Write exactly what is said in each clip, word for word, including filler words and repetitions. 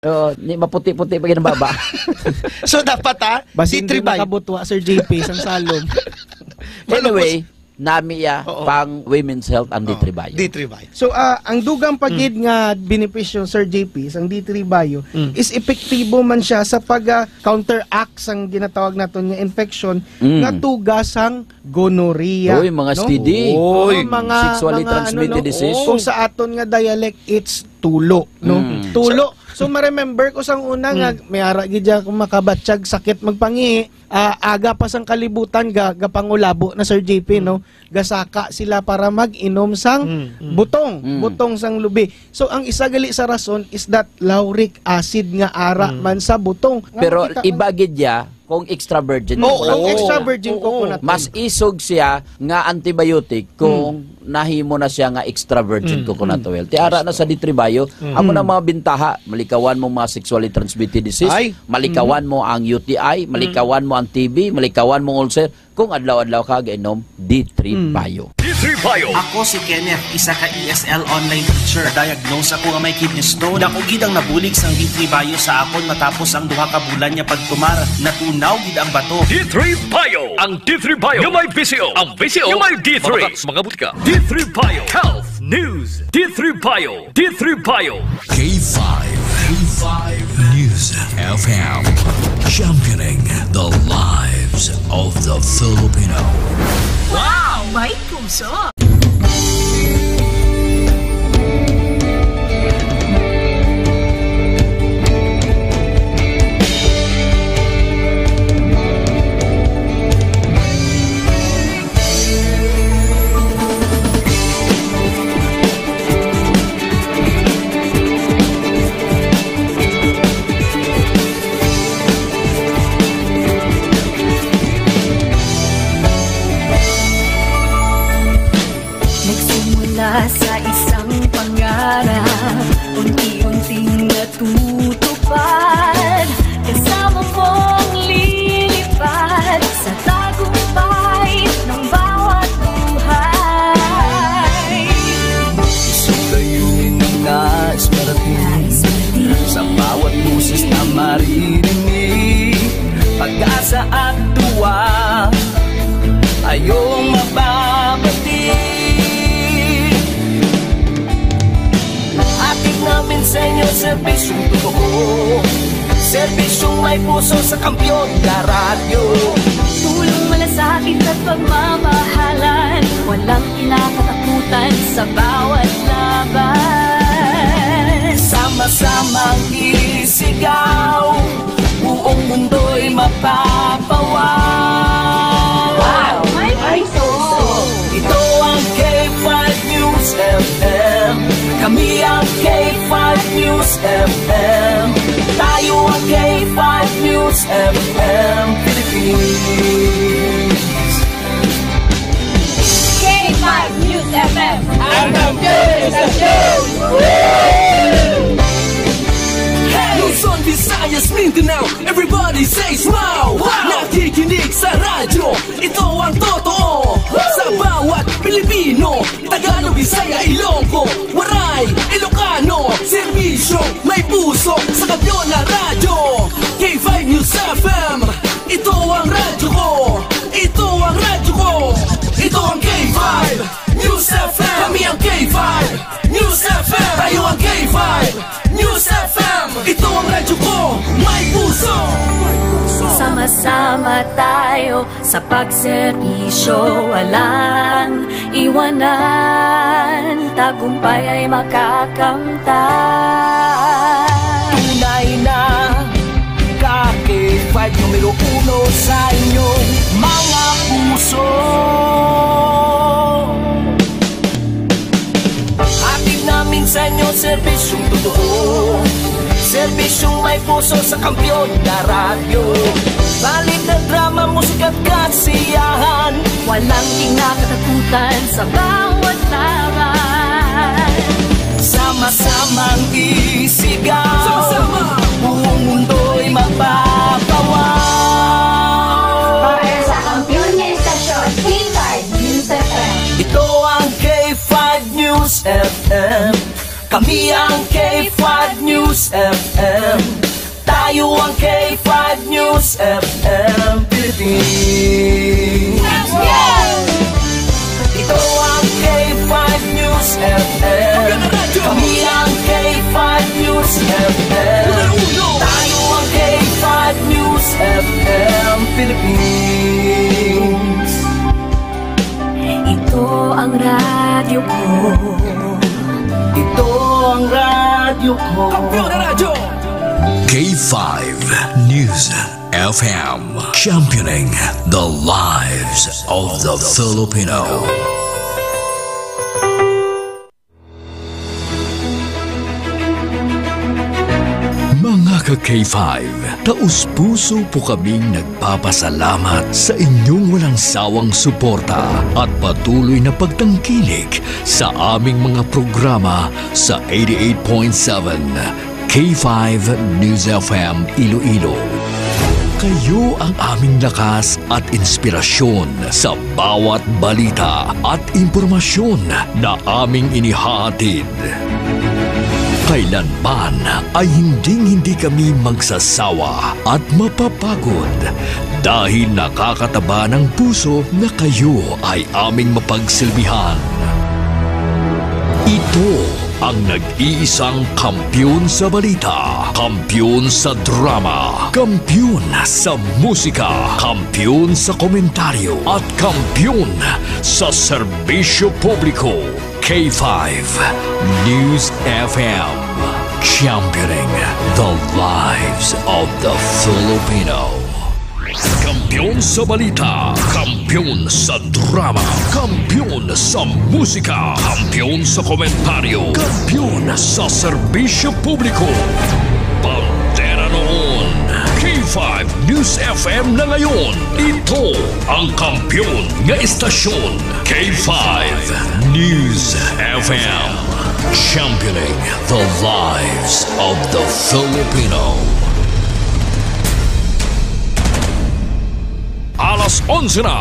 Oo, ni maputi-puti pa ginababa. So, dapat, ha? Basin D three di Bio. Nakabutwa, Sir J P, sang salom. Anyway, nami ya Oo. pang women's health ang Oo, D three Bio. D three Bio. So, ah, ang dugang pa Mm. gid nga benepisyo, Sir J P, sang D three Bio Mm. is epektibo man siya sa pag, ah, counteract sang ginatawag naton nga infection Mm. nga tuga sang gonorrhea, Uy, mga no? S T D. Oo, Uy, mga, sexually mga, ano, transmitted no? disease. Kung sa aton nga dialect, it's tulo, no? Mm. Tulo. So, ma-remember ko sang una nga, Mm. may ara gid dyan kung makabatyag sakit magpangi, ah, aga pa sang kalibutan, ga-, gapangulabo na, Sir J P, Mm. no? Gasaka sila para mag-inom sang Mm, mm. butong, Mm. butong sang lubi. So, ang isa gali sa rason is that lauric acid nga ara Mm. man sa butong. Nga Pero makita man iba gid ya kung extra virgin Oo, ka. Kung extra virgin Oo. coconut Mas oil. isog siya nga antibiotic kung Mm. nahimo na siya nga extra virgin Mm. coconut Mm. oil. Ti ara na sa D three Bio, Mm. amo na mga bintaha, malikawan mo mga sexually transmitted disease, Ay. malikawan Mm. mo ang U T I, malikawan Mm. mo ang T B, malikawan mo ulcer, kung adlaw-adlaw ka gainom D three Mm. Bio. D three Bio. Ako si Kenneth, isa ka E S L online teacher. Diagnose ako nga may kidney stone. Dako gid ang nabulig sang D three Bio sa akon matapos ang duha ka bulan nga pagtumar. Natunaw gid ang bato. D three Bio. Ang D three Bio nga may V C O. Ang V C O nga may D three. Mga, mga butika. D three Bio. Health News. D three Bio. D three Bio. K five. K five News F M. Championing the lives of the Filipino. Wow! May puso! Nagsimula sa isang pangarap, unti-unting natutupad. Kasama mong lilipad sa tagumpay ng bawat buhay. Isang layunin na nais marating sa bawat boses na maririnig. Pag-asa at tuwa, ayaw mababati. Hatid namin sa inyo serbisyong totoo, serbisyong may puso sa kampiyon na radyo. Tulong, malasakit at pagmamahalan, walang kinakatakutan sa bawat laban. Sama-samang isigaw, buong mundo'y mapapawaw. Wow! May puso! Ito ang K five News F M. Kami ang K five News F M. Tayo ang K five News F M Philippines. K five News F M. Ang kampiyon sa show! Hey! Luzon, Visayas, Mindanao, everybody says wow! Wow! Nakikinig sa radyo, ito ang totoo. Sa bawat Pilipino, Tagalog, Bisaya, Ilonggo, Waray, Ilocano, serbisyo, may puso, sa kampiyon na radyo. K five News F M, ito ang radyo ko. Ito ang radyo ko. Ito ang K five News F M. Kami ang K five News F M. Tayo ang K five News F M. Ito ang radyo ko. May puso. Sama-sama tayo sa pagserbisyo. Walang iwanan. Tagumpay ay makakamtan. Tunay na Ka K five numero uno sa inyong mga puso. Hatid namin sa inyo serbisyong totoo, serbisyong may puso sa kampiyon na radyo. Balita, drama, musika at kasiyahan. Walang kinakatakutan sa bawat laban. Sama-samang isigaw. Sama-sama. Buong mundo'y mapapawaw. Para sa kampiyon nga estasyon, K five News F M. Ito ang K five News F M. Kami ang K five News F M. Tayo ang K five News F M Philippines. Ito ang K five News F M. Kami ang K five News F M. Tayo ang K five News F M Philippines. Ito ang radyo ko. Ito ang radyo ko. Kampiyon na radyo! K five News F M, championing the lives of the Filipino. Mga ka K five, taus-puso po kaming nagpapasalamat sa inyong walang sawang suporta at patuloy na pagtangkilik sa aming mga programa sa eighty-eight point seven K five News F M Iloilo. Kayo ang aming lakas at inspirasyon sa bawat balita at impormasyon na aming inihahatid. Kailanman ay hinding-hindi kami magsasawa at mapapagod dahil nakakataba ng puso na kayo ay aming mapagsilbihan. Ito ang nag-iisang kampiyon sa balita, kampiyon sa drama, kampiyon sa musika, kampiyon sa komentaryo, at kampiyon sa serbisyo publiko. K five News F M, championing the lives of the Filipino. Kampiyon sa balita, kampiyon sa drama, kampiyon sa musika, kampiyon sa komentaryo, kampiyon sa serbisyo publiko. Bandera noon, K five News F M na ngayon. Ito ang kampiyon nga istasyon, K five News F M. Championing the lives of the Filipino. Alas onse na.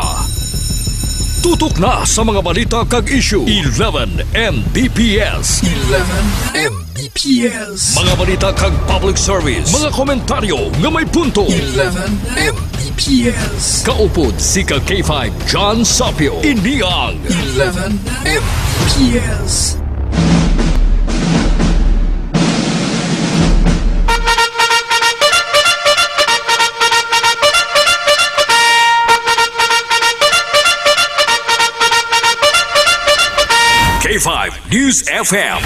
Tutok na sa mga balita kag issue. Eleven M B P S. Eleven M B P S. Mga balita kag public service. Mga komentaryo nga may punto. Eleven M B P S. Kaupod si ka K five John Sapio. Ini ang Eleven M B P S. K five News F M.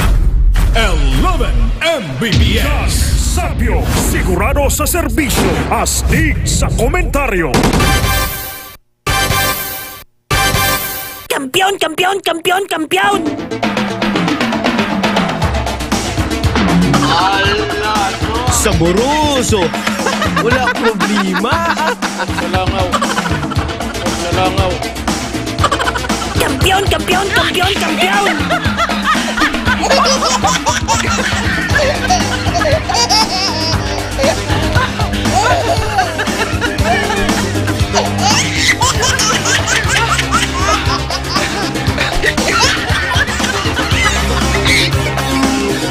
Eleven M B P S. Sapyo, sigurado sa serbisyo, astig sa komentaryo. Kampiyon, kampiyon, kampiyon, kampiyon! Saboroso! Wala problema! Pagsalangaw! Pagsalangaw! Kampiyon, kampiyon, kampiyon, kampiyon!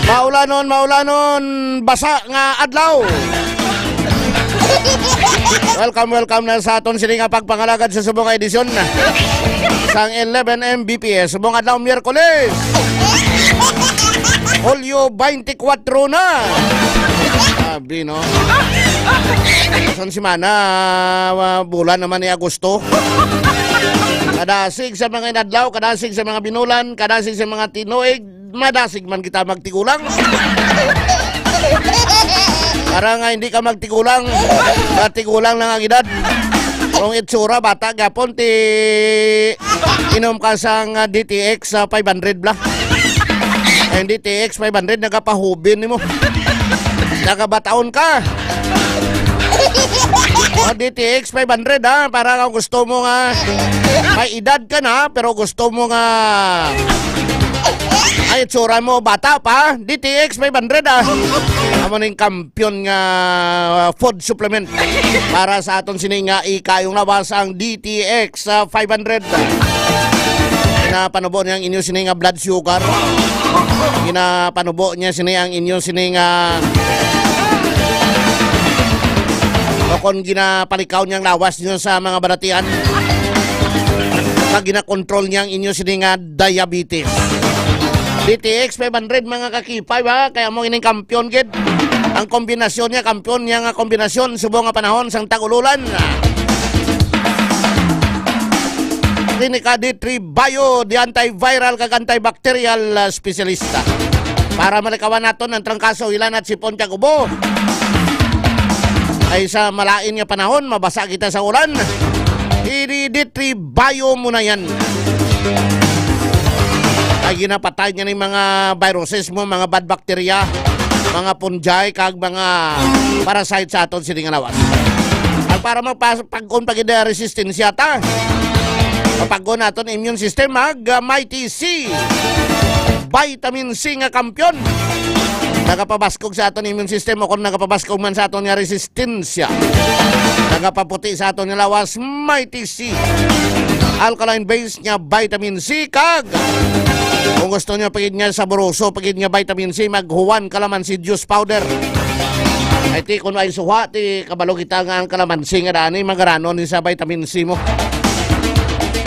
Maulanon, maulanon, basa nga adlaw. Welcome, welcome na sa aton sini nga pagpangalagad sa subong nga edisyon sang eleven M B P S. Subong adlaw, Miyerkules, Hulyo twenty-four na. Sabi, no? Isang semana, ah, bulan naman ni Agosto. Kadasig sa mga inadlaw, kadasig sa mga binulan, kadasig sa mga tinuig, madasig man kita magtigulang. Para nga hindi ka magtigulang, matigulang lang ang edad. Kung itsura, bata gyapon, ti inom ka sang, ah, D T X sa five hundred bla. Ang D T X five hundred, nagapahubin nimo. Nagabataon ka. O, D T X five hundred, ha? Para kung gusto mo nga may edad ka na, pero gusto mo nga ay itsura mo, bata pa, D T X five hundred, ha? Amo ning kampiyon nga food supplement para sa aton sini nga ikayong lawas ang D T X, ah, five hundred. Ginapanubo niya ang inyo sini nga blood sugar. Ginapanubo niya sini ang inyo sini nga, o kon ginapalikaw niya ang lawas niyo sa mga balatian. Kag ginakontrol niya ang inyo sini nga diabetes. D T X five hundred, mga kakipay, ba? Kaya mo ining kampiyon, gid. Ang kombinasyon niya, kampiyon niya nga kombinasyon, subong nga panahon sang tag-ululan. Klinika D three Bio, di antiviral kag antibacterial, ah, specialista. Para malikawan naton ang trangkaso, hilanat, sipon, kag ubo. Ay sa malain nga panahon, mabasa kita sa ulan. Ini D three Bio mo na yan. Ay ginapatay niya ni mga viruses mo, mga bad bacteria, mga fungi, kag mga parasite sa aton sini nga lawas. At para magpas-, pag-on pa gid ang resistensya ta. Mapag-on naton immune system, mag, uh, Mighty C. Vitamin C nga kampiyon. Nagapabaskog sa aton immune system o kung nagapabaskog man sa aton nga resistensya. Nagapaputi sa aton nga lawas, Mighty C. Alkaline base nga vitamin C kag kung gusto niyo pagid nga saboroso, pagid nga vitamin C, mag Juan Calamansi juice powder. Ay ti, kung ay suha, ti kabalo kita nga ang kalamansi nga dani, magaranon ni sa vitamin C mo.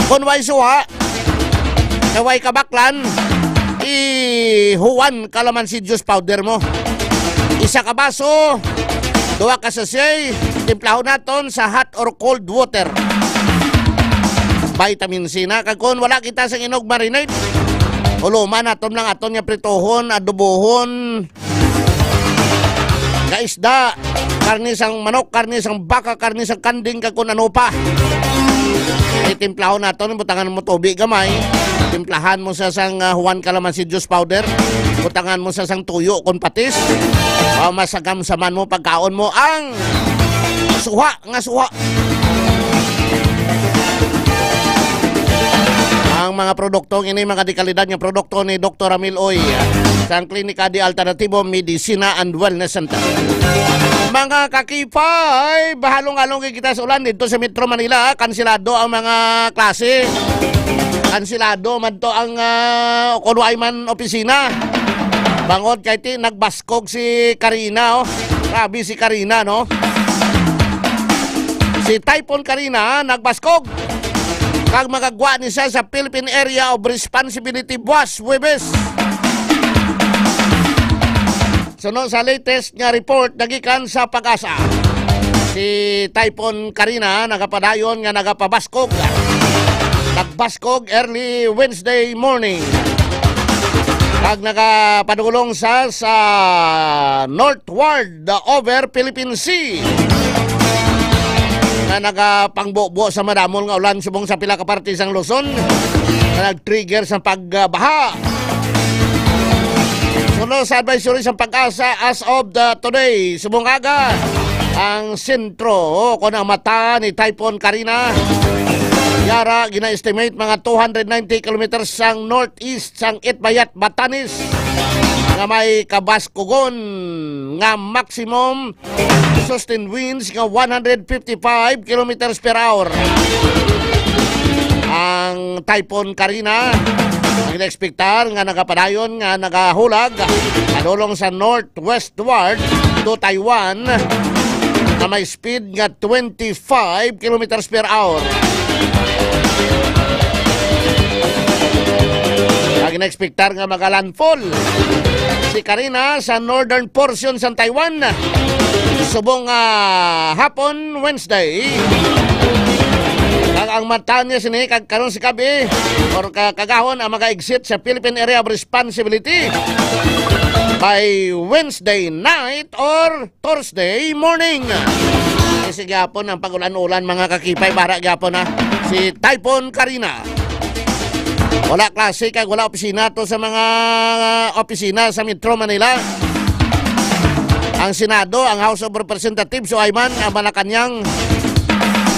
Kung way suha, kay way kabaklan, i-Juan Calamansi juice powder mo. Isa ka baso, duha ka sachet, timplahon naton sa hot or cold water. Vitamin C na. Kag kung wala kita sa inog marinade, uluman naton lang aton nga prituhon, adobohon, nga isda, karne sang manok, karne sang baka, karne sang kanding, kag kun ano pa. Itimplahon naton, butangan mo tubig gamay. Timplahan mo sa sang, ah, Juan Calamansi juice powder. Butangan mo sa sang tuyo kun patis. Ah, masagamsaman mo pagkaon mo ang suha nga suha. Ang mga produkto ini, mga dekalidad nga produkto ni Doktor Ramil Uy, sang Klinika de Alternativo Medicina and Wellness Center. Mga kakipay, bahalong-halong kita sa ulan dito sa Metro Manila. Kansilado ang mga klase. Kansilado man to ang, ah, kung way man opisina. Bangod kay ti, nagbas kog si Karina, oh. Grabe si Karina, no? Si Typhoon Karina nagbaskog kag magagwa ni siya sa Philippine Area of Responsibility buwas Huwebes. Suno sa latest nga report nagikan sa PAGASA, si Typhoon Karina nagapadayon nga nagapabaskog. Nagbaskog early Wednesday morning. Kag nagapadulong sa, sa northward over Philippine Sea nga nagapangbubo sa madamol nga ulan subong sa pila ka parte sang Luzon nga nag-trigger sa pagbaha. Suno sa advisory sa PAGASA as of the today, subong aga, ang sentro o kon ang mata ni Typhoon Karina, yara gina-estimate mga two hundred ninety kilometers sang northeast sang Itbayat, Batanes, nga may kabaskugon nga maximum sustained winds nga one hundred fifty-five kilometers per hour. Ang Typhoon Karina, ang inekspektar nga nagapadayon nga nagahulag padulong sa northwestward to Taiwan na may speed nga twenty-five kilometers per hour. Ang inekspektar nga magalandfall si Karina sa northern portion sa Taiwan subong, ah, hapon Wednesday. Kag ang mata niya sini kag karon sa gabi or ka-, kagahon ang mga exit sa Philippine Area of Responsibility by Wednesday night or Thursday morning. Kasi gyapon ang pag-ulan-ulan, mga kakipay, bara gyapon na si Typhoon Karina. Wala klase kag wala opisina to sa mga opisina sa Metro Manila. Ang Senado, ang House of Representatives, o ay man, ang Malacañang,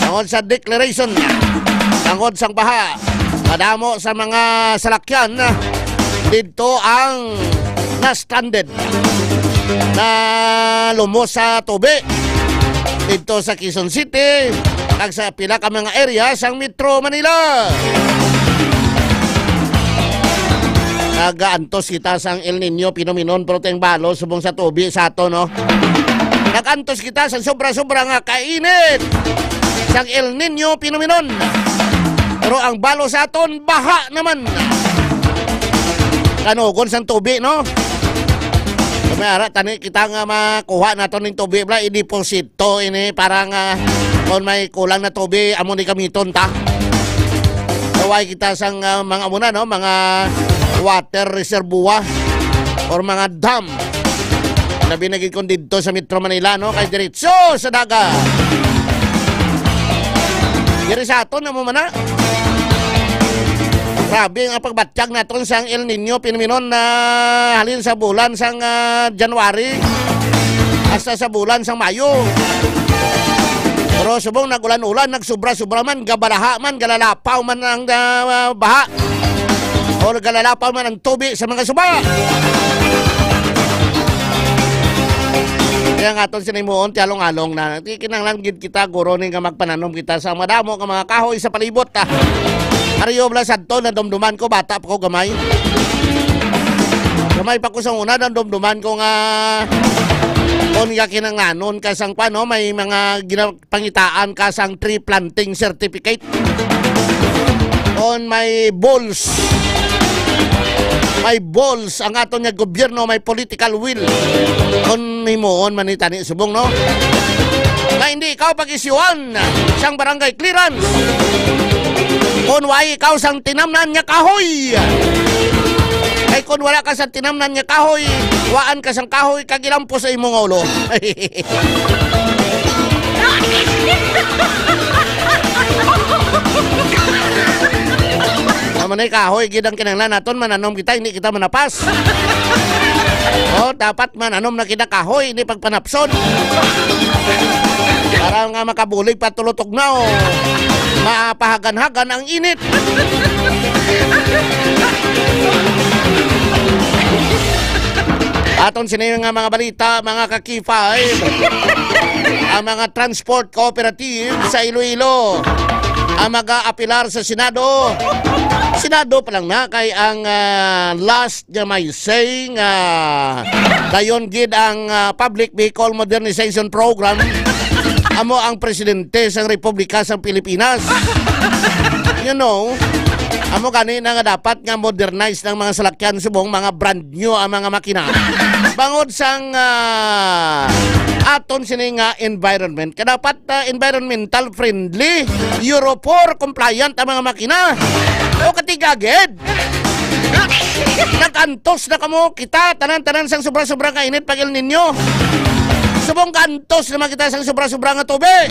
tungod sa declaration, tungod sang baha, madamo sa mga salakyan didto ang na-stranded, na lumos sa tubig didto sa Quezon City kag sa pila ka mga area sang Metro Manila. Nagaantos kita sang El Niño phenomenon, pero ting balo subong sa tubi sa ato, no? Nagaantos kita sa sobra-sobra nga kainit sang El Niño phenomenon. Pero ang balo sa aton, baha naman. Kanugon sang tubi, no? So, may ara, tani kita nga makuha naton ning tubi, bla, i-deposit to ini para nga kung may kulang na tubi, amo ni gamiton ta. Kaway kita sang, ah, mga amo na, no, mga water reservoir or mga dam. Labi na gid kung didto sa Metro Manila, no, kay diretso sa dagat. Diri sa aton, amo man na. Grabe ang pagbatyag naton sang El Niño phenomenon na halin sa bulan sang, ah, January hasta sa bulan sang Mayo. Pero subong nag-ulan-ulan, nagsubra-subra man, gabalaha man, galalapaw man ang, ah, baha. O galalapaw man ang tubi sa mga suba. Kaya nga aton sinimuon, ti along-along na. Di kinahanglan gid kita, guro, ni nga magpananom kita sa madamo nga mga kahoy sa palibot, ah. Ariyo bala sadto, nadumduman ko, bata pa ko, gamay. Gamay pa ko sa una, nadumduman ko nga kung nga kinanglanon ka sang kwan, no, may mga gina-, pangitaan ka sang tree planting certificate. Kung may balls, may balls ang aton nga gobyerno, may political will. Kung himuon man ni tani subong, no? Nga hindi ikaw pag-isyuan sang barangay clearance kung wa ikaw sang tinamnan nga kahoy. Kay kung wala ka sa tinamnan nga kahoy, waan ka sang kahoy kag ilampo sa imong ulo. Amo na, kahoy gid ang kinahanglan naton, mananom kita, hindi kita manapas. Oh, dapat mananom na kita kahoy, hindi pagpanapson. Para nga makabulig pa tulo tugnaw, mapahagan-hagan ang init. Aton sini nga mga balita, mga ka-K five. Ang mga transport cooperative sa Iloilo ang mag-aapilar sa Senado. Senado pa lang na kay ang, ah, last nga may say nga dayon gid ang, ah, Public Vehicle Modernization Program amo ang presidente sang Republika sang Pilipinas. You know, amo gani na nga dapat nga modernize ng mga salakyan subong mga brand new ang mga makina. Bangod sang, ah, aton sini nga environment, kay dapat, ah, environmental friendly, Euro four compliant ang mga makina. O katiga gid. Nag-antos na kamo, kita, tanan-tanan sang sobra-sobra nga init pag El Niño. Subong ka-antos naman kita sang sobra-sobra nga tubig.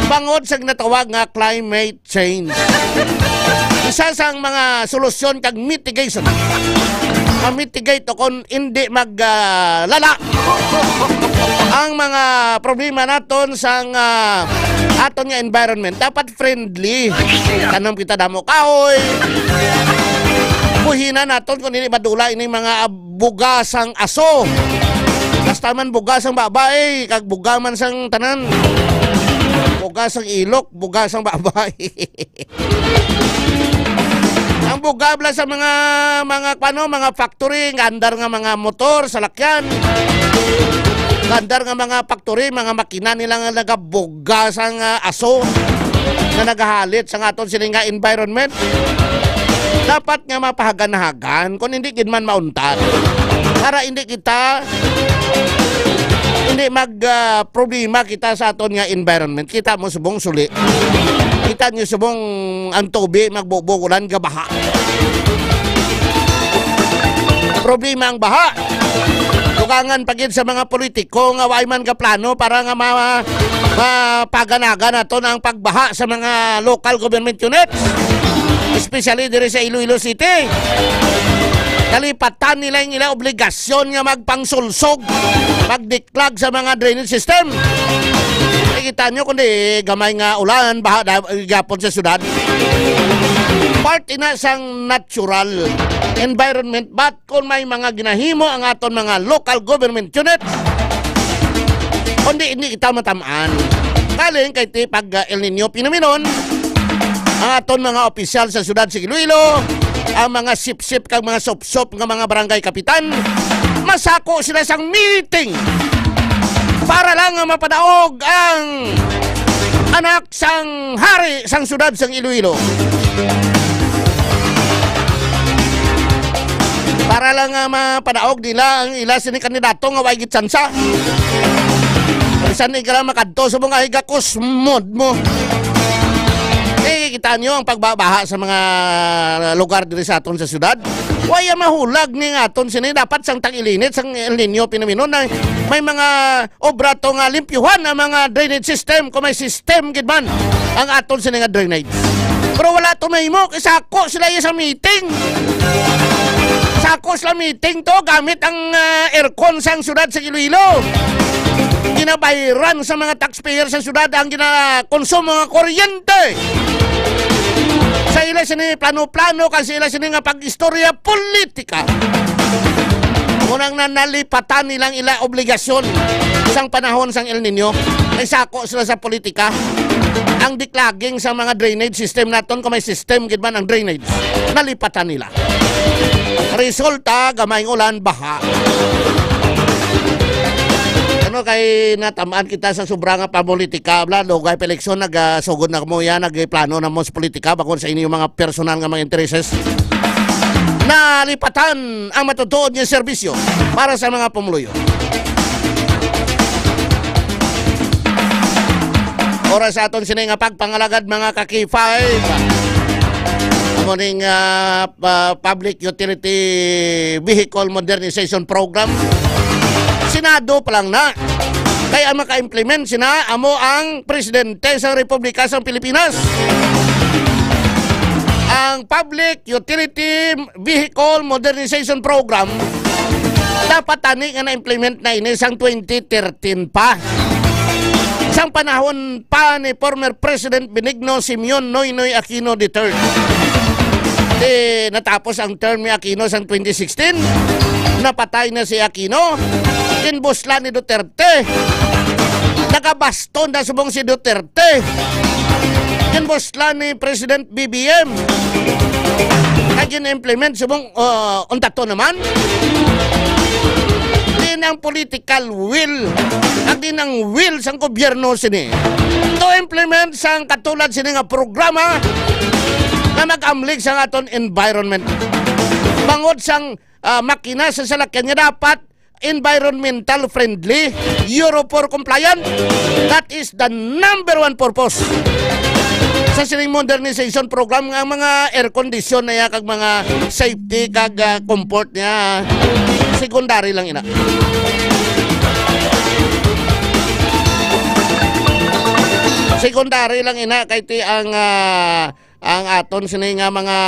Bangod sa ginatawag nga climate change. Isa sang mga solusyon kag mitigation. Ma-mitigate o kung hindi mag, ah, lala ang mga problema naton sang, ah, aton nga environment. Dapat friendly. Tanom kita damo kahoy. Buhina naton kung hindi madula ini mga buga sang aso. Basta man buga sang babae, kag buga man sang tanan. Buga sang ilok, buga sang babae. Ang buga bala sa mga, mga, ano, mga factory, nga andar nga mga motor, salakyan. Nga andar nga mga factory, mga makina nila nga nagabuga sang, ah, aso nga nagahalit sa aton sini nga environment. Dapat nga mapahagan-hagan, kung hindi gid man mauntat. Para hindi kita, hindi mag, ah, problema kita sa aton nga environment. Kita mo subong suli. Kita niyo subong ang tubi, magbubog ulan, gabaha. Problema ang baha. Dugangan pa gid sa mga politiko nga way man ka plano para nga ma-, mapaganagan naton ang pagbaha sa mga local government units, especially diri sa Iloilo City. Kalipatan nila ang ilang obligasyon nga magpangsulsog, magdiklag sa mga drainage system. Kita nyo, kundi gamay nga ulan, baha da-, gihapon sa syudad. Part ina sang natural environment, but kung may mga ginahimo ang aton mga local government unit, kundi hindi kita matamaan. Kaling kay ti pag, ah, El Niño phenomenon, ang aton mga opisyal sa syudad sa Iloilo, ang mga sipsip kag mga sopsop nga mga barangay kapitan, masako sila sang meeting para lang nga mapadaog ang anak sang hari sang siyudad sang Iloilo. Para lang nga mapadaog nila ang ila sini kandidato nga way gitsansa. Bisan ikaw lang makadto sa mga higakusmod mo. Eh, kita nyo ang pagbabaha sa mga lugar diri sa aton sa syudad. Waya mahulag ni nga aton sini. Dapat sang tag-ilinit, sang El Nino phenomenon na may mga obra to nga limpyuhan ang mga drainage system, kung may system gid man ang aton sini nga drainage. Pero wala to mahimo, kay sako sila sa meeting. Sako sila meeting to gamit ang, ah, aircon sang syudad sa Iloilo. Ginabayran sa mga taxpayer sa syudad ang ginakonsumo nga kuryente. Sa ila sini plano-plano, kag sa ila sini nga pag-istorya politika. Mao nang na-, nalipatan nilang ila obligasyon sang panahon sang El Nino. May sako sila sa politika. Ang diklaging sa mga drainage system naton, kung may system gid man ang drainage, nalipatan nila. Resulta, gamay nga ulan, baha. Ano kay natamaan kita sa sobra nga pamulitika, bla, dugay pa eleksyon, nag, ah, sugod na mo yan, nagplano na mo sa politika, bakon sa inyong mga personal nga mga intereses. Nalipatan ang matutuod nga serbisyo para sa mga pumuluyo. Oras sa aton sini nga pagpangalagad, mga ka-K five. Amo ning, ah, pa-, Public Utility Vehicle Modernization Program. Senado pa lang na. Kay ang maka-implement sina amo ang presidente sa Republika sa Pilipinas. Ang Public Utility Vehicle Modernization Program, dapat tani nga na-implement na ini sang twenty thirteen pa. Sang panahon pa ni former President Benigno Simeon Noynoy Aquino the third. Di natapos ang term ni Aquino sang twenty sixteen, napatay na si Aquino, ginbuslan ni Duterte. Nagabaston na subong si Duterte. Ginbuslan ni President B B M. Kag gin-implement subong, uh, untato naman. Din ang political will, kag din ang will sang gobyerno sini to implement sang katulad sini nga programa nga mag-amlig sa aton environment. Bangod sang, ah, makina sa salakyan nga dapat environmental friendly, Euro four compliant. That is the number one purpose sa sining modernization program, nga ang mga air condition na ya kag mga safety kag, ah, comfort niya, secondary lang ina. Secondary lang ina kay ti ang, ah, ang aton sini nga mga,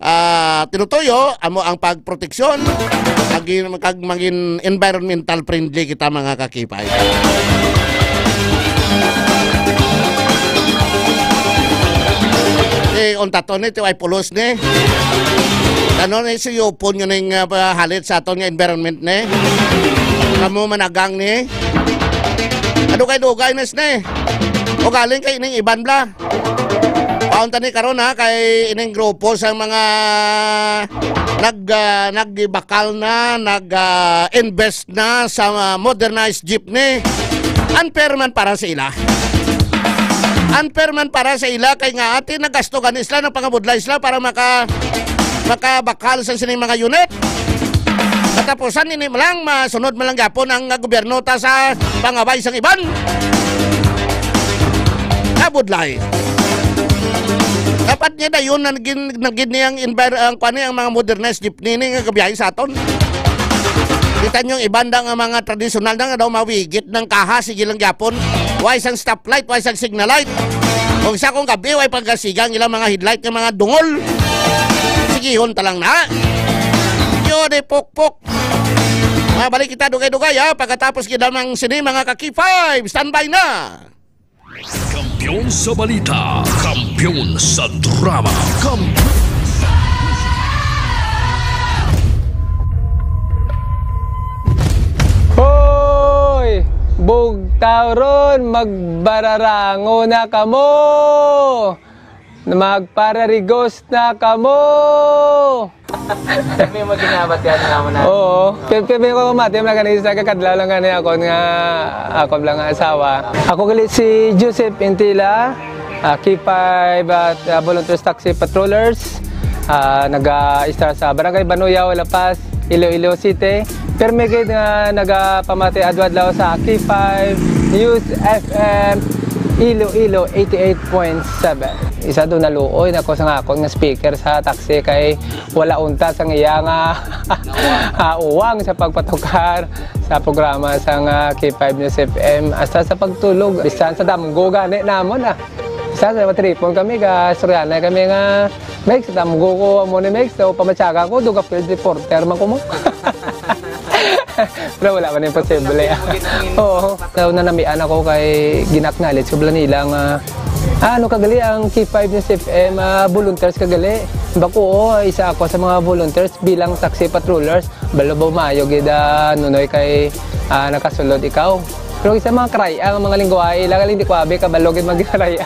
ah, tinutuyo amo ang pagproteksyon kag, kag maging environmental friendly kita, mga ka-K five. Eh, unta to ni, ti ay pulos ni. Ano ni, siyupon nga ning, ah, halit sa aton nga environment ni. Kamo managang ni. Ano kay dugay na sini? O galing kay ining iban bla. Paunta ni karon, ha, kay ining grupo sa mga nag, ah, nagbakal na, nag, ah, invest na sa, ah, modernized jeepney. Unfair man para sa ila. Unfair man para sa ila kay nga ati nagasto gani sila, nagpangabudlay sila para maka, makabakal sa sining mga unit. Katapusan ini man lang, masunod man lang gyapon ang, ah, gobyerno ta sa pangabay sang iban. Kabudlay. Dapat niya dayon na nagin-, nagin niya ang envir-, ang, kuwan niya, ang mga modernized jeepney ni nga gabiyahe sa aton. Kita niyo ang iban da nga mga tradisyonal na nga daw mawigit ng kaha, sige lang gyapon. Way sang stoplight, way sang signal light. Kung sa akong gabi, way pagkasigang ilang mga headlight nga mga dungol. Sigihon ta lang na. Yo, di pokpok. Mabalik kita dugay-dugay, ha, pagkatapos gid lamang sini, mga ka-K five. Standby na. Kampiyon sa balita, kampiyon sa drama, kampiyon sa Hoy! Bugtaw ron, magbararango na kamo! Magpararigos na kamo! May mga ginabatian naman na. Oo. Kaya, kaya may mga mati, mga ganun, sa kakadlaw lang gani ako nga, ako lang nga asawa. Ako gali si Joseph Intila, ah, K five at, ah, Volunteers Taxi Patrollers. Ah, naga-istar sa Barangay Banuyaw, La Paz, Iloilo City. Permi gid nga nagapamati adlaw-adlaw sa K five News F M Iloilo eighty-eight point seven. Isa do naluoy na ko sa akon nga speaker sa taxi kay wala unta sang iya nga, ah, uwang sa pagpatukar sa programa sang, ah, K five News F M, hasta sa pagtulog, bisan sa damgo gani namon, ah. Bisan sa matripon kami, ga istoryahanay kami nga, "Megs, damgo ko amo ni Megs, so pamatyaga ko, do ga field reporter man ko mo." Pero wala man imposible. Oo. Daw nanamian ako kay gin-acknowledge ko bala nila nga, "Ah, ano ka gali ang K five News F M, ah, volunteers ka gali?" Bako, "Oo, isa ako sa mga volunteers bilang taxi patrollers." "Balo ba maayo gid, ah, Nunoy, kay, ah, nakasulod ikaw?" Pero isa mga karay-a, ang mga lingwahe ila, galing di ko abi kabalo gid magkaray-a.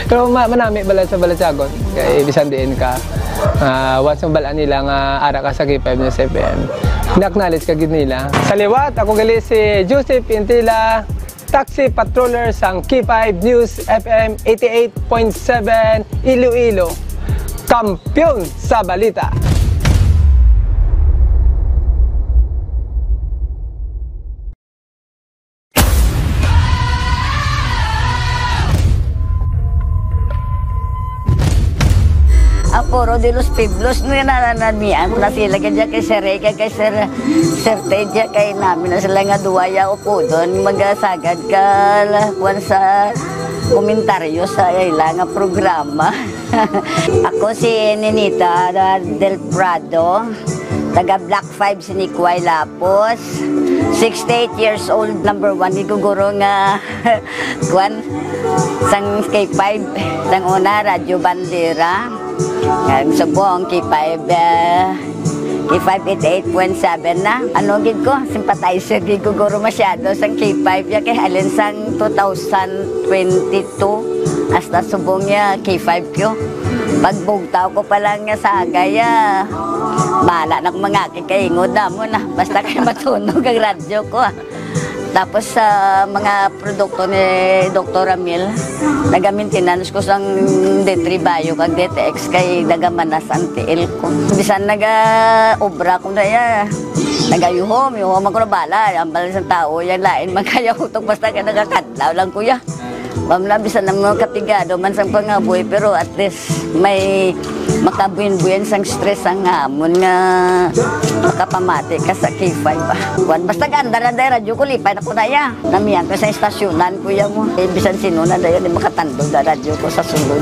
Pero ma-, manami bala sa balatyagon. Kay bisan diin ka, ah, once mabal-an nila nga ara ka sa K five News F M, na-acknowledge ka gid nila. Sa liwat, ako gali si Joseph Intila, taxi patroller sang K five News F M eighty-eight point seven Iloilo, kampiyon sa balita. Ang Foro de los Pueblos, no, yan, na, na, na, na sila kay, kay Sir Rey, kay, kay Sir, Sir Ted, kay namin na sila nga duwa ya upodon, magasagad ka, la, kuwan sa komentaryo sa ila nga programa. Ako si Ninita Del Prado, taga Block five, Siniquay, Lapuz. Sixty-eight years old, number one, gid ko guro nga, kwan, sang K five, sang una, Radyo Bandera. Ang subong, K five, eh, K five eighty-eight point seven na. Ano gid ko, sympathizer gid ko guro masyado sang K five ya, kay halin sang two thousand twenty-two hasta subong ya K five ko. Pagbugtaw ko pa lang nga sagay, ah, bala na kung mga kikaingod na mo na. Basta kay matunog ang radyo ko, ah. Tapos sa mga produkto ni Doktor Ramil, naga-maintenance ko sang D three Bio kag D T X kay nagamanas ang tiil ko. Bisan naga-obra ko na ya, nagayuhom, yuhom ako na bala. Ambal sa tao, yan lain man kaya utok basta ka nagakadlaw lang, kuya. Ma'am, na bisan ang mga kapigado man sang pangabuhi, pero at least may makabuin-buin sang stress ang hamon nga makapamati ka sa K five, ah. Kuwan, basta ganda na dahil radyo ko, lipay na ko na ya. Namiyan ko sa estasyonan, kuya mo. Eh, bisan sino na dayon, di makatandog na radyo ko sa sulod.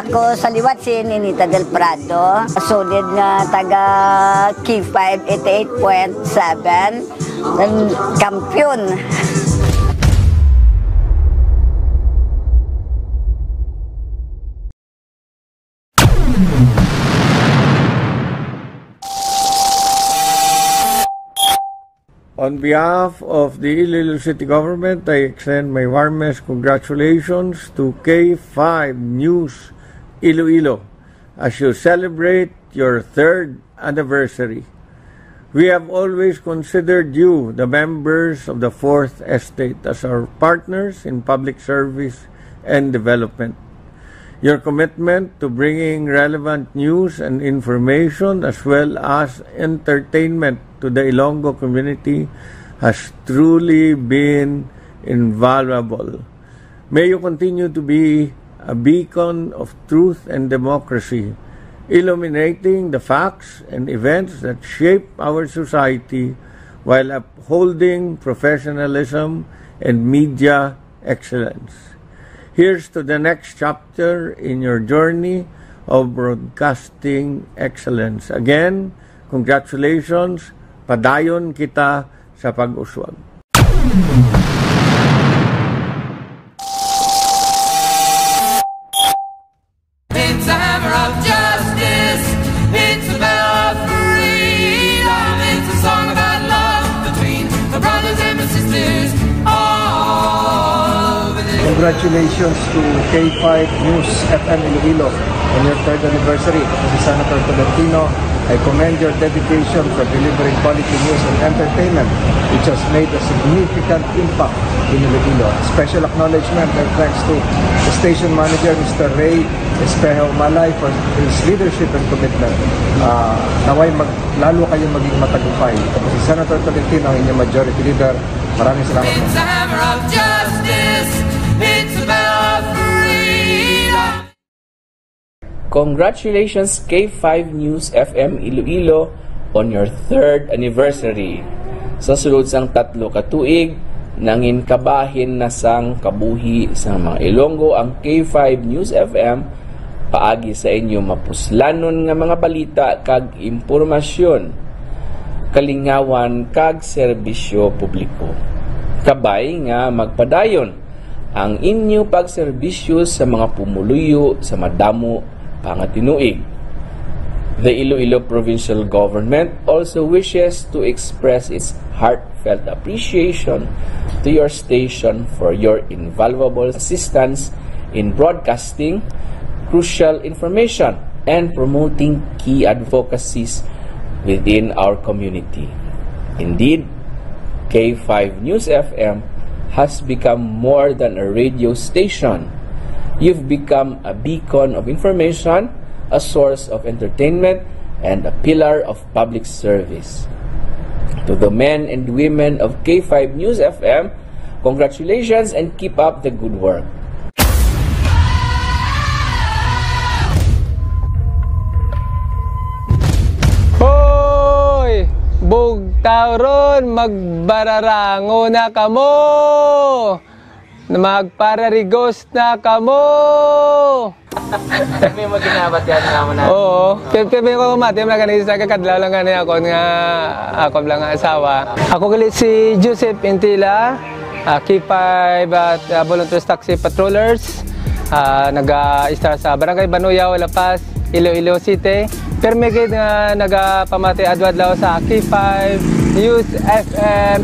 Ako sa liwat si Ninita Del Prado, solid nga taga K five eighty-eight point seven. Ang kampiyon. On behalf of the Iloilo City Government, I extend my warmest congratulations to K five News Iloilo as you celebrate your third anniversary. We have always considered you, the members of the Fourth Estate, as our partners in public service and development. Your commitment to bringing relevant news and information as well as entertainment to the Ilonggo community has truly been invaluable. May you continue to be a beacon of truth and democracy, illuminating the facts and events that shape our society while upholding professionalism and media excellence. Here's to the next chapter in your journey of broadcasting excellence. Again, congratulations. Padayon kita sa pag-uswag. It's a hammer of justice. It's a bell of freedom. It's a song about love between the brothers and the sisters all over the Congratulations to K five News F M Iloilo on your third anniversary. Ako si Senator Tolentino. I commend your dedication for delivering quality news and entertainment, which has made a significant impact in Iloilo. Special acknowledgement and thanks to the station manager, Mister Ray Espejo Malay, for his leadership and commitment. Ah, naway mag-, lalo kayo maging matagumpay. Ako si Senator Tolentino, ang inyong majority leader. Maraming salamat po. It's a hammer of justice. It's about freedom. Congratulations, K five News F M Iloilo, on your third anniversary. Sa sulod sang tatlo ka tuig, nangin kabahin na sang kabuhi sang mga Ilonggo ang K five News F M paagi sa inyo mapuslanon nga mga balita kag impormasyon, kalingawan kag serbisyo publiko. Kabay nga magpadayon ang inyo pagserbisyo sa mga pumuluyo sa madamo pa nga tinuig. The Iloilo Provincial Government also wishes to express its heartfelt appreciation to your station for your invaluable assistance in broadcasting crucial information and promoting key advocacies within our community. Indeed, K five News F M has become more than a radio station. You've become a beacon of information, a source of entertainment, and a pillar of public service. To the men and women of K five News F M, congratulations and keep up the good work. Hoy! Bugtaw ron, magbararango na kamo! Magpararigos na kamo! May maginabat yan naman na. Oo. Pero, pero ko mati, wala ka na isa ka kadlaw lang gani ako nga, ako lang nga asawa. Ako gali si Joseph Intila, ah, K five at, ah, Volunteers Taxi Patrollers. Ah, naga-istar sa Barangay Banuyaw, La Paz, Iloilo City. Pero may gid nga nagapamati adlaw-adlaw sa K five News F M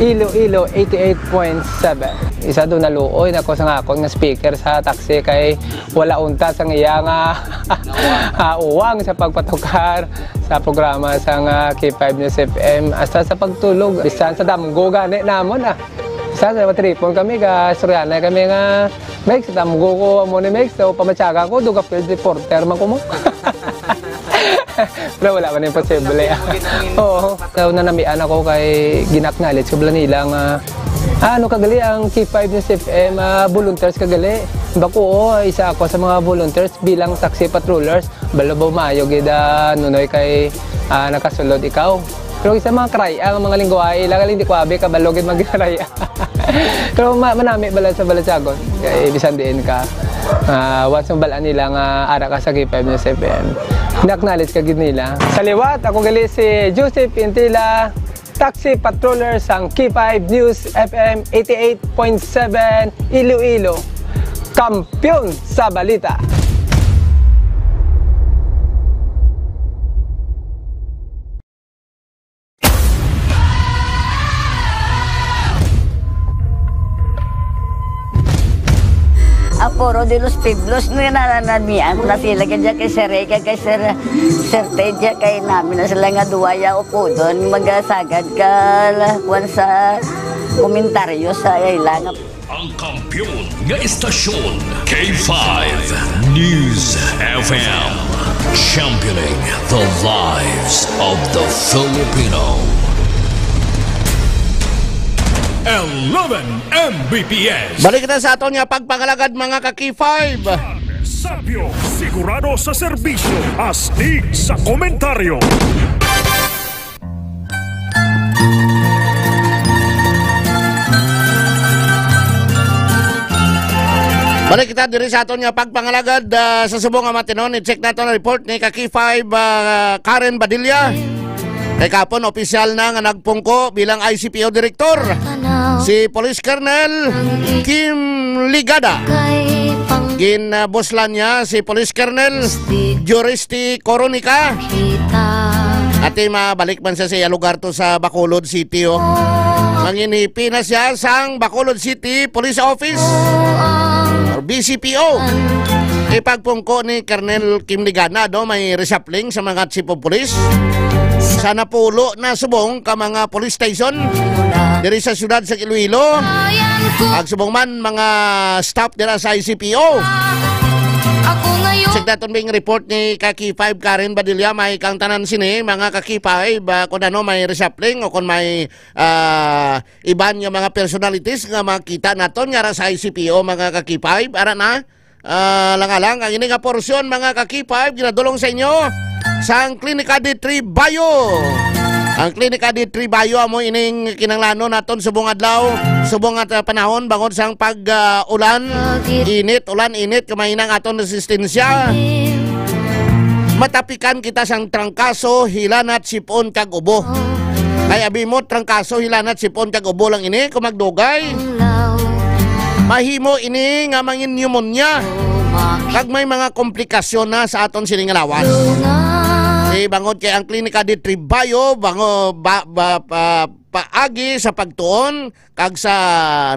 Iloilo eighty-eight point seven. Isa doon naluoy na ko sa akon nga speaker sa taxi kay wala unta sang iya nga, ah, uwang sa pagpatukar sa programa sang, ah, K five News F M. Hasta sa pagtulog, bisan sa damgo gani namon, ah. Bisan sa matripon kami, ga istoryahanay kami nga, "Mex, damgo ko amo ni Mex, so pamatyagan ko, duga field reporter man ko mo." Pero wala man imposible. Oo. So, nanamian ako kay gin-acknowledge ko bala nila nga, ah, ano kagali ang K five News F M, ah, volunteers kagali. Bako, oo, isa ako sa mga volunteers bilang taxi patrollers. Balo ba maayo gid, ah, Nunoy, kay, ah, nakasulod ikaw. Pero isa mga cry, ang mga lingwahe, ila galing di ko abi, kabalo gid mag-cry. Pero ma-, manami bala sa balatyagon. Kay bisan diin ka, ah, once mabalaan nila nga ara ka sa K five News F M, na-acknowledge ka gid nila. Sa liwat, ako gali si Joseph Intila, taxi patroller sang K five News F M eighty-eight point seven Iloilo. Kampiyon sa balita. Apuro de los Pueblos, no, na, na, na, niya, na sila kaya kay Sir Ray, kay, kay Sir, Sir Ted, kay namin na sila nga duwa ya upo doon, magasagad ka, la, kuwan sa komentaryo sa ilang. Ang kampiyon nga istasyon, K five News F M, championing the lives of the Filipino. Eleven M B P S. Balik kita sa aton nga pagpangalagad, mga ka K five. Sapyo, sigurado sa serbisyo, astig sa komentaryo. Balik kita diri sa aton nga pagpangalagad, ah, sa subong nga matinon. I-check naton ang report ni ka K five, ah, Karen Badilla. Kay kapon, opisyal na nga nagpungko bilang I C P O Director si Police Colonel Kim Ligada. Ginabuslan niya si Police Colonel Juristi Coronica. Ati, mabalik man siya sa iya lugar to sa Bacolod City, oh. Manginhipi na siya sang Bacolod City Police Office or B C P O. Ipagpungko ni Colonel Kim Ligana, no, may reshuffling sa mga chief of police sa napulo na subong ka mga police station diri sa siyudad sa Iloilo. Ag subong man mga staff dira sa I C P O. Ako ngayon. Check naton bing report ni Kaki five Karen Badilla, may kang tanan sini, mga Kaki five, ah, kung ano may reshuffling o kung may, ah, iban nga mga personalities nga makita naton nga ra sa I C P O, mga Kaki five. Ara na, ah, lang-alang ang ini nga porsyon, mga Kaki five, ginadulong sa inyo sang Klinika D three Bayo. Ang Klinika D three Bayo amo ining kinahanglanon naton subong adlaw, subong at, ah, panahon bangod sang pag, ah, ulan, init, ulan, init, kamay ang aton resistensya. Matapikan kita sang trangkaso, hilanat, sipon, kag ubo. Kay abi mo, trangkaso, hilanat, sipon, kag ubo lang ini, kung magdugay, mahimo ini nga mangin pneumonia. Kag may mga komplikasyon na sa aton sining lawas. Eh, bangod kay ang Klinika de Tribayo, bango, ba, ba, pa, paagi sa pagtuon, kag sa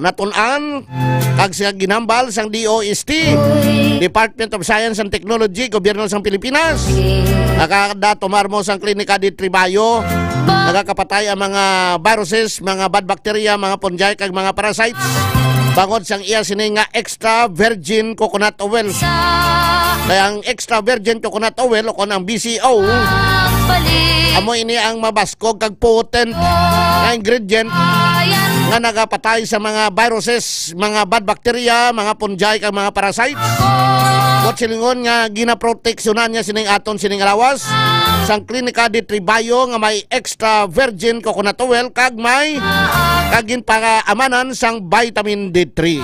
natun-an, kag sa ginhambal sang D O S T, Department of Science and Technology, Gobyerno sang Pilipinas. Nakadatumar mo sang Klinika de Tribayo, nagakapatay ang mga viruses, mga bad bacteria, mga fungi, kag mga parasites. Bangod sang iya sini nga extra virgin coconut oil. Kaya ang extra virgin coconut oil o kon ang B C O, amo ini ang mabaskog kag potent nga ingredient nga nagapatay sa mga viruses, mga bad bacteria, mga fungi, kag mga parasites. Buot silingon nga ginaproteksyonan niya sining aton sining lawas sang Klinika de Tribayo nga may extra virgin coconut oil kag may kag ginpaamanan sang vitamin D three.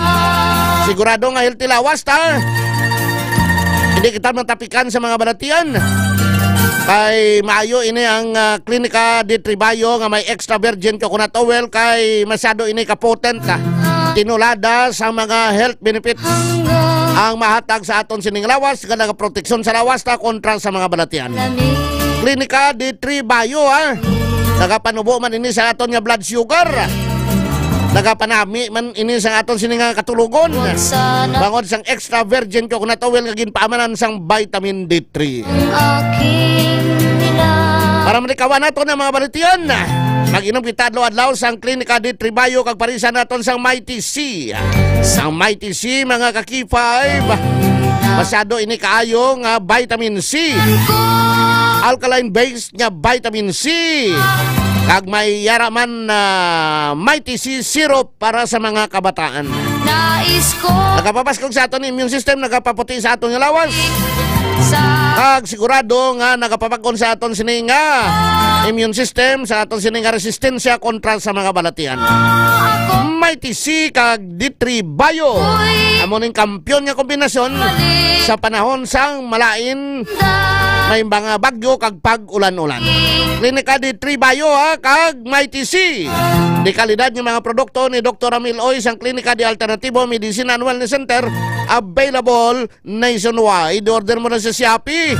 Sigurado nga healthy lawas ta. Hindi kita matapikan sa mga balatian. Kay maayo ini ang, ah, Klinika de Tribayo nga may extra virgin coconut oil kay masyado ini ka-potent, ah, tinulada sa mga health benefits ang mahatag sa aton sining lawas nga nagaproteksyon sa lawas ta kontra sa mga balatian. Klinika de Tribayo, ah. Nagapanubo man ini sa aton nga blood sugar. Nagapanami man ini sa aton sini nga katulogon. Bangod sang extra virgin coconut oil nga ginpaamanan sang vitamin D three. Para malikawan nato na mga balatian, mag-inom kita adlaw-adlaw sang Klinika de Tribayo kag parisan naton sang Mighty C. Sang Mighty C, mga ka-K five, masyado ini kaayo nga vitamin C. Alkaline base nga vitamin C. Kag may yara man na Mighty C syrup para sa mga kabataan. Nais ko. Nagapabaskog sa aton immune system, nagapaputi sa aton nga lawas. Sa Kag sigurado nga nagapabag-on sa aton sini nga immune system, sa aton sini nga resistensya kontra sa mga balatian. Ako. Mighty C kag D three Bio. Uy. Amo ning kampiyon nga kombinasyon Mali. Sa panahon sang malain, Da. May mga bagyo kag pag-ulan-ulan. Klinika de Tribayo, ha, kag Mighty C. Dekalidad nga mga produkto ni Doktor Ramil Oy sang Klinika de Alternativo Medicine and Wellness Center, available nationwide. Order mo na sa Shopee.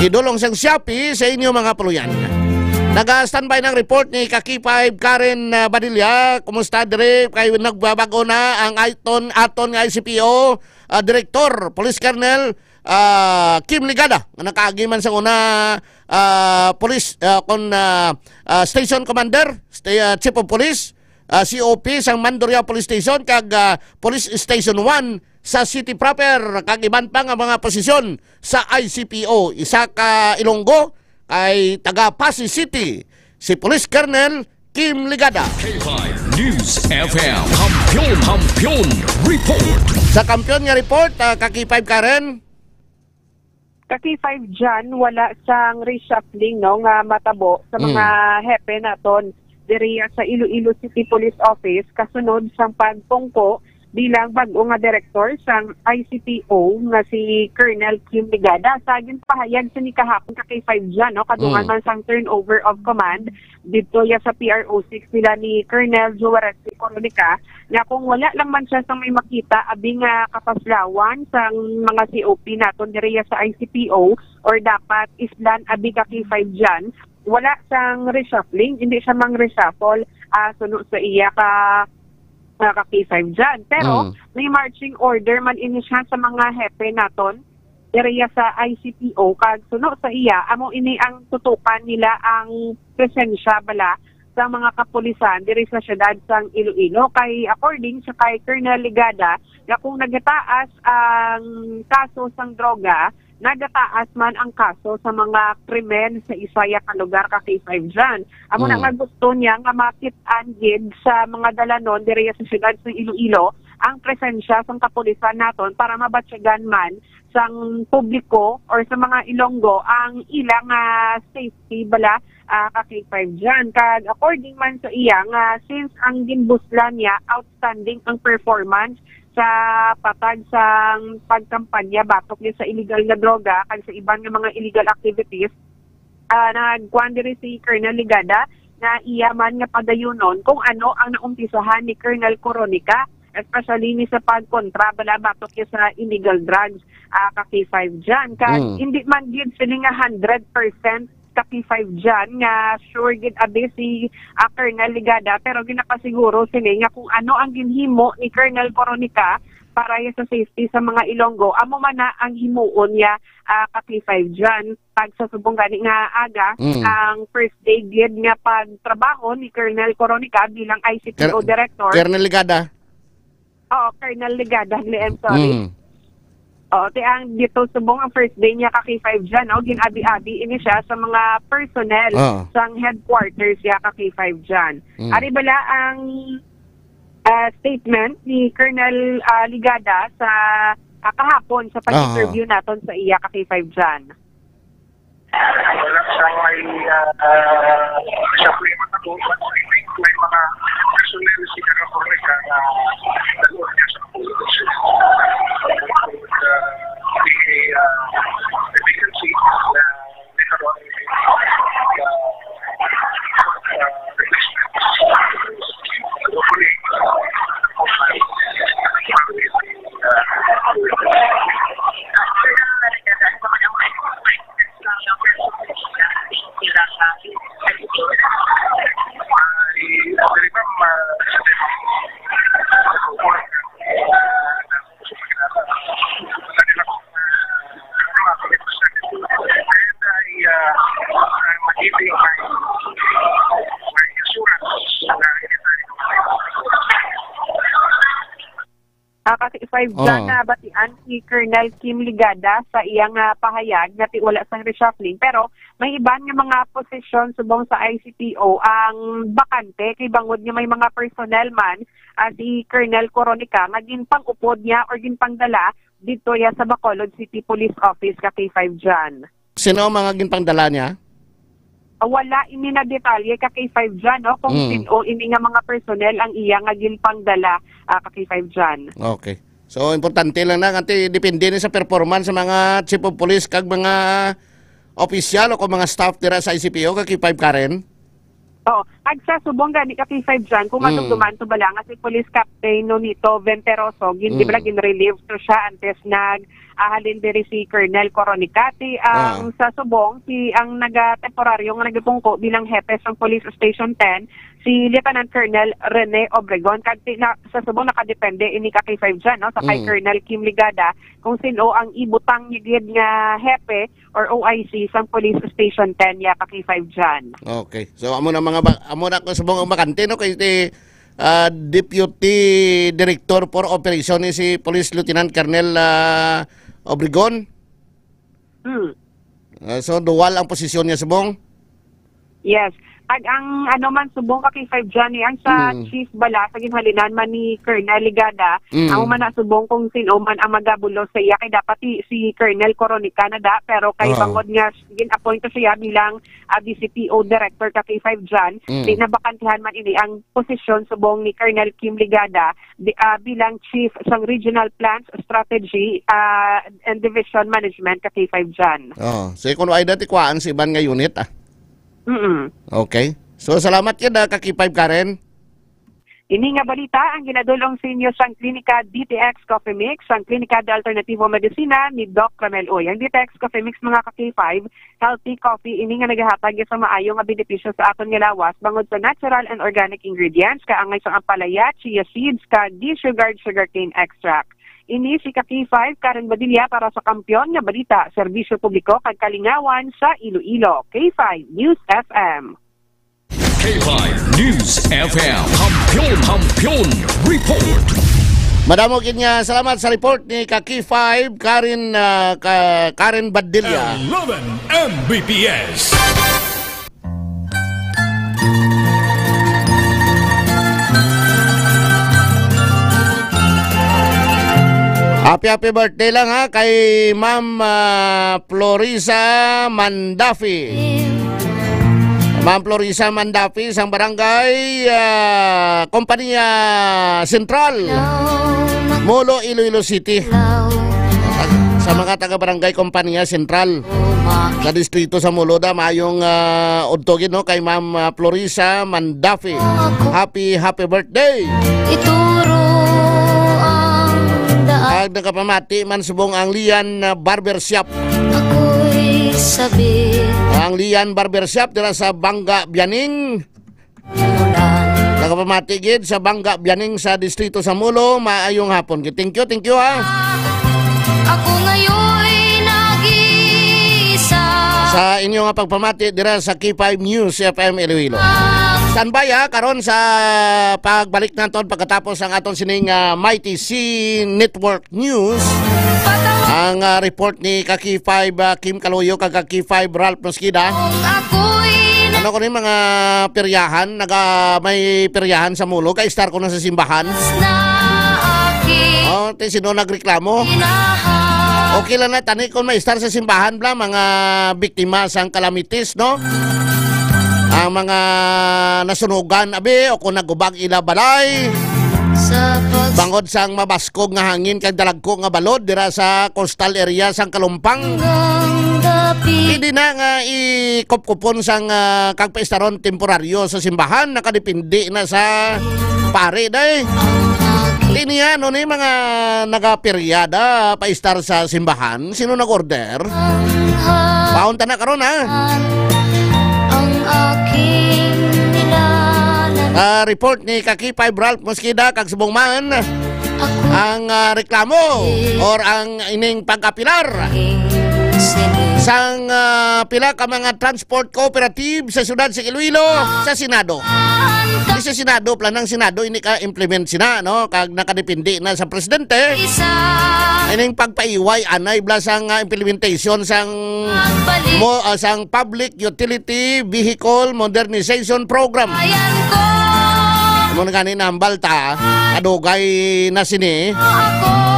Idulong sang Shopee sa inyo mga puluyan. Naga-standby ng report ni Kaki five Karen, ah, Badilla. Kumusta dire? Kay nagbabag-o na ang aton, aton nga I C P O, ah, Director, Police Colonel, ah, Kim Ligada, nga nakaagi man sa una, ah, police, ah, kon, ah, ah, Station Commander, sta-, ah, Chief of Police, ah, C O P sang Mandurriao Police Station kag, ah, Police Station one sa city proper, kag iban pa nga mga posisyon sa I C P O. Isa ka Ilonggo kay taga Passi City, si Police Colonel Kim Ligada. K five News F M. Kampiyon, Kampiyon Report. Sa kampiyon nga report, ah, ka K five Karen. Ka K five John, wala sang reshuffling, no, nga matabo sa mga Mm. hepe naton diriya sa Iloilo City Police Office kasunod sang pagpungko bilang bag-o nga direktor sang I C P O nga si Colonel Kim Ligada. Sa ginpahayag sini kahapon ka K five John, no, kadungan Mm. man sang turnover of command didto ya sa P R O six nila ni Colonel Joares Coronica, nga kung wala lang man siya sa may makita abi nga kapaslawan sang mga C O P naton diriya sa I C P O or dapat islan abi ka K five John, wala sang reshuffling, hindi siya mang-reshuffle, ah, suno sa iya ka, ah, ka K five Jan. Pero Mm. may marching order man ini siya sa mga hepe naton, area sa I C P O, kag suno sa iya, amo ini ang tutukan nila ang presensya bala sa mga kapulisan diri sa siyudad sang Iloilo. Kay according sa kay Colonel Ligada, nga kung nagataas ang kaso sang droga, nagataas man ang kaso sa mga krimen sa isaya ka lugar ka K five Jan. Amo na Mm. nga gusto niya nga makit-an gid sa mga dalanon diri sa siyudad sa Iloilo ang presensya sang kapulisan naton para mabatyagan man sang publiko or sa mga Ilonggo ang ilang, ah, safety bala, ah, ka K five Jan. Kag according man sa iya nga since ang ginbuslan niya outstanding ang performance sa patag sang pagkampanya batok ni sa illegal nga droga kag sa iban nga mga illegal activities, ah, nagkuan diri si Colonel Ligada nga iya man nga padayunon kung ano ang naumpisahan ni Colonel Coronica, especially ni sa pagkontra bala batok niya sa illegal drugs, ah, ka K five Jan. Kag Mm. hindi man gid sini nga hundred percent ka K five Jan nga sure gid abi si, ah, Colonel Ligada, pero ginapasiguro sini nga kung ano ang ginhimo ni Colonel Coronica para ya sa safety sa mga Ilonggo, amo man na ang himuon niya, ah, ka K five Jan. Pag sa subong gani nga aga, Mm. ang first day gid nga pagtrabaho ni Colonel Coronica bilang I C P O Ker-, director. Colonel Ligada. Oo, Colonel Ligada, Glenn, sorry. Mm. Oo, ti ang dito subong ang first day niya ka K five Jan, no? Gin-abi-abi ini siya sa mga personnel Oo. sang headquarters niya ka K five Jan. Mm. Ari bala ang, ah, statement ni Colonel, ah, Ligada sa, ah, kahapon sa pag-interview Aha. naton sa iya ka K five Jan. Wala sang may, ah, ah, siya po yung matabo. May, may mga personnel si Colonel Coronica na dalo niya sa pulis. Ah, may, ah, may vacancy na may karoon, ah, ah, replacement. Ah, kasi five dyan Oo. na batian si Colonel Kim Ligada sa iyang, ah, pahayag nga ti-, wala sang reshuffling. Pero may iban nga mga posisyon subong sa I C P O ang bakante kay bangod nga may mga personnel man, ah, si Colonel Coronica nga ginpang-upod niya or ginpangdala didto ya sa Bacolod City Police Office ka K five dyan. Sino ang mga ginpangdala niya? Ah, wala ini na detalye ka K five dyan, no, kung Mm. sin-o ini nga mga personnel ang iya nga ginpangdala, ah, ka K five dyan. Okay. So, importante lang na, kanti depende ni sa performance sa mga chief of police kag mga opisyal o kung mga staff dira sa I C P O ka K five, Karen? Oo. Kag sa subong gani ka K five dyan, kung Mm. madumduman to bala nga si Police Captain Nonito Venteroso, gin-, di bala Mm. gin-relieve to siya antes nag, ah, halin diri si Colonel Coronicati. Ang Ah. sa subong, si, ang naga-, temporaryo nga nagapungko bilang hepe sang Police Station ten, si Lieutenant Colonel Rene Obregon. Kag ti-, na, sa subong nakadepende ini ka K five dyan, no? Sa kay Mm. Colonel Kim Ligada, kung sin-o ang ibutang niya gid nga hepe or O I C sang Police Station ten ya ka K five dyan. Okay. So, amo na mga ba-, amo na ko subong ang bakante, no? Kay ti, ah, Deputy Director for Operation ni si Police Lieutenant Colonel, ah, Obregon. Hmm. Ah, so, dual ang posisyon niya subong? Yes. Kag ang ano man subong ka K five dyan, eh, ang sa Mm. chief bala, sa ginhalinan man ni Colonel Ligada, Mm. amo man na subong kung sin-o man ang magabulos sa iya. Kay dapat si, si Colonel Coronica na da, pero kay Oo. bangod nga gin-appoint to siya bilang, ah, D C P O director ka K five dyan, Mm. di nabakantihan man ini ang posisyon subong ni Colonel Kim Ligada, di, ah, bilang chief sang Regional Plans Strategy, ah, and Division Management ka K five dyan. Oh, so kung ay dati kuhaan sa iban nga unit, ah. Mm-mm. Okay. So, salamat gid, ah, ka K five, Karen. Ini nga balita ang ginadul-ong sa inyo sang Klinika D T X Coffee Mix, sang Klinika de Alternativo Medicina ni Doc Ramel Uy. Ang D T X Coffee Mix, mga ka-K five, healthy coffee ini nga nagahatag sa maayo nga benepisyo sa aton nga lawas bangod sa natural and organic ingredients, kaangay sang ampalaya, chia seeds, kag desugared sugarcane extract. Ini si ka-K five Karen Badilla para sa Kampiyon nga Balita, Serbisyo Publiko kag Kalingawan sa Iloilo, K five News F M. K five News F M. Kampiyon, Kampiyon Report. Madamo gid nga salamat sa report ni ka K five Karen, ah, ka, Karen Badilla. Eleven M B P S. Happy, happy birthday lang ha kay Ma'am, ah, Florisa Mandafi. Ma'am Florisa Mandafi sang barangay, ah, Kompanya Sentral, Molo, Iloilo City. Sa mga taga barangay Kompanya Sentral sa distrito sa Molo, da, mayong, ah, udto gid, no, kay Ma'am, ah, Florisa Mandafi. Happy, happy birthday. Ituro ang daan. Kag nagapamati man subong ang Lian, ah, Barber Shop. Ako'y sabi. Ang Lian Barber Shop dira sa Bangga, Bianing. Nagapamati gid sa Bangga, Bianing sa distrito sa Molo. Maayong hapon gid. Thank you, thank you ha. Ako ngayon nag-iisa. Sa inyo nga pagpamati dira sa K five News F M Iloilo. Standby ha, karon sa pagbalik naton pagkatapos ang aton sining, ah, Mighty C Network News. Ang, ah, report ni ka K five, ah, Kim Kaloyo kag ka K five Ralph Mosqueda. Ano ko ni mga peryahan, naga may peryahan sa Molo, ka-star ko na sa simbahan. Oh, ti sino nagreklamo? Okay lang na tani kung ma-star sa simbahan bla, mga biktima sang calamities, no? Ang mga nasunugan, abi, o kung nagubag ila balay. Bangod sang mabaskog nga hangin kag dalagko nga balod dira sa coastal area sang Kalumpang. Pwede na nga ikupkupon sang, ah, kag paistaron temporaryo sa simbahan, nakadepende na sa pari, day. Di niya, ano ni, mga nagaperyada, paistar sa simbahan? Sino nag-order? Paunta na karon, ha? Ang aking nilalang. Ah, report ni Kaki Five Ralph Mosqueda kag subong man ang, ah, reklamo or ang ining pag-apilar sang, ah, pila ka mga transport cooperative sa siyudad sa Iloilo sa Senado. Di sa Senado, planang Senado, ini ka implement sina, no? Kag nakadepende na sa presidente. Ining pagpaiway anay bla sang, ah, implementation sang mo, ah, sang Public Utility Vehicle Modernization Program. Mo na gani nambal ta, kadugay na sini.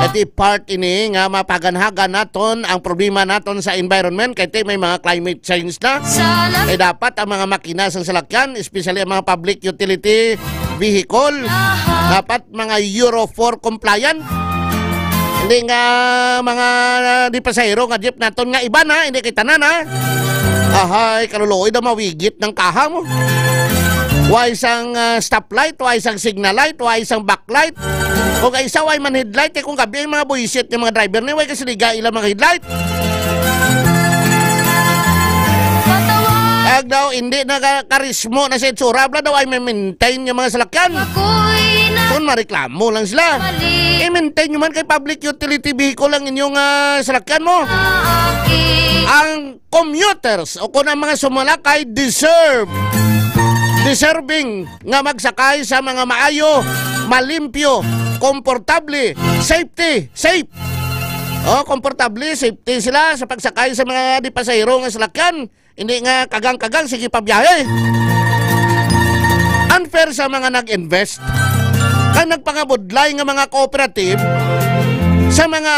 Iti part ini nga mapaganhagan naton ang problema naton sa environment kay ti may mga climate change na. Kay dapat ang mga makina sang salakyan, especially ang mga public utility vehicle, dapat mga Euro four compliant. Hindi nga mga, ah, di pasahero nga jeep naton nga iban, ha, hindi kay tanan, ha. Ahay, kaluluoy daw mawigit ng kaha mo. Way sang, ah, stoplight, way sang signal light, way sang backlight. Kung kaisa, way man headlight, eh, kung gabi ang mga buwisit nga mga driver ni, way kasiliga ila mga headlight. Kag daw, hindi na ka-, karismo na sa itsura, bla daw ay may maintain nga mga salakyan. Kung mareklamo lang sila. I-maintain nyo man kay public utility vehicle ang inyong, ah, salakyan mo. Ang commuters o kung ang mga sumalakay deserve, deserving nga magsakay sa mga maayo, malimpyo, komportable, safety, safe. Oh, komportable, safety sila sa pagsakay sa mga di pasahero nga salakyan. Hindi nga kagang-kagang, sige pa biyahe. Unfair sa mga nag-invest kag nagpangabudlay nga mga cooperative sa mga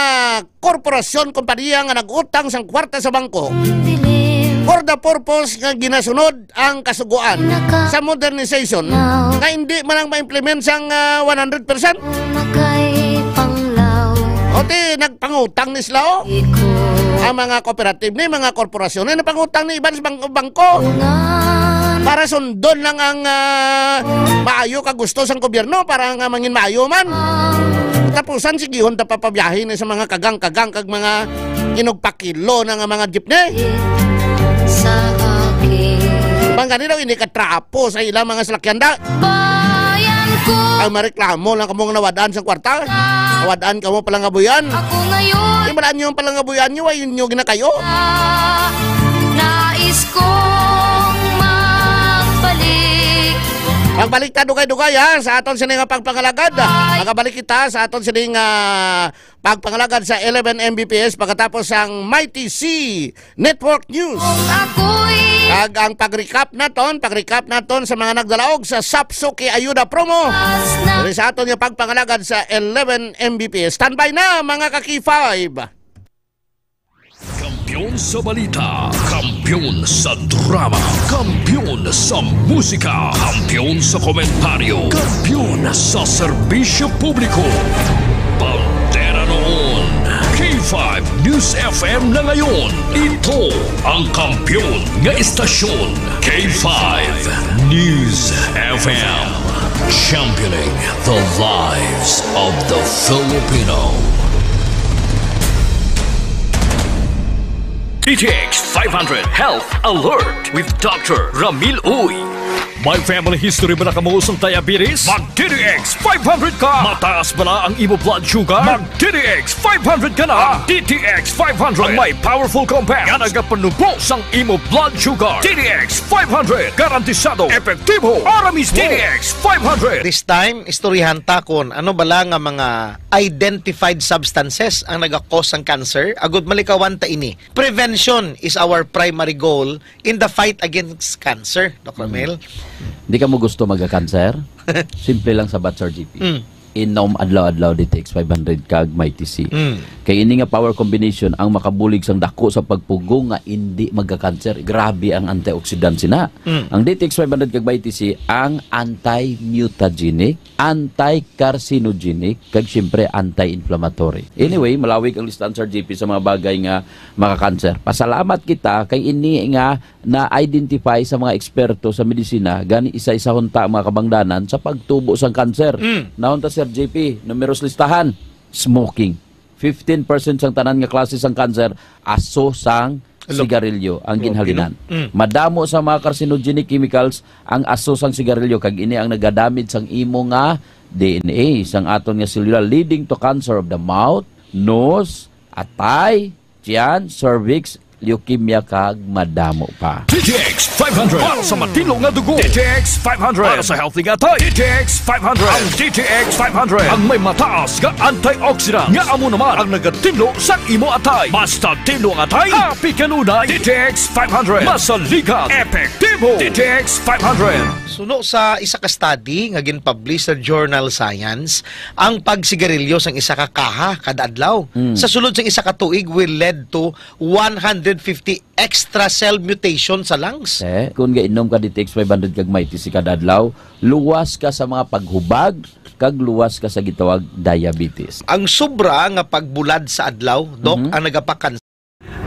korporasyon, kompanya nga nag-utang sang kwarta sa bangko for the purpose nga ginasunod ang kasugoan sa modernization nga hindi man ang ma-implement sang, ah, one hundred percent. Pati nagpangutang ni sila, oh. Ang mga kooperative ni, mga korporasyon ni, napangutang ni iban sa bang-, bangko. Para sundon lang ang, ah, maayo ka gusto sang gobyerno para nga mangin maayo man. Tapusan, sigihon ta papabiyahe ni sa mga kagang-kagang kag mga kinugpakilo na nga mga jeepney. Sa akin. Bang gani daw ini katrapo sa ilang mga salakyan da. Bayan ko. Ang mareklamo lang kamo nga nawad-an sa kwarta. Nawad-an kamo palangabuyan. Ako ngayon. Ibalaan niyo ang palangabuyan niyo, ay inyo ginakayo. Nais kong magbalik. Magbalik ta dugay-dugay, ha, sa aton sini nga pagpangalagad. Ay. Magabalik kita sa aton sini nga pagpangalagad sa eleven M B P S pagkatapos sang Mighty C Network News. Ako'y Ag ang pag-recap naton, pag-recap naton sa mga nagdalaog sa Sapsuki Ayuda Promo. Mas na Diri sa aton nga pagpangalagad sa eleven M B P S. Standby na, mga ka-K five. Kampiyon sa balita, kampiyon sa drama, kampiyon sa musika, kampiyon sa komentaryo, kampiyon sa serbisyo publiko. Bandera noon, K five News F M na ngayon. Ito ang kampiyon nga istasyon, K five News F M. Championing the lives of the Filipino. D T X five hundred Health Alert with Doctor Ramil Uy. May family history ba na kamo sang diabetes? Mag D T X five hundred ka! Mataas bala ang imo blood sugar? Mag D T X five hundred ka na! Ang D T X five hundred ang may powerful compound nga nagapanubo sang imo blood sugar. D T X five hundred, garantisado, epektibo, ara mismo. D T X five hundred. This time, istoryahan ta kon ano bala nga mga identified substances ang nagakos sang cancer, agud malikawan ta ini. Prevention is our primary goal in the fight against cancer, Doc Mm. Ramil. Di ka mo gusto magka-cancer? Simple lang sa bat, Sir G P. Mm. Inom adlaw-adlaw D T X five hundred kag Mighty C. Mm. Kay ini nga power combination ang makabulig sang dako sa pagpugong nga indi magka-cancer. Grabe ang antioxidant sina. Mm. Ang D T X five hundred kag Mighty C ang anti-mutagenic, anti-carcinogenic, kag siyempre anti-inflammatory. Anyway, malawig ang listahan, Sir G P, sa mga bagay nga maka-cancer. Pasalamat kita kay ini nga na-identify sa mga eksperto sa medisina, gani isa-isahon ta ang mga kabangdanan sa pagtubo sang cancer. Mm. Naon ta, Sir J P, numeros listahan, smoking. Fifteen percent sang tanan nga klase sang cancer, aso sang Hello. sigarilyo ang Grabe, ginhalinan. No? Mm. Madamo sa mga carcinogenic chemicals ang aso sang sigarilyo, kag ini ang nagadamage sang imo nga D N A, sang aton nga selula, leading to cancer of the mouth, nose, atay, tiyan, cervix, leukemia, kag madamo pa. D T X five hundred para sa matino nga dugo. D T X five hundred para sa healthy nga atay. D T X five hundred. Ang D T X five hundred ang may mataas nga antioxidant nga amo naman ang nagatinlo sa imo atay. Basta tinlo ang atay, happy kanunay. D T X five hundred. Masaligan, epektibo. D T X five hundred. Suno sa isa ka study nga ginpublish sa journal Science, ang pagsigarilyo sang isa ka kaha kada adlaw Mm. sa sulod sang isa ka tuig will lead to one hundred fifty extra cell mutation sa lungs. Eh, kung gainom ka D T X five hundred kag Mighty C kada adlaw, luwas ka sa mga paghubag, kag luwas ka sa gitawag diabetes. Ang sobra nga pagbulad sa adlaw, Doc, Mhm. ang nagapakan-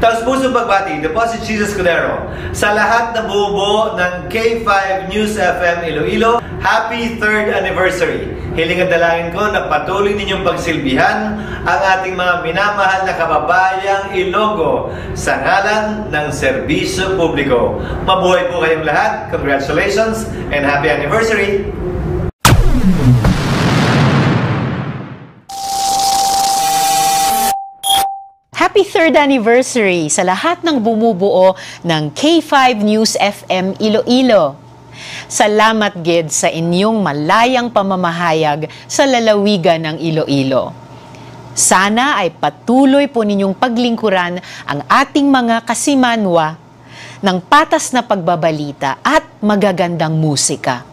Taos pusong pagbati, the boss is Jesus Cudero. Sa lahat na bumubuo ng K five News F M Iloilo, happy third anniversary. Hiling at dalangin ko na patuloy ninyong pagsilbihan ang ating mga minamahal na kababayang Ilonggo sa ngalan ng serbisyo publiko. Mabuhay po kayong lahat. Congratulations and happy anniversary! Happy third anniversary sa lahat ng bumubuo ng K five News F M Iloilo. Salamat gid sa inyong malayang pamamahayag sa lalawigan ng Iloilo. Sana ay patuloy po ninyong paglingkuran ang ating mga kasimanwa ng patas na pagbabalita at magagandang musika.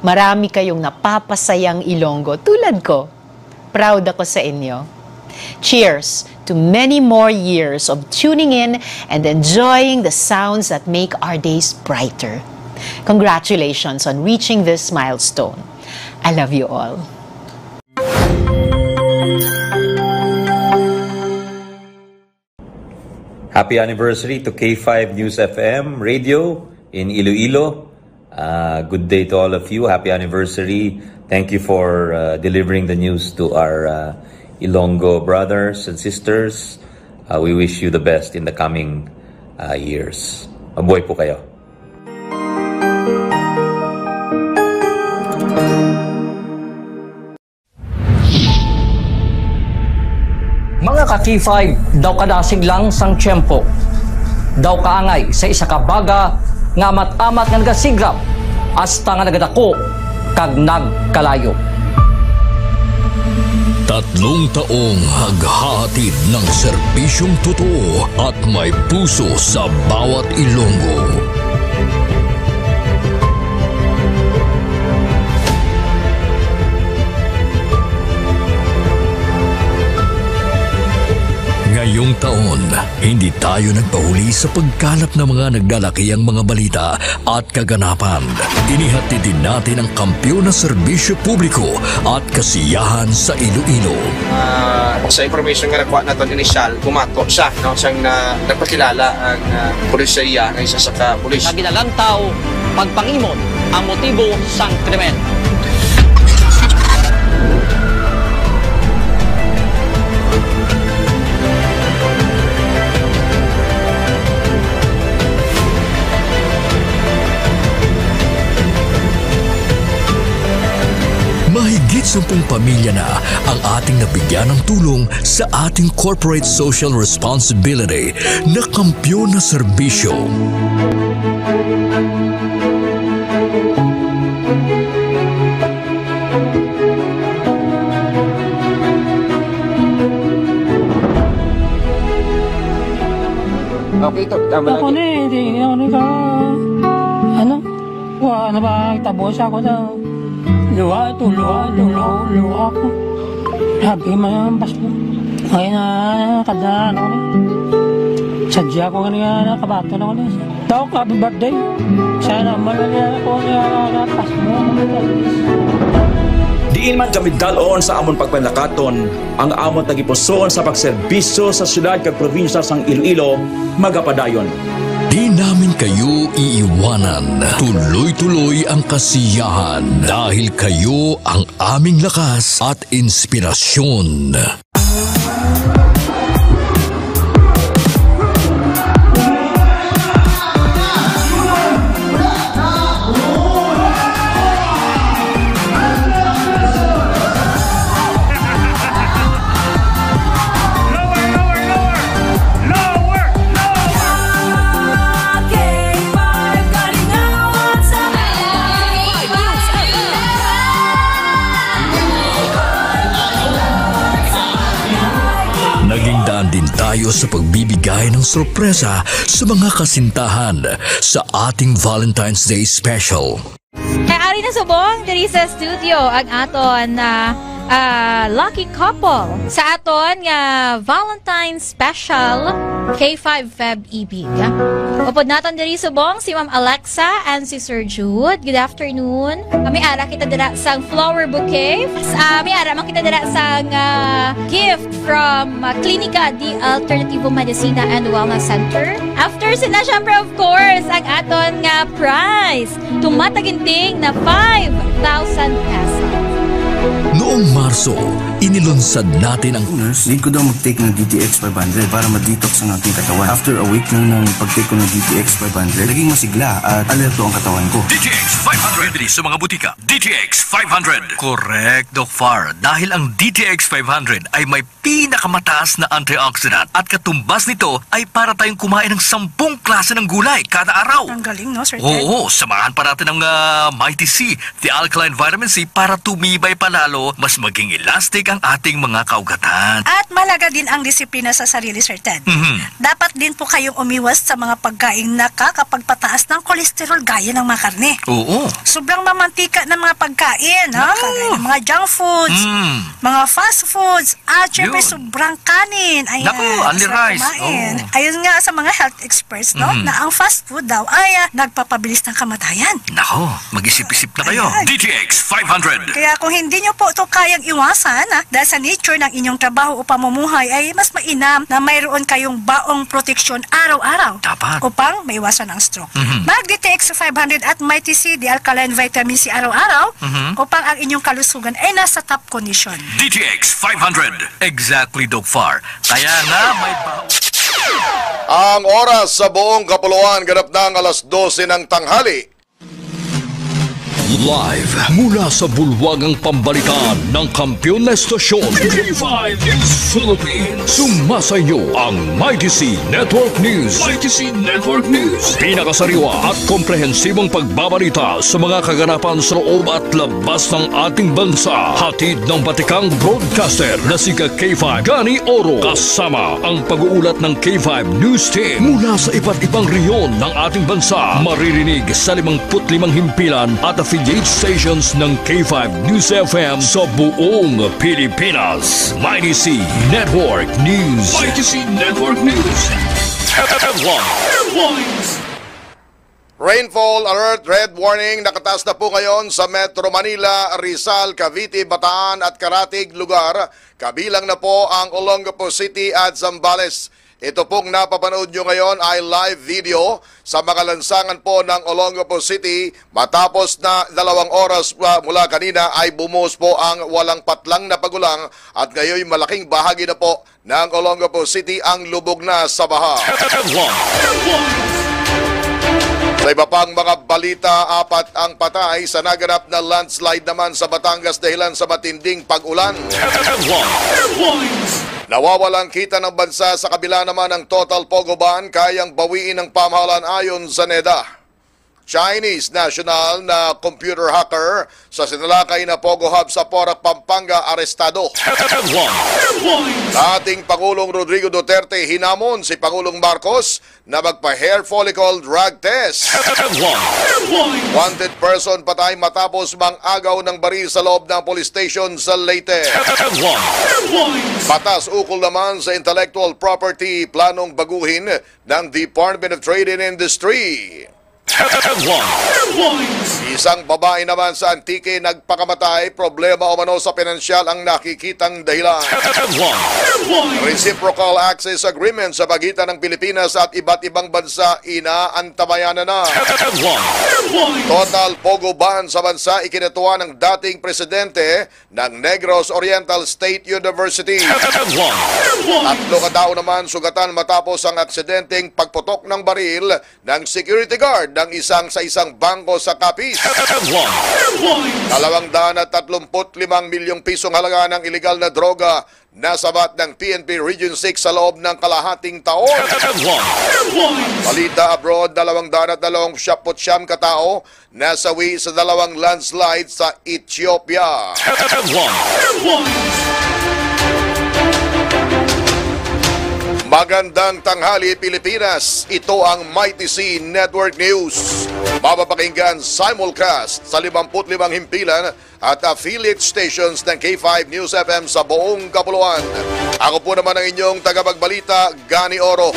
Marami kayong napapasayang Ilonggo tulad ko. Proud ako sa inyo. Cheers to many more years of tuning in and enjoying the sounds that make our days brighter. Congratulations on reaching this milestone. I love you all. Happy anniversary to K five News F M Radio in Iloilo. Uh, good day to all of you. Happy anniversary. Thank you for uh, delivering the news to our uh, Ilonggo brothers and sisters. Uh, we wish you the best in the coming uh, years. Mabuhay po kayo. Mga ka-K five, daw kadasig lang sang tiyempo. Daw kaangay sa isa ka baga nga amat-amat nga nagasigrap hasta nga nagadako kag nagkalayo. Tatlong taong naghahatid ng serbisyong totoo at may puso sa bawat Ilonggo. Ngayong taon, hindi tayo nagpahuli sa pagkalap ng mga naglalakihang mga balita at kaganapan. Inihatid din natin ang kampiyon na serbisyo publiko at kasiyahan sa Iloilo. Ah, sa information nga nakuha naton initial, bumato siya, no, siyang na, nagpakilala ang, ah, pulis sa iya nga isa sa ka pulis. Nga ginalantaw pagpangimon ang motibo sang krimen. Mahigit sampung pamilya na ang ating nabigyan ng tulong sa ating corporate social responsibility na kampiyon na serbisyo. Okay, to, tama Ako lang. Ni, hindi, hindi ako ni ka, ano, wa, ano ba, tabo siya ako daw. Luha, ito, luha, ito, luha, luha ako. Sabi mo yung passport. Ay, na, kada, ano, ni. Sadya ko nga niya, nakabato na ako ni. Daw, happy birthday. Sana malalian ako nga lapas mo. Diin man kami dal-on sa amon pagpanlakaton, ang amon tagipusoon sa pagserbisyo sa siyudad kag probinsya sang Iloilo magapadayon. Di namin kayo iiwanan. Tuloy-tuloy ang kasiyahan dahil kayo ang aming lakas at inspirasyon. Naging daan din tayo sa pagbibigay ng sorpresa sa mga kasintahan sa ating Valentine's Day special. Kay ari na subong diri sa studio ang aton, ah, ah, lucky couple sa aton nga Valentine's Special K five Feb Ibig. Upod naton diri subong si Ma'am Alexa and si Sir Jude. Good afternoon. Ah, may ara kita dira sang flower bouquet. Ah, may ara man kita dira sang, ah, gift from, ah, Klinika de Alternativo Medicina and Wellness Center. After sila, syempre, of course, ang aton nga prize. Tumataginting na five thousand pesos. Noong Marso, inilunsad natin ang Nurse, need ko daw mag-take ng D T X five hundred para ma-detox ang aking katawan. After a week na ng pag-take ko ng D T X five hundred, naging masigla at alerto ang katawan ko. D T X five hundred. Bibili sa mga butika. D T X five hundred. Correct, Doc Far. Dahil ang D T X five hundred ay may pinakamataas na antioxidant at katumbas nito ay para tayong kumain ng sampung klase ng gulay kada araw. Ang galing, no, Sir Ted? Oo, samahan pa natin ng, ah, Mighty C, the alkaline vitamin C, para tumibay pa lalo, mas maging elastic ang ating mga kaugatan. At mahalaga din ang disiplina sa sarili, Sir Ted. Mhm. Dapat din po kayong umiwas sa mga pagkaing nakakapagpataas ng kolesterol gaya ng mga karne. Oo. Sobrang mamantika ng pagkain, no? Naku! Kagaya ng mga junk foods, Mm. mga fast foods, at syempre Yun. sobrang kanin. Ayan, Naku, only sarap rice. kumain. Oo. Ayun nga sa mga health experts, no, Mm. na ang fast food daw ay, ah, nagpapabilis ng kamatayan. Nako, mag-isip-isip na kayo. Ayan. D T X five hundred. Kaya kung hindi nyo po ito kayang iwasan, ah, dahil sa nature ng inyong trabaho o pamumuhay, ay mas mainam na mayroon kayong baong proteksyon araw-araw Dapat. upang maiwasan ang stroke. Mhm. Mag-D T X five hundred at Mighty C, the alkaline vitamin C araw-araw Mhm. upang ang inyong kalusugan ay nasa top condition. D T X five hundred. Exactly, Doc Far. Kaya nga may baho. Ang oras sa buong kapuluan ganap na ang alas dose ng tanghali. Live mula sa bulwagang pambalita ng kampiyon na estasyon, K five News Philippines. Sumasa inyo ang Mighty C Network News. Mighty C Network News. Pinakasariwa at komprehensibong pagbabalita sa mga kaganapan sa loob at labas ng ating bansa. Hatid ng batikang broadcaster na si K five Gani Oro. Kasama ang pag-uulat ng K five News Team mula sa iba't ibang rehiyon ng ating bansa. Maririnig sa limang put limang himpilan at affiliate stations ng K five News F M sa buong Pilipinas. Mighty C Network News. Mighty C Network News. Headlines. Rainfall alert, red warning, nakataas na po ngayon sa Metro Manila, Rizal, Cavite, Bataan at karatig lugar, kabilang na po ang Olongapo City at Zambales. Ito pong napapanood nyo ngayon ay live video sa mga lansangan po ng Olongapo City. Matapos na dalawang oras, ah, mula kanina ay bumuhos po ang walang patlang na pagulang at ngayon malaking bahagi na po ng Olongapo City ang lubog na sa baha. Sa iba pang mga balita, apat ang patay sa naganap na landslide naman sa Batangas dahilan sa matinding pag-ulan. Nawawalang kita ng bansa sa kabila naman ng total POGO ban, kayang bawiin ng pamahalaan ayon sa neda. Chinese national na computer hacker sa sinalakay na POGO hub sa Porac, Pampanga, arestado. Dating Pangulong Rodrigo Duterte hinamon si Pangulong Marcos na magpa-hair follicle drug test. Wanted person patay matapos mang-agaw ng baril sa loob ng police station sa Leyte. Batas ukol naman sa intellectual property, planong baguhin ng Department of Trade and Industry. Headlines. Isang babae naman sa Antique nagpakamatay, problema umano sa pinansyal ang nakikitang dahilan. Headlines. Reciprocal Access Agreement sa pagitan ng Pilipinas at iba't ibang bansa inaantabayanan na. Headlines. Total POGO ban sa bansa ikinatuwa ng dating presidente ng Negros Oriental State University. Headlines. Tatlo ka tao naman sugatan matapos ang aksidenteng pagputok ng baril ng security guard ng isang sa isang bangko sa Capiz. Headlines. Dalawang daan at tatlumpu't limang milyong pisong halaga ng iligal na droga nasabat ng P N P Region six sa loob ng kalahating taon. Headlines. Balita abroad, dalawang daan at dalawang siyam ka tao nasawi sa dalawang landslide sa Ethiopia. Headlines. Magandang tanghali, Pilipinas. Ito ang Mighty C Network News. Mapapakinggan simulcast sa limampu't limang himpilan at affiliate stations ng K five News F M sa buong kapuluan. Ako po naman ang inyong tagapagbalita, Gani Oro.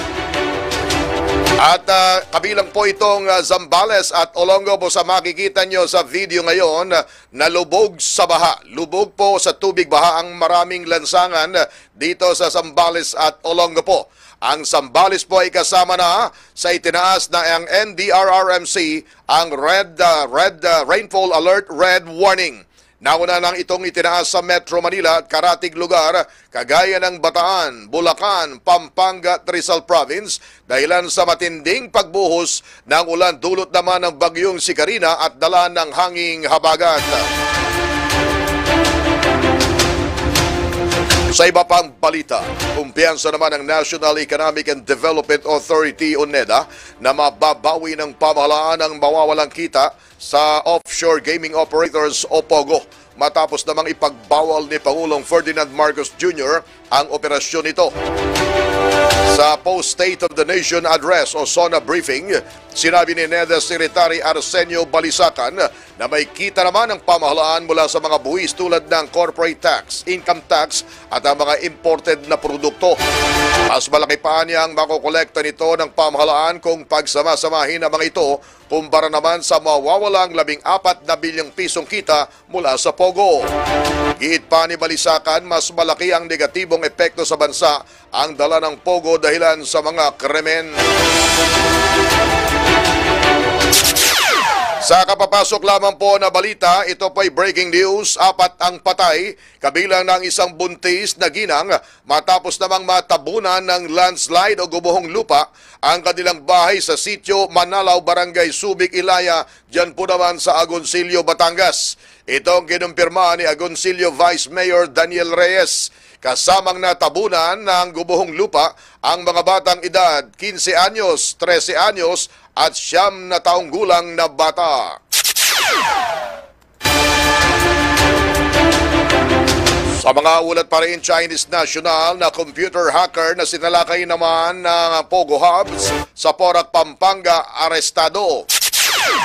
At, ah, kabilang po itong, ah, Zambales at Olongapo sa makikita nyo sa video ngayon, ah, nalubog sa baha. Lubog po sa tubig baha ang maraming lansangan, ah, dito sa Zambales at Olongapo. Ang Zambales po ay kasama na sa itinaas na ang N D R R M C ang red, ah, red, ah, rainfall alert, red warning. Nauna nang itong itinaas sa Metro Manila at karatig lugar, kagaya ng Bataan, Bulacan, Pampanga at Rizal Province, dahilan sa matinding pagbuhos ng ulan dulot naman ng bagyong si Karina at dala ng hanging habagat. Sa iba pang balita, kumpiyansa naman ang National Economic and Development Authority o neda na mababawi ng pamahalaan ang mawawalang kita sa offshore gaming operators o pogo, matapos namang ipagbawal ni Pangulong Ferdinand Marcos Junior ang operasyon nito. Sa post State of the Nation Address o SONA briefing, sinabi ni NEDA Secretary Arsenio Balisacan na may kita naman ang pamahalaan mula sa mga buwis tulad ng corporate tax, income tax at ang mga imported na produkto. Mas malaki pa niya ang makokolekta nito ng pamahalaan kung pagsama-samahin ang mga ito kumpara naman sa mawawalang labing apat na bilyong pisong kita mula sa POGO. Giit pa ni Balisacan, mas malaki ang negatibong epekto sa bansa ang dala ng POGO dahilan sa mga krimen. Sa kapapasok lamang po na balita, ito po'y breaking news. Apat ang patay, kabilang ng isang buntis na ginang, matapos namang matabunan ng landslide o gubuhong lupa ang kanilang bahay sa sitio Manalaw, Barangay Subic, Ilaya, dyan po naman sa Agoncillo, Batangas. Ito ang kinumpirma ni Agoncillo Vice Mayor Daniel Reyes. Kasamang natabunan ng gubuhong lupa ang mga batang edad quince anyos, trese anyos at siyam na taong gulang na bata. Sa mga ulat pa rin, Chinese national na computer hacker na sinalakay naman ng POGO Hubs sa Porac, Pampanga, arestado.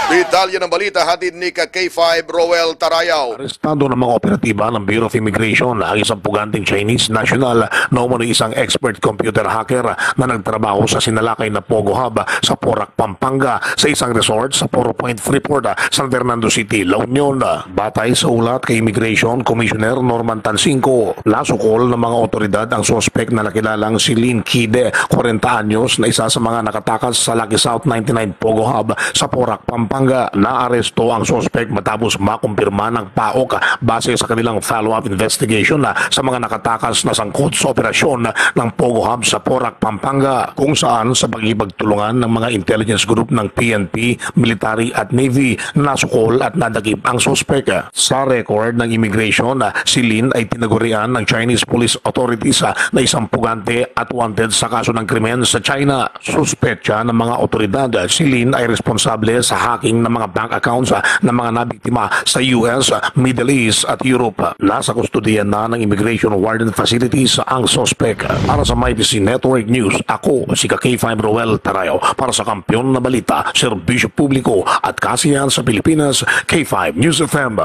Detalye ng balita hatid ni ka K five Roel Tarayaw. Arestado ng mga operatiba ng Bureau of Immigration ang isang puganteng Chinese national na umano'y isang expert computer hacker na nagtrabaho sa sinalakay na POGO Hub sa Porac, Pampanga, sa isang resort sa Four Point Freeport, San Fernando City, La Union. Batay sa ulat kay Immigration Commissioner Norman Tansingco, nasukol ng mga otoridad ang suspek na nakilalang si Lin Kide, kwarenta anyos, na isa sa mga nakatakas sa Lucky South ninety-nine POGO Hub sa Porac, Pampanga. Naaresto ang suspek matapos makumpirma ng PAOK base sa kanilang follow-up investigation na sa mga nakatakas na sangkot sa operasyon ng POGO Hub sa Porac, Pampanga, kung saan sa pagkipagtulungan ng mga intelligence group ng P N P, military at navy, nasukol at nadakip ang suspek. Sa record ng immigration, si Lin ay tinagurian ng Chinese police authorities na isang pugante at wanted sa kaso ng krimen sa China. Suspetsa ng mga otoridad, si Lin ay responsable sa hacking ng mga bank accounts ng mga nabiktima sa U S, Middle East at Europe. Nasa kustodiya na ng immigration warden facilities ang suspek. Para sa Mighty C Network News, ako si ka K five Roel Tarayo. Para sa Kampiyon na Balita, Serbisyo Publiko at Kasiyahan sa Pilipinas, K five News F M.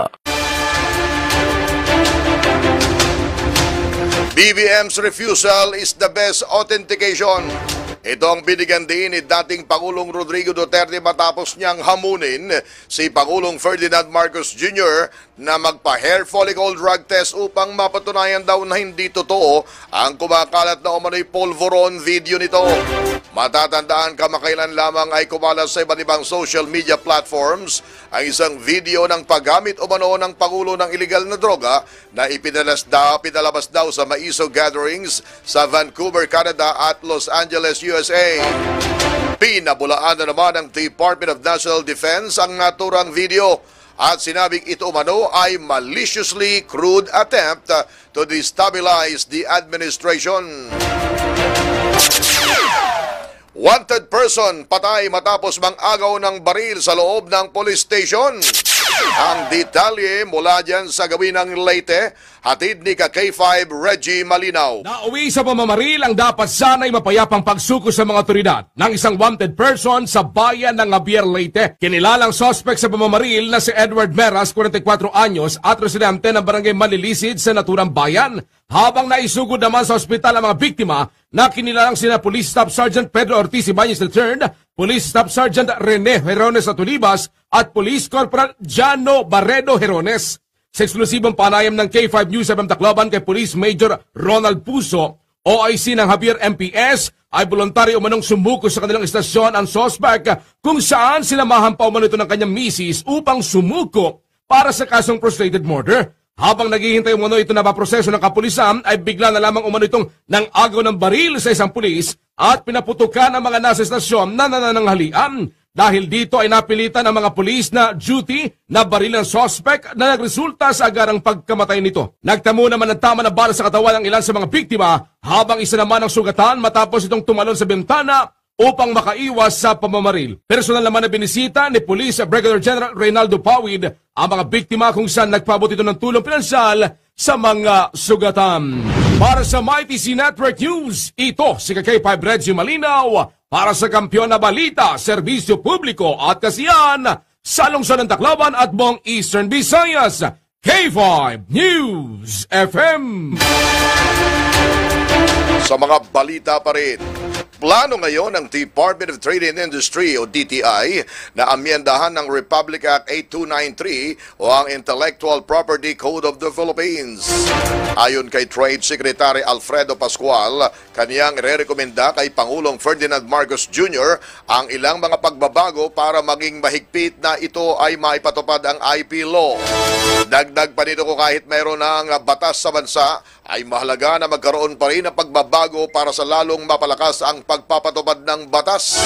B B M's refusal is the best authentication. Ito ang binigyan diin ni dating Pangulong Rodrigo Duterte matapos niyang hamunin si Pangulong Ferdinand Marcos Junior na magpa-hair follicle drug test upang mapatunayan daw na hindi totoo ang kumakalat na umano'y polvoron video nito. Matatandaan, kamakailan lamang ay kumalat sa iba't ibang social media platforms ang isang video ng paggamit umano ng Pangulo ng iligal na droga na ipinalas daw, pinalabas daw sa Maiso Gatherings sa Vancouver, Canada at Los Angeles, U S A. Pinabulaan na naman ng Department of National Defense ang naturang video at sinabing ito umano ay maliciously crude attempt to destabilize the administration. Wanted person patay matapos mang-agaw ng baril sa loob ng police station. Ang detalye mula dyan sa gawin ng Leyte, hatid ni ka K five Reggie Malinaw. Nauwi sa pamamaril ang dapat sana'y mapayapang pagsuko sa mga otoridad ng isang wanted person sa bayan ng Javier, Leyte. Kinilalang suspect sa pamamaril na si Edward Meras, kwarenta y kuwatro anyos, at residente ng barangay Malilisid sa naturang bayan. Habang naisugod naman sa ospital ang mga biktima na kinilalang sina Police Staff Sergeant Pedro Ortiz Ibañez the third, Police Staff Sergeant Rene Herones Atulibas, at Police Corporal Jano Barredo Herones. Sa eksklusibong panayam ng K five News F M Tacloban kay Police Major Ronald Puso, O I C ng Javier M P S, ay boluntaryo umanong sumuko sa kanilang istasyon ang suspect, kung saan sinamahan pa umano ito ng kanyang misis upang sumuko para sa kasong frustrated murder. Habang naghihintay umano ito na maproseso ng kapulisan, ay bigla na lamang umano itong nang-agaw ng baril sa isang pulis at pinaputukan ang mga nasa istasyon na nanananghalian. Dahil dito ay napilitan ang mga pulis na duty na baril ang suspect na nagresulta sa agarang pagkamatay nito. Nagtamo naman ng tama na bala sa katawan ang ilan sa mga biktima, habang isa naman ang sugatan matapos itong tumalon sa bintana upang makaiwas sa pamamaril. Personal naman na binisita ni Police Brigadier General Reynaldo Pawid ang mga biktima, kung saan nagpaabot ito ng tulong pinansyal sa mga sugatan. Para sa Mighty C Network News, ito si K five Reggie Malinaw para sa Kampiyon na Balita, Serbisyo Publiko at Kasiyahan sa Lungsod ng Tacloban at buong Eastern Visayas. K five News F M. Sa mga balita pa rin, plano ngayon ng Department of Trade and Industry o D T I na amyendahan ng Republic Act eight two nine three o ang Intellectual Property Code of the Philippines. Ayon kay Trade Secretary Alfredo Pascual, kaniyang irerekomenda kay Pangulong Ferdinand Marcos Junior ang ilang mga pagbabago para maging mahigpit na ito ay maipatupad ang I P law. Dagdag pa nito, kung kahit mayroon na ang batas sa bansa, ay mahalaga na magkaroon pa rin ng pagbabago para sa lalong mapalakas ang pagpapatupad ng batas.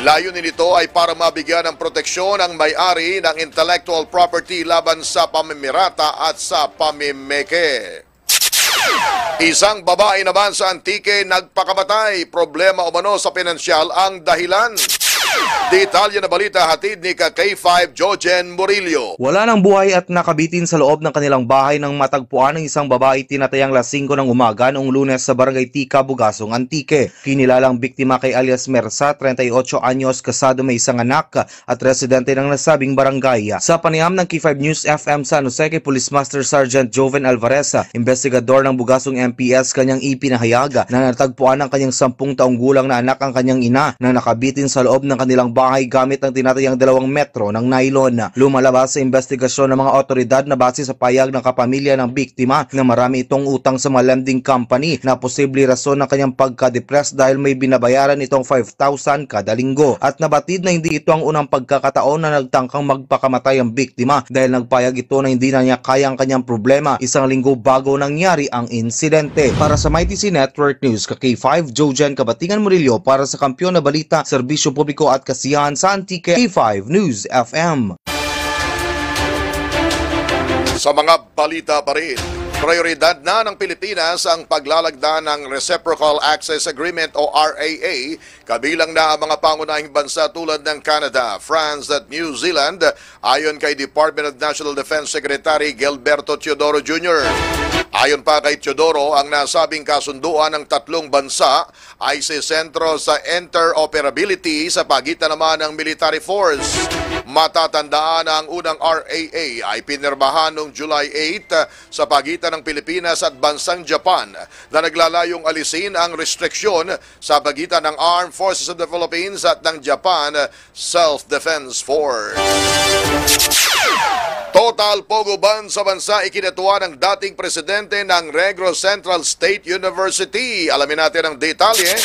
Layunin nito ay para mabigyan ng proteksyon ang may-ari ng intellectual property laban sa pamimirata at sa pamimeke. Isang babae naman sa Antique nagpakamatay. Problema umano sa pinansyal ang dahilan. Detalye na balita hatid ni ka K five Jojen Murillo. Wala nang buhay at nakabitin sa loob ng kanilang bahay nang matagpuan ang isang babae tinatayang alas singko ng umaga noong Lunes sa Barangay Tika, Bugasong, Antique. Kinilalang biktima kay alias Mersa, treinta y ocho anyos, kasado, may isang anak, at residente ng nasabing barangay. Sa panayam ng K five News F M San Jose kay Police Master Sergeant Joven Alvarez, investigador ng Bugasong M P S, kanyang ipinahayag na natagpuan ng kanyang sampung taong gulang na anak ang kanyang ina na nakabitin sa loob ng kanilang bahay gamit ang tinatayang dalawang metro ng nylon. Lumalabas sa investigasyon ng mga otoridad na base sa payag ng kapamilya ng biktima na marami itong utang sa mga lending company na posible rason ng kanyang pagka-depressed dahil may binabayaran itong five thousand kada linggo. At nabatid na hindi ito ang unang pagkakataon na nagtangkang magpakamatay ang biktima dahil nagpayag ito na hindi na niya kaya ang kanyang problema isang linggo bago nangyari ang insidente. Para sa Mighty C Network News, ka K five, Jojan Kabatingan Murillo, para sa Kampiyon na Balita, Serbisyo Publiko at Kasiyahan sa Antique, K five News F M. Sa mga balita pa rin, prioridad na ng Pilipinas ang paglalagda ng Reciprocal Access Agreement o R A A, kabilang na ang mga pangunahing bansa tulad ng Canada, France at New Zealand, ayon kay Department of National Defense Secretary Gilberto Teodoro Junior. Ayon pa kay Teodoro, ang nasabing kasunduan ng tatlong bansa ay sisentro sa interoperability sa pagitan naman ng military force. Matatandaan na ang unang R A A ay pinirmahan noong July eight sa pagitan ng Pilipinas at bansang Japan na naglalayong alisin ang restriksyon sa pagitan ng Armed Forces of the Philippines at ng Japan Self-Defense Force. Total pogo ban sa bansa ikinatuwa ng dating presidente ng Negros Central State University. Alamin natin ang detalye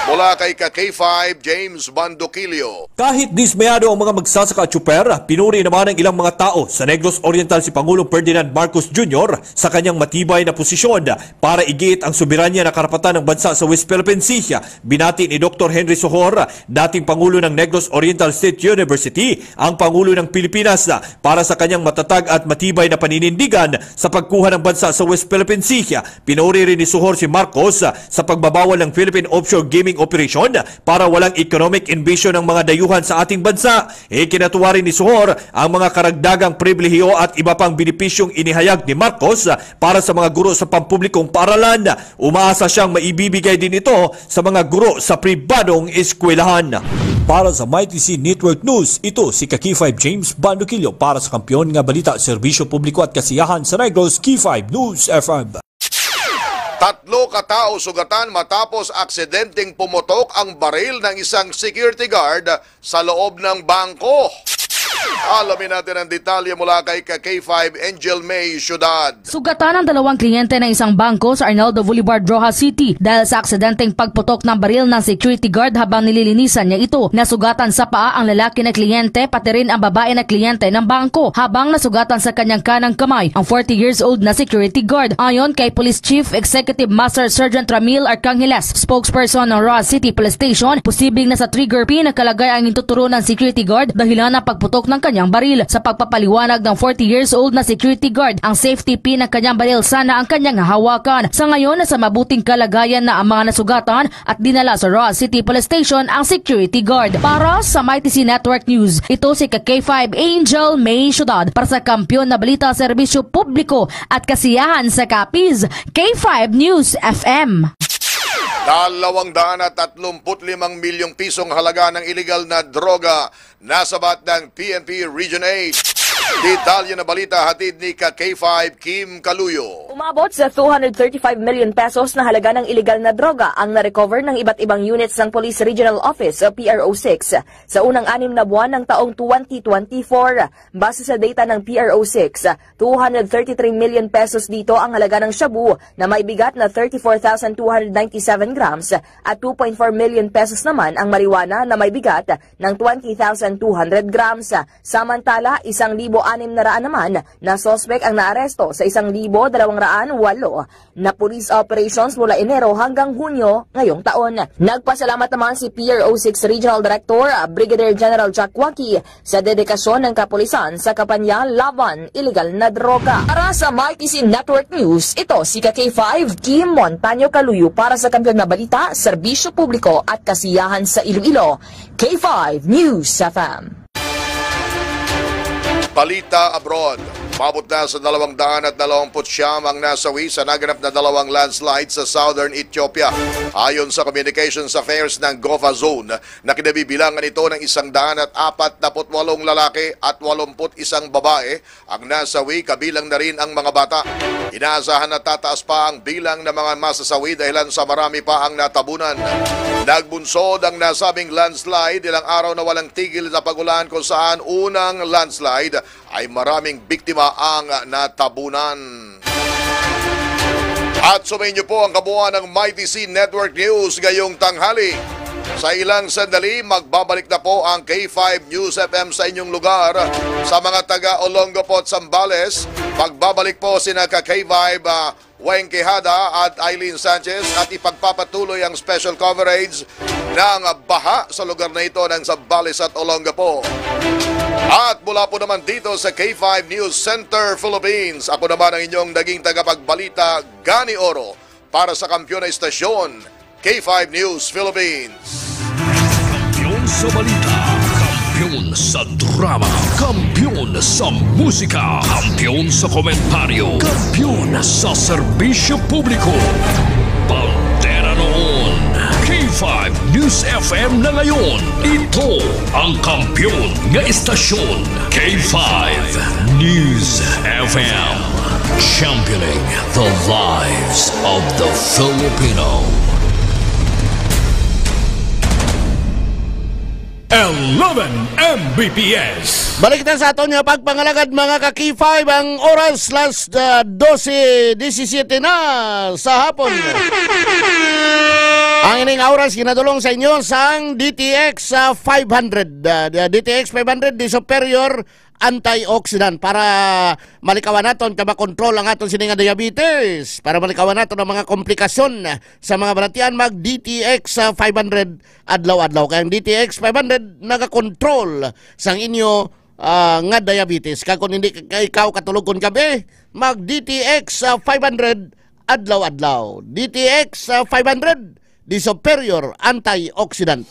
mula kay ka K five James Banduquillo. Kahit dismayado ang mga magsasaka at tsuper, pinuri naman ng ilang mga tao sa Negros Oriental si Pangulong Ferdinand Marcos Junior sa kanyang matibay na posisyon para igiit ang soberanya na karapatan ng bansa sa West Philippine Sea. Binati ni Doktor Henry Sohor, dating Pangulo ng Negros Oriental State University, ang Pangulo ng Pilipinas para sa kanyang matatag at matibay na paninindigan sa pagkuha ng bansa sa West Philippine Sea. Pinuri rin ni Sohor si Marcos sa pagbabawal ng Philippine offshore gaming operation para walang economic invasion ng mga dayuhan sa ating bansa. Ikinatuwa rin ni Sohor ang mga karagdagang pribilehiyo at iba pang benepisyong inihayag ni Marcos para sa mga guro sa pampublikong paaralan. Umaasa siyang maibibigay din ito sa mga guro sa pribadong eskwelahan. Para sa Mighty C Network News, ito si ka K five James Banduquillo para sa Kampiyon nga Balita, Serbisyo Publiko at Kasiyahan sa Negros, K five News F M. Tatlo ka tawo sugatan matapos aksidenteng pumutok ang baril ng isang security guard sa loob ng bangko. Alamin natin ang detalye mula kay ka K five Angel May Ciudad. Sugatan ang dalawang kliyente ng isang bangko sa Arnaldo Boulevard, Roxas City dahil sa aksidenteng pagputok ng baril ng security guard habang nililinisan niya ito. Nasugatan sa paa ang lalaki na kliyente, pati rin ang babae na kliyente ng bangko, habang nasugatan sa kanyang kanang kamay ang forty years old na security guard. Ayon kay Police Chief Executive Master Sergeant Ramil Arcangeles, spokesperson ng Roxas City Police Station, posibleng nasa trigger pin nakalagay ang ituturo ng security guard dahilan ng pagputok ang kanyang baril. Sa pagpapaliwanag ng forty years old na security guard, ang safety pin ng kanyang baril sana ang kanyang hahawakan. Sa ngayon, nasa mabuting kalagayan na ang mga nasugatan at dinala sa Roxas City Police Station ang security guard. Para sa Mighty C Network News, ito si ka K five Angel May Ciudad para sa Kampiyon na Balita, Serbisyo Publiko at Kasiyahan sa Capiz, K five News F M. Dalawang daan at tatlumpu't limang milyong pisong halaga ng iligal na droga nasabat ng P N P Region eight. Detalye na balita hatid ni ka K five Kim Kaluyo. Umabot sa two hundred thirty-five million pesos na halaga ng iligal na droga ang na-recover ng iba't ibang units ng Police Regional Office o P R O six sa unang anim na buwan ng taong twenty twenty-four. Base sa data ng P R O six, two hundred thirty-three million pesos dito ang halaga ng shabu na may bigat na thirty-four thousand two hundred ninety-seven grams at two point four million pesos naman ang marijuana na may bigat ng twenty thousand two hundred grams. Samantala, isang libo anim na raan naman na suspek ang naaresto sa isang libo dalawang raan walo na police operations mula Enero hanggang Hunyo ngayong taon. Nagpasalamat naman si P R O six Regional Director, ah, Brigadier General Jack Waki, sa dedikasyon ng kapulisan sa kampanya laban iligal na droga. Para sa Mighty C Network News, ito si ka K five Kim Montaño Kaluyo para sa Kampiyon na Balita, Serbisyo Publiko at Kasiyahan sa Iloilo, K five News F M. Balita abroad. Umabot na sa dalawang daan at dalawampu't siyam ang nasawi sa naganap na dalawang landslide sa southern Ethiopia. Ayon sa Communications Affairs ng Gofa Zone, na kinabibilangan ito ng isang daan at apat naput walong lalaki at walumput isang babae ang nasawi, kabilang na rin ang mga bata. Inaasahan na tataas pa ang bilang ng mga masasawi dahilan sa marami pa ang natabunan. Nagbunsod ang nasabing landslide ilang araw na walang tigil na pag-ulan, kung saan unang landslide ay maraming biktima ang natabunan. At sumainyo po ang kabuuan ng Mighty C Network News ngayong tanghali. Sa ilang sandali, magbabalik na po ang K five News F M sa inyong lugar. Sa mga taga Olongapo at Zambales, magbabalik po sina ka K five, ah, Weng Quijada at Eileen Sanchez, at ipagpapatuloy ang special coverage ng baha sa lugar na ito ng Zambales at Olongapo. At mula po naman dito sa K five News Center Philippines, ako naman ang inyong naging tagapagbalita, Gani Oro, para sa Kampiyon na Estasyon, K five News Philippines. Kampiyon sa balita, kampiyon sa drama, kampiyon sa musika, kampiyon sa komentaryo, kampiyon sa serbisyo publiko. Bandera noon, K five News F M na ngayon. Ito ang kampiyon nga estasyon, K five News F M. Championing the lives of the Filipino. Eleven M B P S. Balik na sa aton nga pagpangalagad, mga ka-K five, ang oras, las, ah, dose disisiyete na sa hapon. Ang ining oras ginadulong sa inyo sang D T X, ah, five hundred. Ah, D T X five hundred, the superior antioxidant para malikawan naton ka makontrol ang aton sini nga diabetes, para malikawan naton ang mga komplikasyon sa mga balatian. Mag D T X sa five hundred adlaw-adlaw, kay ang D T X five hundred nagakontrol sang inyo, ah, nga diabetes. Kag kung hindi ka, ikaw katulog kon gabi, mag D T X sa five hundred adlaw-adlaw. D T X sa five hundred, the superior antioxidant.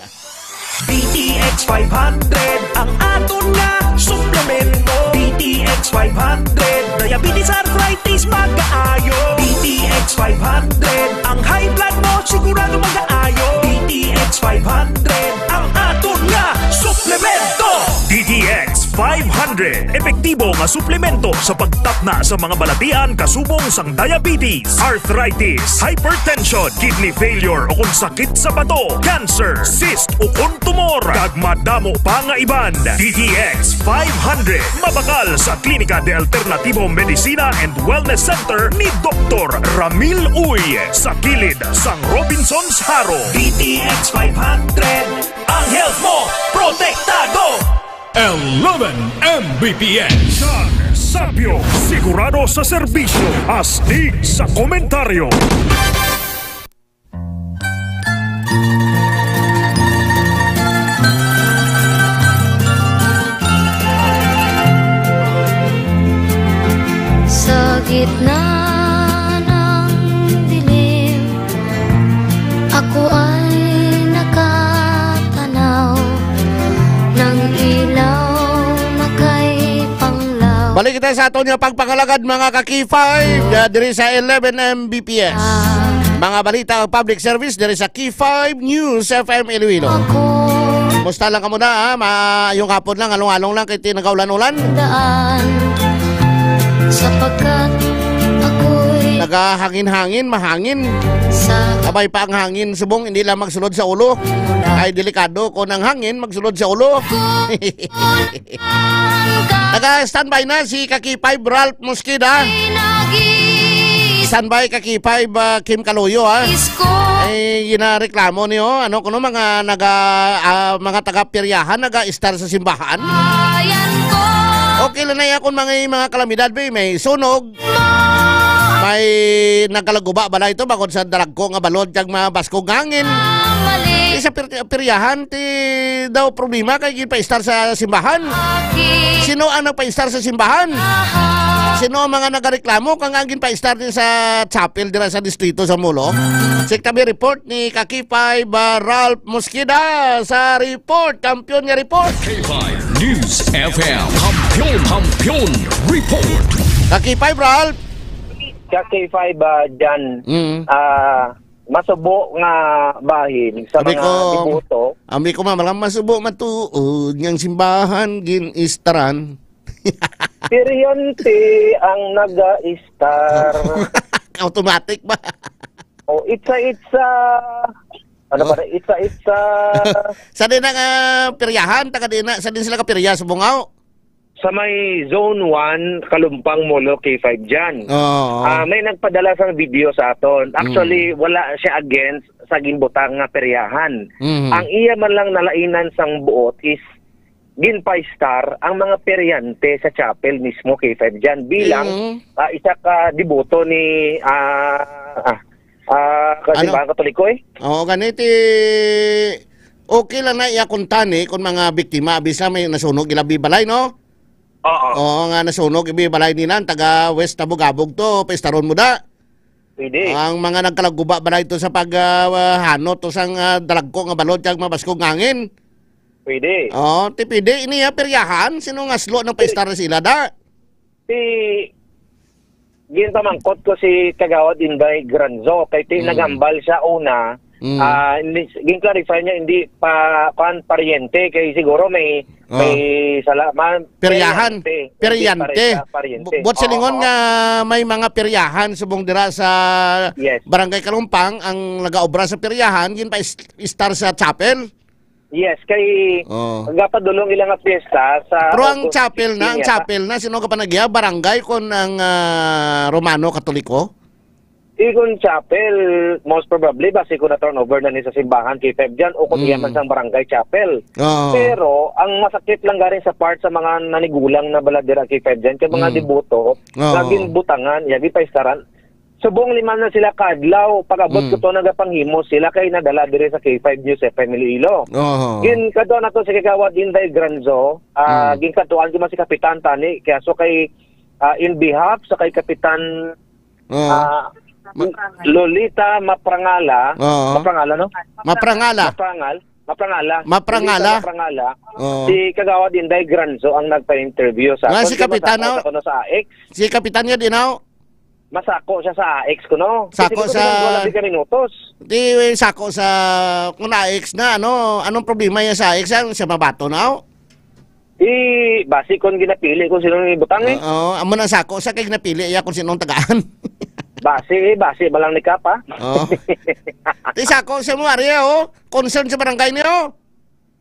D T X five hundred ang aton nga suplemento. D T X five hundred, diabetes, arthritis, magaayo. D T X five hundred, ang high blood mo sigurado magaayo. D T X five hundred ang aton nga suplemento. D T X five hundred, epektibo nga suplemento sa pagtapna sa mga balatian kasubong sang diabetes, arthritis, hypertension, kidney failure, o kon sakit sa bato, cancer, cyst, o kon tumor, kag madamo pa nga iban. D T X five hundred, mabakal sa Klinika de Alternativo Medicina and Wellness Center ni Doktor Ramil Uy, sa kilid sang Robinsons Jaro. D T X five hundred, ang health mo protektado. Eleven M B P S. John Sapio, sigurado sa serbisyo, astig sa komentaryo. Sa aton nga pagpangalagad, mga ka-K five, ah, diri sa eleven M B P S. Mga balita ang public service diri sa K five News F M Iloilo. Musta lang kamo na, ha? Maayong hapon lang, along-along lang kay tinagaulan-ulan. Daan, sapagkat ako'y Nagahangin-hangin, mahangin. Sa Abay pa ang hangin, subong, hindi lang magsulod sa ulo. Ay, delikado kung ang hangin magsulod sa ulo. Naka-standby na si ka-K five Ralph Mosqueda. Standby ka-K five, ah, Kim Caloyo, ha. Ay, ginareklamo niyo, ano, kuno mga naga, ah, mga taga-peryahan, naga-star sa simbahan. Okay lang na yan kung mga, mga kalamidad, be. May sunog, may nagkalaguba bala ito, bangod sa dalagko nga balod, kag mga baskog nga hangin. Di sa pir-, piryahan, ti daw problema kay ginpa-star sa simbahan. Sino ang nagpa-star sa simbahan? Sino ang mga nagareklamo kang ang ginpa-star din sa chapel dira sa distrito sa Molo? Check kami report ni ka-K five, ah, Ralph Mosqueda sa report. Kampiyon nga report. K five News F M. Kampiyon, Kampiyon Report. Ka-K five, Ralph. Ka-K five, ah, Jan. Mm. Ah, masubo nga bahin sa Abi mga ko, diboto. Abi ko, ma'am, alam, masubo matuod nga ang simbahan gin-istaran. Piriyante ang naga-istar. Automatic ba? O, itsa-itsa. Ano Oh. ba na? Itsa-itsa. Sa din ang, ah, piryahan, taga din na, sa din sila kapirya sa Bungaw? Sa may Zone one, Kalumpang Molo, K five dyan. Oo. Ah, may nagpadala sang video sa aton. Actually, Mm. wala siya against sa ginbutang nga peryahan. Mm. Ang iya man lang nalainan sang buot is ginpa-star ang mga peryante sa chapel mismo, K five dyan. Bilang, Mm. ah, isa ka deboto ni, ah, ah, ah, ka-, Ano? Simbahan Katoliko, eh. Oo, ganiti, okay lang na iya kung tani, kung mga biktima, bisa may nasunog ilabi balay, no? Oo. Oo, nga nasunog ibi balay nila, ang taga West Tabugabog to, paistaron mo da. Pwede. Ang mga nagkalaguba balay to sa pag, ah, hano to sang, ah, dalagko nga balod kag mabaskog nga hangin. Pwede. Oo, ti pwede. Ini, ah, peryahan, sino nga aslo nang paistar na sila, da? Ti, ginpamangkot ko si Kagawad Inday Granzo, kay ti Mm. naghambal siya una, Mm. ah, hindi, gin-clarify niya, hindi pa, kuan, paryente, kay siguro may, Ah. may sala, man, Peryahan. Peryante. Hindi Peryante. pare-, ah, paryente. Bu-, buot Oo, silingon oo. nga may mga peryahan subong dira sa Yes. Barangay Kalumpang ang nagaobra sa peryahan, ginpa-is-, istar sa chapel. Yes, kay Oh. gapadulong ila nga piyesta sa Pero ang August chapel na, ang fifteen yata. chapel na, sino ka pa nagya? Barangay kon ang, ah, Romano Katoliko? Di kon chapel, most probably, basi kung na-turnover na ni sa simbahan, K five dyan, o kung Mm. iya man sang barangay chapel. Oo. Pero, ang masakit lang garing sa part sa mga nanigulang na baladira, K five dyan, kay mga Mm. deboto, Oo. nga ginbutangan, iya, gipaistaran. Subong lima na sila kadlaw, pag-abot Mm. ko to, nagapanghimo sila kay nadala diri sa K five News F M Iloilo. Oo. Gin-, kadto na to si Kagawad Inday Granzo, ah, Mm. ginkadtuan ko man si Kapitan Tani, kaya so kay, ah, in behalf sa kay Kapitan, Oo. ah, Ma- Lolita Maprangala, Oo. Maprangala, no? Maprangala. Maprangal, Maprangala. Maprangala. Lolita Maprangala. Oo. Si Kagawad Inday Granzo ang nagpa-interview sa Nga akon. si Kay Kapitan, masako no? sa kuno sa A X. Si Kapitan nga din, no? Masako siya sa A X kuno. Sako Kasi sa dito lang ka minutos. Di, sako sa, kung na-ex na, ano, anong problema niya sa ex? Ano siya mabato na, oh? Di, basi kon ginapili kung sino ang ibutang, eh. Oo, amo nang sako sa kay ginapili iya kung sino ang tagaan. Basi, eh, basi ba lang ni Kapa? Oo. Di sako sa mo, ari, oh. Concern sa barangay niyo.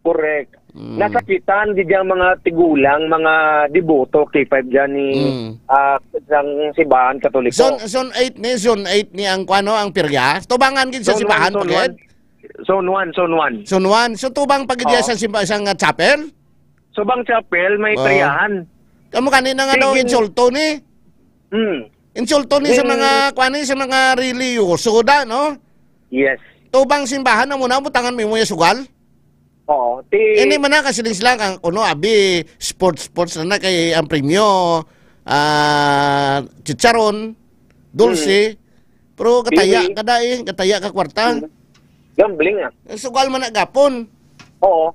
Correct. Mm. Nasakitan gid ang mga tigulang, mga deboto, K five dyan ni, Mm. ah, sang simbahan Katoliko. Zone, zone eight ni, zone eight ni ang, kuano, ang pirya? Tubangan gid sa Zone simbahan one, pa zone gid? one. Zone one, zone one. Zone one. So, tubang pa gid Oo. sa simba-, sa nga chapel? Subang chapel, may Oo. peryahan. Kamo kanina nga daw Sige. insulto ni? Mm. Insulto ni sa Then mga, kuan ni, sa mga reliyoso da, no? Yes. Tubang simbahan na muna, butangan mo yung sugal? Oo, ti Ini man na, kasi din sila, kang, kuno, abi, sports, sports na na, kay ang premyo, ah, chicharon, dulce, Mm. pero gataya Bibi. ka da eh, gataya ka kwarta. Mm. Gambling, ah. Ang sugal man na gapon. Oo.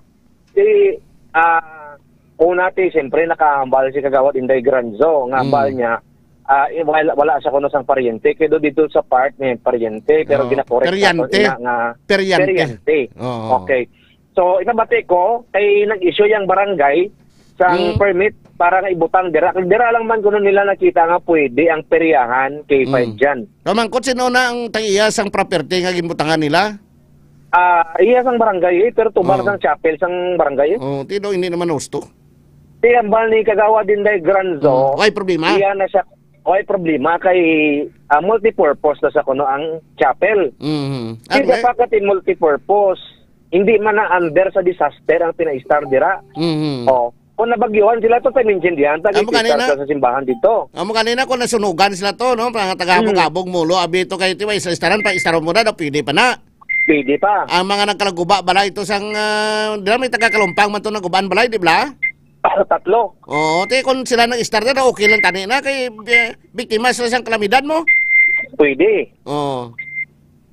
Ti, ah, Una, ti, siyempre, nakahambal si Kagawad Inday Granzo, nga Mm. hambal niya, ah, eh, wala, wala siya kuno sang paryente, kay do dito sa part may paryente, pero Oh, ginakorek sa aton peryante. ina nga Peryante. peryante. Oo. Okay. So, inabati ko, kay nag-issue yang barangay sang Mm. permit para nga ibutang dira. Dira lang man kuno nila nakita nga pwede ang peryahan kay Mm. five dyan. Pamangkot, sino na ang tag-iya sang property nga ginbutangan nila? Ah, iya sang barangay, eh, pero tubang Oo. sang chapel sang barangay, eh. Oh, ti do, hindi naman husto. Ti hambal ni Kagawad Inday Granzo, Mm. Way problema? iya na siya, way problema kay, ah, multipurpose na sa kuno ang chapel. Mhm. Ano, Kaya eh? pa kati multipurpose, hindi man na under sa disaster ang pina-star dira. Mhm. Oh, kung nabagyuhan sila to, pag-intindihan, Amo pag-star kanina. sa simbahan dito. Amo kanina kung nasunugan sila to, no? Mga taga-abog-abog, Mm. mulo, abi to kay tiway sa istaran, pa istaron mo na, daw pwede pa na. Pwede pa. Ang mga nagkalaguba balay ito sang, ah, di ba may taga-Kalumpang man to naguban balay, di ba? Tatlo. Oo, ti kung sila nag-start na, okay lang tani na kay, eh, biktima sila sang kalamidad mo. Pwede. Oo.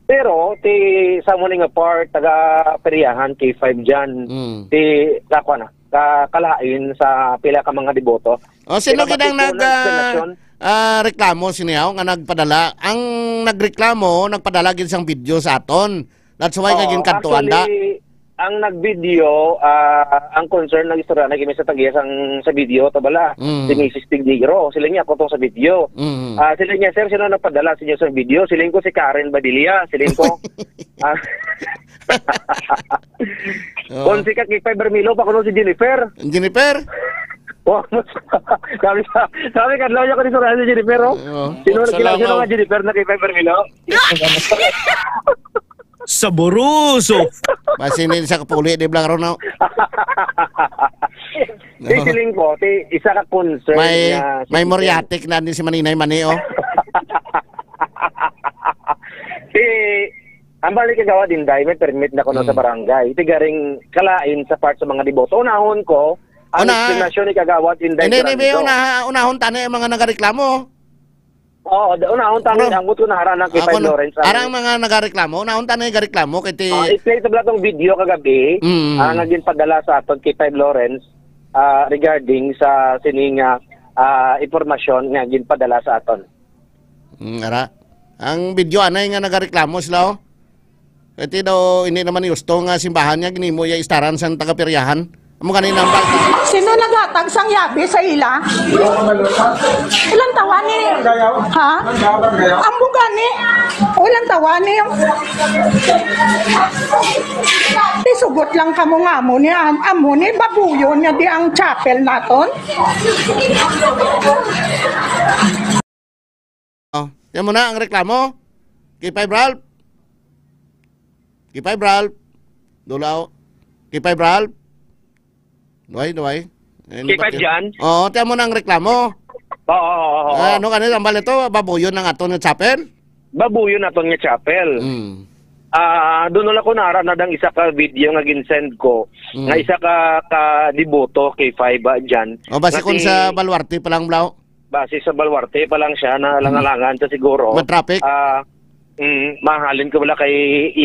Pero ti sa mo nga part, taga Periahan, K five dyan, Mm. ti kakwa na, ka-, kalain sa pila ka mga deboto. O, sino Pero gid ang matuto nag, na ah, explanation. ah, reklamo sini, haw, nga nagpadala? Ang nagreklamo, nagpadala gid sang video sa aton. That's why nga Oo, ginkadtuan da. actually, ang nag-video, ah, ang concern, nag-istorya na gid sa tag-iya sang, sa video, to bala, Mm. si Missus Tignigro. Sila niya, ako tong sa video. Mm. Ah, sila niya, "Sir, sino nagpadala sa inyo sa video?" Siling ko, "Si Karen Badilla." Siling ko. Ah. Oo. Kung si Kakipay Bermilo, pa kuno si Jennifer. Jennifer? Oh, sabi sa, sabi ka, "Lawya ko ni Soraya si Jennifer, oh." Oo. Sino Salamat. nagkilala, sino nga Jennifer na kay Bermilo? Saboroso. Basi ni sa kapuli, di blang ron, no? Di, siling ko, ti, isa ka concern May, nga may si Moriatic na din si Maninay Mani, oh. Si, ang balik Kagawad Inday, may permit na kuno sa Hmm. barangay. Ti garing kalain sa part sa mga deboto. Unahon ko, ang Una. Explanation ni Kagawad Inday Hindi, hindi, Grando. una-, unahon tani ang mga nagareklamo. Oo, da-, unahon tani, Ano? ambot ko na hara ng kay Ako Five na, Lawrence, ang arang mga nagareklamo, unahon tani gareklamo, kay ti Ah, i-play to bala tong video kagabi, Mm. ah, nga ginpadala sa aton kay Five Lawrence, ah, regarding sa sining, ah, ah, impormasyon nga ginpadala sa aton. Mm, ara. Ang video anay nga nagareklamo sila, oh. Kay ti daw, hindi naman husto nga simbahan niya, ginimo iya istaran sang taga-Periahan. Amo gani nang balta. Sino naghatag sang yabi sa ila? Ilang tawa ni? Ha? Ang bugani. O, ilang tawa ni? Ti sugot lang kamo nga amo ni, am-, amo ni, babuyon niya di ang chapel naton. Oh, yan mo na ang reklamo. K five Ralph. K five Ralph. Dulaw. K five Ralph. Duway, duway. Eh, K five bakit? Jan? Oo, tiyan mo na ang reklamo. Oo, oo, oo, oo. Ah, ano ka na, tambal ito? Babuyon ang aton nga chapel? Babuyon aton nga chapel. Mm. Ah, doon lang ko nara na dang isa ka video nga ginsend ko, Mm. nga isa ka, ka deboto kay five, ah, Jan. O, basi Nga kung si sa Baluarte pa lang, Blau? Base sa Baluarte pa lang siya na Mm. langalangan sa siguro. Ma-traffic? Ah, mm, mahalin ko wala kay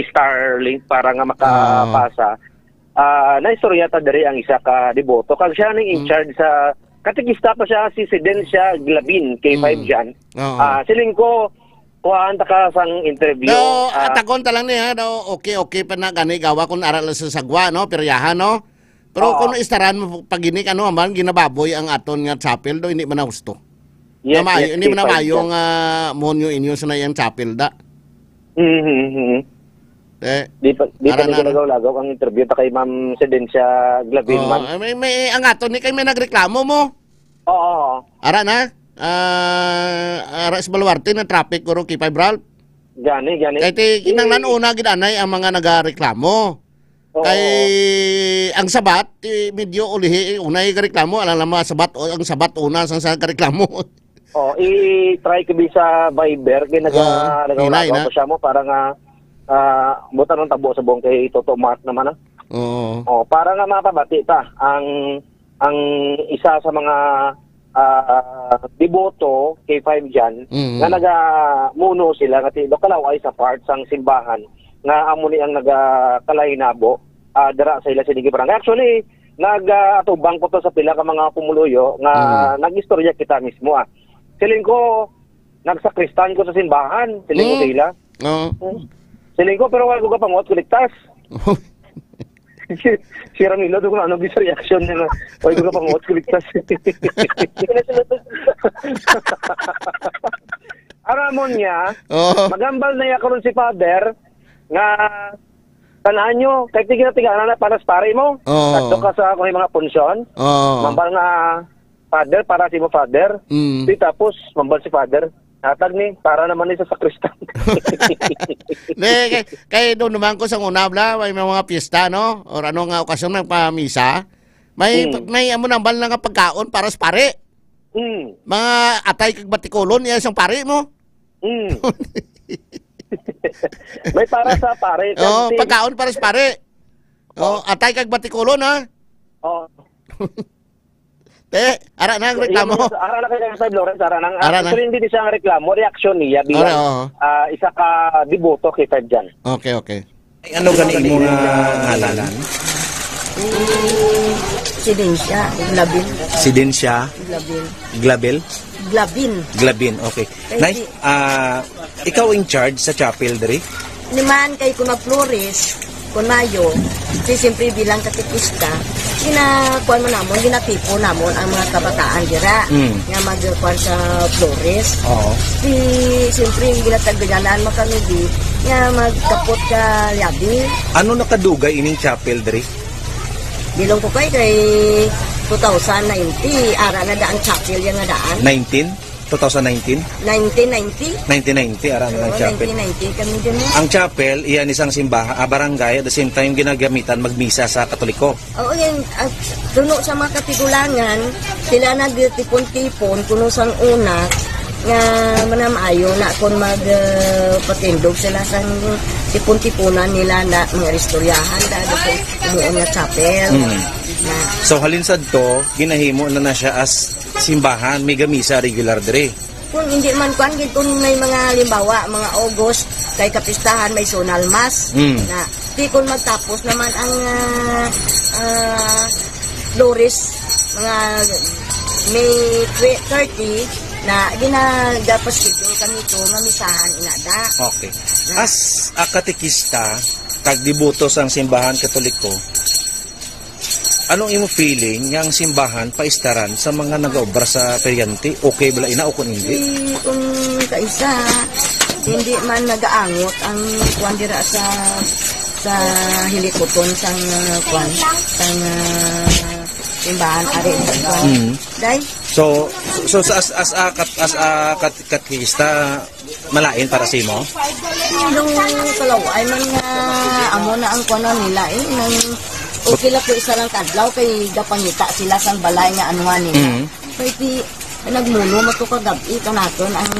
Starlink para nga makapasa. Ah. Ah, naistorya ta diri ang isa ka deboto. Kag siya ning in Mm. charge sa katekista pa siya, si Sidencia Glabin, K five Mm. Jan. Oo. Ah, siling ko, kuhaan ta ka sang interview. Daw, Ah. atagon ta lang niya, daw, okay, okay pa na gani gawa kung ara lang sa sagwa, no? Peryahan, no? Pero Oo. kung istaran mo pag ini, ano man, ginababoy ang aton nga chapel, daw, hindi man na husto. Yes, Na maayo, yes, hindi man na K five maayo Jan. nga monyo inyo sa na iyang chapel, da. Mhm, mhm. Eh, Di pa, di pa ara ni na, ginagaw-lagaw ang interview ta kay Ma'am Sidencia Glavin, Oh, ma'am. eh, may, may, ang aton ni kay may nagreklamo mo. Oo, oo. Ara na? Ah, ara sa Baluarte na traffic ko ro kay Five Ralph. Gani, gani. Kay ti, kinahanglan Eh, una gid anay ang mga nagareklamo. Oo. Kay ang Sabat, eh, medyo ulihi, eh, unay gareklamo, alam lang mga Sabat, o, ang Sabat una sang sa gareklamo. Oh, i-try ko bi sa Viber, kay naga-, Ah, nagaulaw hinay na. pa siya mo para nga, ah, buta ng tabo sa buong kay Toto Mark naman, ah. Oo. Oh, para nga mapabati ta ang, ang isa sa mga, ah, deboto kay Five Jan Mm. nga nagamuno sila nga ti-, kalaway sa part sang simbahan nga amo ni ang nagakalahinabo, ah, dira sa ila sa Digi Barangay. Actually, nag, ah, atubang ko to sa pila ka mga pumuluyo nga Mm. nag-istorya kita mismo, ah. Siling ko, nagsakristan ko sa simbahan, siling ko Mm. sila. Oo. Mm. Siling ko, pero wala ko kapangot, kuliktas. Si, si Ramilo, doon kung ano, bisa reaction niya na, "Wala ko kapangot, kuliktas." Aramon niya, Oo. magambal na iya karon si Father, nga, "Tanan nyo, kay tigil-tiganan na para sa pare mo. Oo. Kadto ka sa kung may mga punsyon, Oo. mambal nga, 'Father, para si mo, Father.'" Mm. Di tapos, mambal si Father, "Hatag ni, para naman ni sa sakristan." Di, kay, kay doon naman ko sa una, bla, may mga piyesta, no? Or ano nga okasyon, nagpamisa. May, Mm. may amo nang bal na nga pagkaon para sa pare. Mm. Mga atay kag batikulon, iya sang pare mo. Mm. May para sa pare, Oh, kantin. Pagkaon para sa pare. Oh, atay kag batikulon, ha? Oh. Te, ara na ang Iya, reklamo. Iya, ara na kay Five Lawrence, ara na. Ara na. Actually, hindi siya ang reklamo, reaksyon niya bilang, Ara, oo. ah, isa ka deboto kay Five Jan. Okay, okay. Ay, ano gani imo nga ngalan? Sidencia Glabin. Sidencia Glabin. Glabel? Glabin. Glabin, okay. Kay Nay, si ah, ikaw in charge sa chapel diri? Ni man kay kun mag-florist, kun Mayo, si siyempre bilang katekista, ginakuan mo namon, ginatipo namon ang mga kabataan dira Mm. nga magkuan sa florist. Oo. Si, siyempre, ginatagdanan mo kami di, nga magkapot ka yabi. Ano nakadugay ining chapel diri? Bilong ko kay, kay two thousand nineteen, ara na daan chapel yan nga daan. Nineteen? Two thousand nineteen? Nineteen ninety? Nineteen ninety, ara na Oo, ang chapel. Nineteen ninety kami din, eh. Ang chapel, iyan isang simbahan, ah, barangay, at the same time, ginagamitan magmisa sa Katoliko. Oo, yan. At tuno sa mga katigulangan, sila nagtipon-tipon, kuno sang una, nga manamayo na kung mag, ah, patindog sila sang tipon-tipunan nila na mga istoryahan, dahil kung umuon nga chapel. Mm. Na So, halin sadto, ginahimo na na siya as simbahan, may gamisa regular diri. Kung hindi man, kwan, gid, kung may mga, halimbawa, mga August, kay kapistahan, may zonal mass. Mm. Na, di kung magtapos naman ang, ah, ah, Flores, mga May twe-, thirty, na ginagapaschedule kami to, mamisahan inada. Okay. Na As a katekista, kag deboto sang simbahan Katoliko, anong imo feeling nga ang simbahan paistaran sa mga nagaobra sa peryanti? Okay bala ina o kung hindi? Si, kung kaisa, hindi man nagaangot ang kwan dira sa, sa hilikuton sang, uh, kwan, sang, uh, simbahan, ari, kwan. Mm. Day? So, so sa as, as a kat-, as a kat-, katekista, malain para sa imo? Nung kalaway man nga, amo na ang kuwan nila, eh, nang okay lang ko isa lang kadlaw, kay gapangita sila sang balay nga anuhan nila. Mm. Kay ti, nagmuno man to kagabi, kanaton ang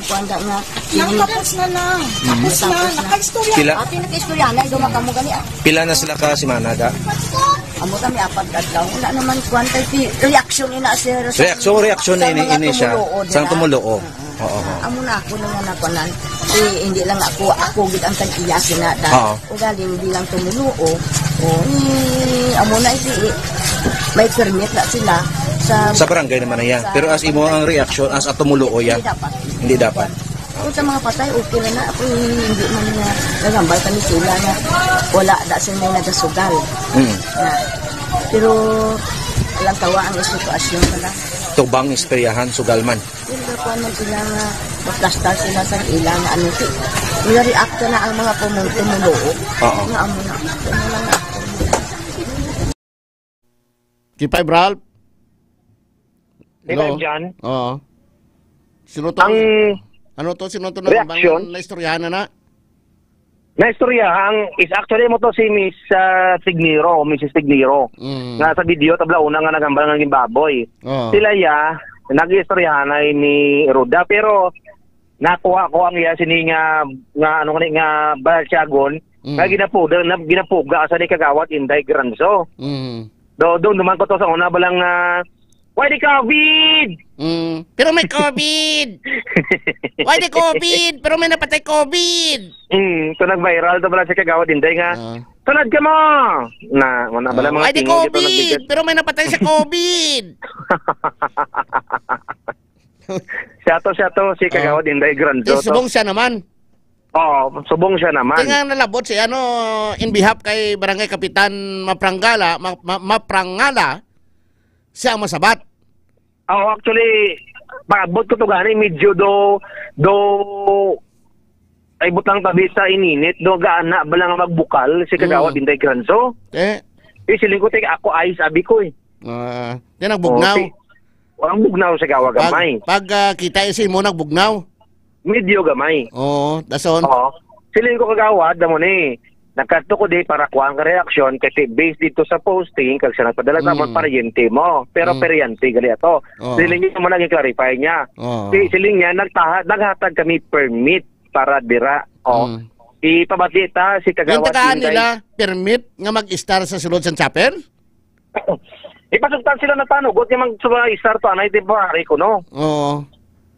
kuwan da nga. Nang tapos na na. Mm. Tapos na, Tapos na. Nakaistorya. Pila? Ate, nakaistorya na, ikaw makamu gani, ah. Pila na sila ka semana, da? Amo kami apat ka adlaw. Wala naman kuwan kay ti, reaction ina, sir, sa Reaction, reaction sa na ini, mga ini siya. Tumuluo, Sang dira. Tumuluo. Mm. Oo, oo. Amo na ako na nga nakuanan. Eh, hindi lang ako, ako gid ang tag-iya sina da. Oo. Ugaling bilang tumuluo. O, eh, amo na, eh, eh, may permit na sila sa Sa barangay naman na yan. Sa Pero as imo ang reaction, as a tumuluo yan? Hindi dapat. Hindi dapat. Kung sa mga patay, okay na na. Ako, eh, hindi man nga nagambal kami sila nga wala da sila may nagasugal. Mm. Na, pero alang tawa ang sitwasyon na. Tubang istoryahan, sugal man. Yung nakuha man sila nga maplastar sila sa ila nga ano, si, nag-react na ang mga pumunto mo loob. Oo. Nga amo na. Ano lang ako. Kipay, Bralp? Kipay, Hello? Jan? Oo. Sino to? Ang Ano to? Sino to na reaction? Naistoryahan na na? Naistoryahan is actually mo to si Miss, ah, Tignero, Missus Tignero. Mm. Nga sa video, tabla una nga nagambal nga ginbaboy. Oo. Sila ya, nag-istoryahan na ni Ruda, pero nakuha ko ang iya sini nga, nga ano ni, nga balasyagon, Mm. nga ginapuda, na, ginapuga sa ni Kagawad Inday Granzo. Mm. Do, doon naman ko to sa una, balang, ah, "Why the covid?" Mm. Pero may covid! Why the covid? Pero may napatay covid! Mm, so nag-viral to pala si Kagawad Inday nga, Ah. Tanad ka mo! Na, wala ba Oh, lang mga ay, di tingog ito COVID, nagbigat? Pero may napatay sa COVID. Siya to, siya to, si Oh. Kagawad Inday Granzo Di, to. Subong siya naman. Oo, subong siya naman. Kaya nga nalabot si, ano, in behalf kay Barangay Kapitan Maprangala, Ma-, Ma-, Maprangala, siya ang masabat. Oh, actually, paabot ko to gani, medyo do, do, ay butang tabi sa ininit, do gaana ba lang magbukal si Kagawad Mm. Inday Granzo. Eh? Eh, siling ko, "Teka, ako, ay, sabi ko eh." Ah, yan ang bugnaw. Oh, si-, ang bugnaw sa gawa Pag, gamay. Pag, ah, kita si mo nagbugnaw. Medyo gamay. Oo, dason. Oo. Siling ko, "Kagawad, damo ni. Nagkadto ko di para kuha ang reaksyon kasi based dito sa posting, kag sa nagpadala sa amon, Mm. paryente mo. Pero Mm. paryente gali ato." Oo. Siling niya mo naging clarify niya. Oo. Si-, siling niya, "Nagtaha-, naghatag kami permit para dira." Oh. Mm. Ipabati ta si Yung Kagawad tagaan Inday. Nila, permit nga mag-istar sa sulod sang chapel? Ipasugtan sila na panugot nga mag-, sa istar to, anay temporary ko, no? Oo.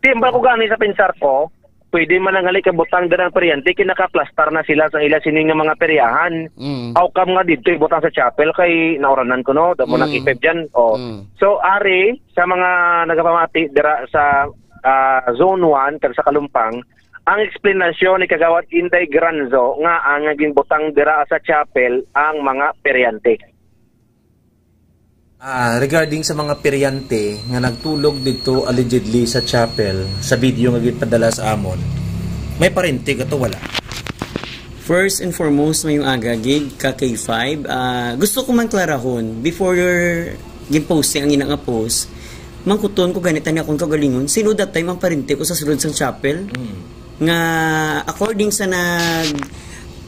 Timbal ko gani sa pinsar ko, pwede man ang hali kabutang dira ang paryente, kinakaplastar na sila sa ila sini nga mga peryahan. Mm. How come nga dito ibutang sa chapel kay nauranan ko, no? Damo Mm. nag-effect dyan. Oh. Mm. So, ari, sa mga nagapamati dira sa, ah, Zone one, kag sa Kalumpang, ang eksplanasyon ni Kagawad Inday Granzo nga ang ginbutang dira sa chapel ang mga peryante. Ah, regarding sa mga peryante nga nagtulog dito allegedly sa chapel, sa video nga gipadala sa amon, may parente ka to, wala? First and foremost, mayong aga, gig, ka K five. Ah, gusto ko man klarahon, before your ginposting ang ina nga post, mangkuton ko ganit ani akong kaugalingon, sino that time ang parente ko sa sulod sang chapel? Mm. Nga, according sa nag-,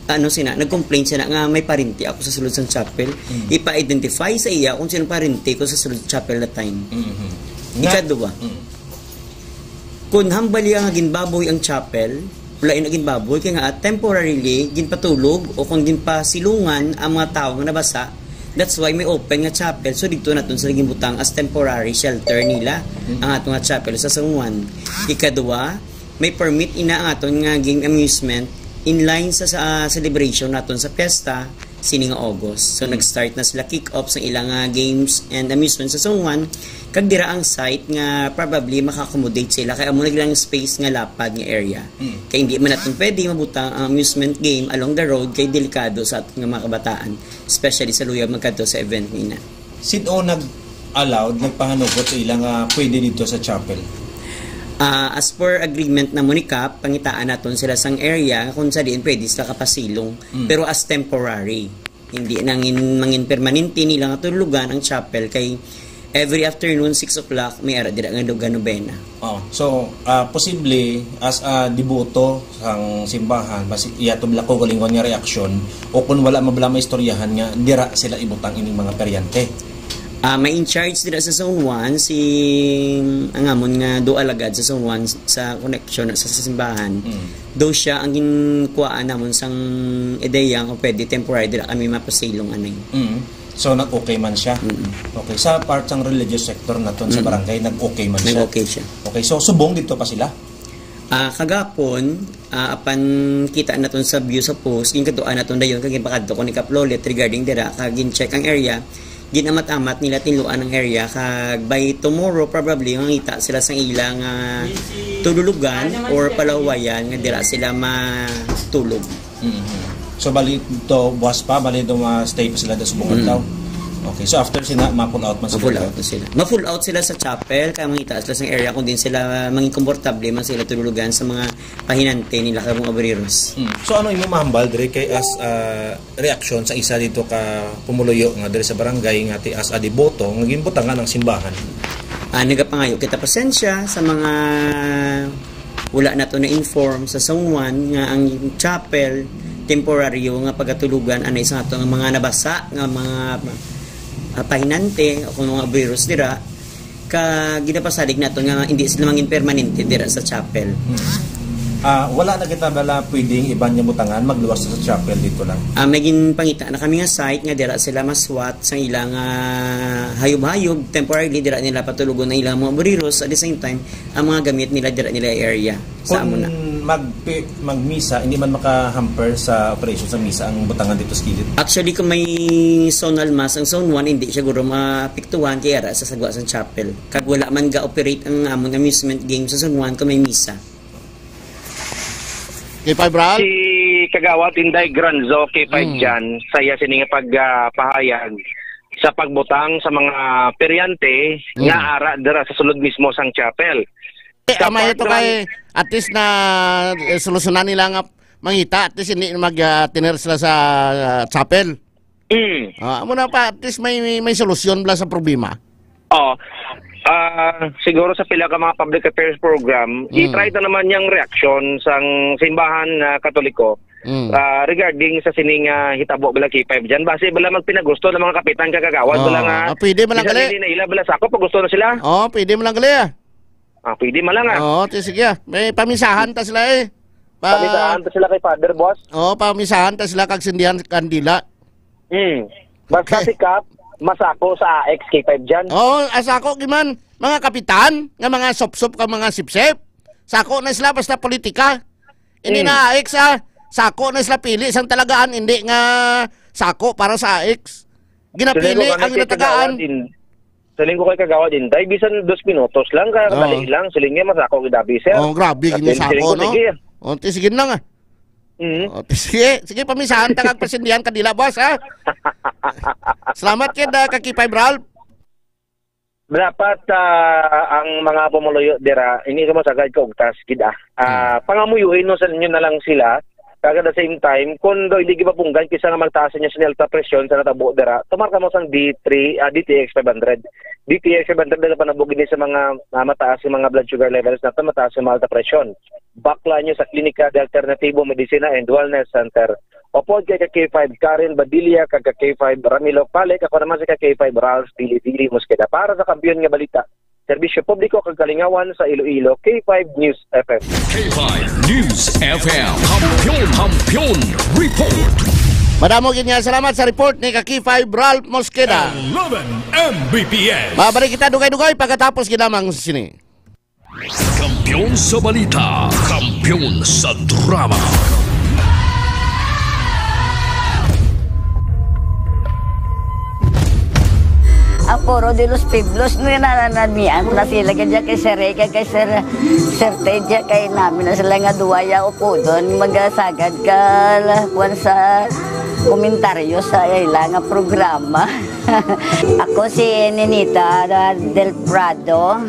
ano sina, nag-complain sina nga may parente ako sa sulod sang chapel. Mm. Ipa-identify sa iya kung sino parente ko sa sulod chapel that time. Mm-hmm. Ikadua, Mm. kung hambal iya nga ginbaboy ang chapel, wala na ginbaboy, kay nga temporarily ginpatulog o kung ginpasilungan ang mga tawo nga nabasa. That's why may open nga chapel. So, dito naton sila ginbutang as temporary shelter nila, Mm. ang ato nga chapel sa San Juan. Ikadua, may permit ina ang aton nga game amusement in line sa, sa celebration naton sa piyesta sini nga August. So, Mm. nag-start na sila kick-off sa ilang, ah, games and amusement sa San Juan. Kag dira ang site nga probably maka-accommodate sila kay amo na lang space nga lapad nga area. Mm. Kay hindi man natin pwede mabutang ang amusement game along the road kay delikado sa aton nga mga kabataan, especially sa luyag magkadto sa event nina. Sin-o nag-allowed, nagpahanugot sa ila nga pwede dito sa chapel? Ah, as per agreement na mo ni Kap, pangitaan naton sila sang area kung sa diin pwede sila kapasilong, Mm. pero as temporary. Hindi nangin, mangin permanente nila nga tulugan ang chapel kay every afternoon, six o'clock, may ara dira nga lugar nobena. Oh, so, ah, posible, as a deboto sang simbahan, mas iya tubla ko galingon nga reaksyon, o kung wala mabala maistoryahan nga dira sila ibutang ining mga peryante. Ah, may in charge dira sa Zone one, si, ang amon nga do alagad sa Zone one sa connection sa, sa simbahan. Mm. Do siya ang ginkuhaan namon sang ideya kung pwede temporary dira kami mapasilong anay. Mm. So, nag-okay man siya? Mm. Okay. Sa part sang religious sector naton sa Mm. barangay, nag-okay man siya? Nag-okay siya. Okay. So, subong dito pa sila? Ah, kagapon, ah, apan kita naton sa view sa post, ginkaduan naton dayon kag ginpakadto ko ni Kap Lolet regarding dira, kag gin-check ang area, ginamat-amat nila tinluan ang area, kag by tomorrow probably mangita sila sang ilang, ah, tululugan or palawayan nga dira sila matulog. Mhm. So, bali to, buwas pa, bali to, ma-stay pa sila do subong Mm. adlaw. Okay, so after sila, ma-pull out man sila. Ma-pull out na sila. Ma-pull out sila sa chapel, kaya mangita sila sa area kung din sila mangin komportable man sila tululugan sa mga pahinante nila kag mga obreros. Mm. So, ano imo mahambal diri kay as, ah, reaksyon sa isa dito ka pumuluyo nga diri sa barangay nga ti as a deboto nga ginbutangan ang simbahan? Ah, nagapangayo kita pasensya sa mga wala nato na-inform sa San Juan nga ang chapel temporaryo nga pagatulugan anay sa ato nga mga nabasa nga mga, ah, pahinante o kung mga obreros dira, ka ginapasalig nato nga hindi sila mangin permanente dira sa chapel. Hmm. Ah, wala na kita bala pwedeng iban nga butangan, magluwas sa chapel dito lang. Ah, may ginpangita na kami nga site nga dira sila maswat sa ilang, ah, hayop-hayop, temporarily dira nila patulogon ang ilang mga obreros, at the same time, ang mga gamit nila dira nila area sa Kung amo na. Mag-, magmisa, hindi man maka-hamper sa operation sa misa ang butangan dito sa kilid? Actually, kung may zonal mass ang zone one, hindi siya guro maapektuhan kay ara sa sagwa sang chapel. Kag wala man ga-operate ang amon amusement game sa zone one kung may misa. K five Ral? Si Kagawad Inday Granzo, K five Mm. dyan, saya sini nga pag, ah, pahayag sa pagbutang sa mga peryante Mm. nga ara dira sa sulod mismo sang chapel. Eh, Sa amay ito Parkland kay at least na, eh, solusyonan nila nga mangita, at least hindi mag, ah, tiner sila sa, ah, chapel. Mm. Ah, amo na pa, at least may, may, may solusyon bala sa problema. Oh. Ah, siguro sa pila ka mga public affairs program, Mm. i-try na naman yung reaksyon sang simbahan na Katoliko, Mm. ah, regarding sa sining, ah, hitabo bala K five dyan. Base bala magpinagusto ng mga kapitan kagagawad, Oh, bala nga ah, pwede man lang isa gali. Nila bala sa ako, pagusto na sila. Oh, pwede man lang gali, ah. Ah, pwede man lang, ah. Oo, ti-, sige, ah. May pamisahan ta sila, eh. Pa- Pamisahan ta sila kay Father, boss. Oo, pamisahan ta sila kag sindihan kandila. Hmm. Basta Okay. si Kap, masako sa A X K five dyan. Oo, asako giman. Mga kapitan, nga mga supsup kag mga sipsip. Sako na sila basta politika. Hindi Hmm. na A X, ah. Sako na sila pili sang talagaan, hindi nga sako para sa A X. Ginapili Siling ko ang kay natagaan. Kagawad In-, siling ko kay Kagawad Inday, bisan dos minutos lang, ka-, Oo. dali lang. Siling niya, masako gid abi, sir. Oh, grabe, At gini then, siling sako, ko, no? Sige. Oh, ti, sige lang, ah. Mm. Oh, ti, sige, sige, pamisahan ta kag pasindihan kandila, boss, ha? Salamat kid, ah, ka K five Ralph. Dapat, ah, ang mga pumuluyo dira, hindi ka masagad ka ugtas, gid, ah. Ah, Hmm. pangamuyuin no sa inyo na lang sila. Kag at the same time, kung daw hindi gibabunggan, kisa nga magtaas inyo sa alta presyon sa natabo dira, tumar ka mo sang D three, ah, D T X five hundred. D T X five hundred, nagapanabo gini sa mga, ah, mataas yung mga blood sugar levels nato, mataas yung mga alta presyon. Bakla nyo sa Klinika de Alternatibo Medicina and Wellness Center. Upod kay ka K five Karen Badilla, kag ka K five Ramilo Palik, ako naman si ka K five Ralph Dili Dili Mosqueda. Para sa Kampiyon nga Balita, Serbisyo Publiko kag Kalingawan sa Iloilo, K five News F M. K five News F M. Kampiyon, Kampiyon Report. Madamo gid nga salamat sa report ni ka K five Ralph Mosqueda. Eleven M B P S. Mabalik kita dugay-dugay pagkatapos gid lamang sini. Kampiyon sa balita, kampiyon sa drama. Ang Foro de los Pueblos, no, nananamian na sila, kaya kay Sir Rey, kay, kay Sir, Sir Ted, kay namin na sila nga duwa ya upodon, magasagad ka, la, kuwan sa komentaryo sa ila nga programa. Ako si Ninita Del Prado,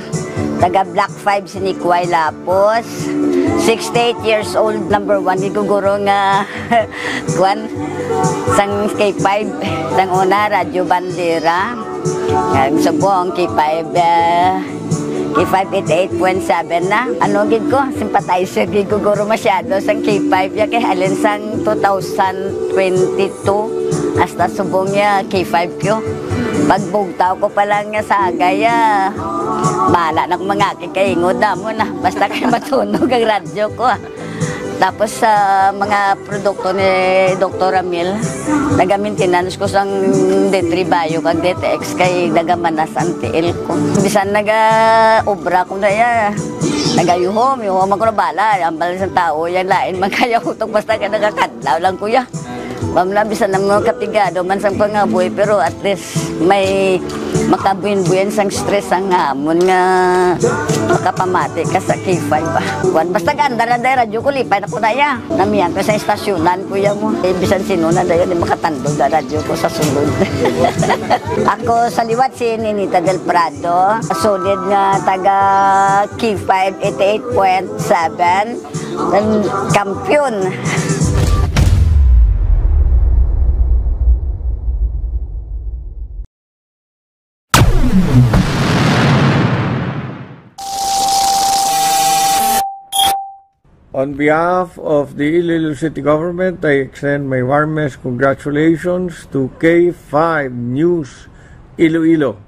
taga Block five, Sinikway, Lapos. Sixty-eight years old, number one, giguguro nga, kwan, sang K five, sang una, Radyo Bandera. Ang subong, K five, ah, K five eighty-eight point seven na. Ano gid ko, sympathizer gid ko guro masyado sang K five ya kay halin sang two thousand twenty-two hasta subong ya K five ko. Pagbugtaw ko pa lang nga sagay, ah, bala na ko mga kikaingod na mo na. Basta kay matunog ang radyo ko, ah. Tapos sa mga produkto ni Doktor Ramil, naga-maintenance ko sang D three Bio kag D T X kay nagamanas ang tiil ko. Bisan naga-obra ko na ya, nagayuhom, yuhom ako na bala. Ang bala sa tao, yan lain man kaya utok basta ka nagakadlaw lang, kuya. Ma'am, na bisan ang mga katigado man sang pangabuhi, pero at least may makabuin-buin sang stress ang hamon nga makapamati ka sa K five ba. Kuwan, basta ganda na dahil radyo ko, lipay na ko na ya. Namiyan ko sa istasyonan, kuya mo. Eh, bisan sino na dahil, di makatandog na radyo ko sa sulod. Ako sa liwat si Ninita Del Prado, solid nga taga K five eighty-eight point seven. Ang kampiyon. On behalf of the Iloilo City Government, I extend my warmest congratulations to K five News Iloilo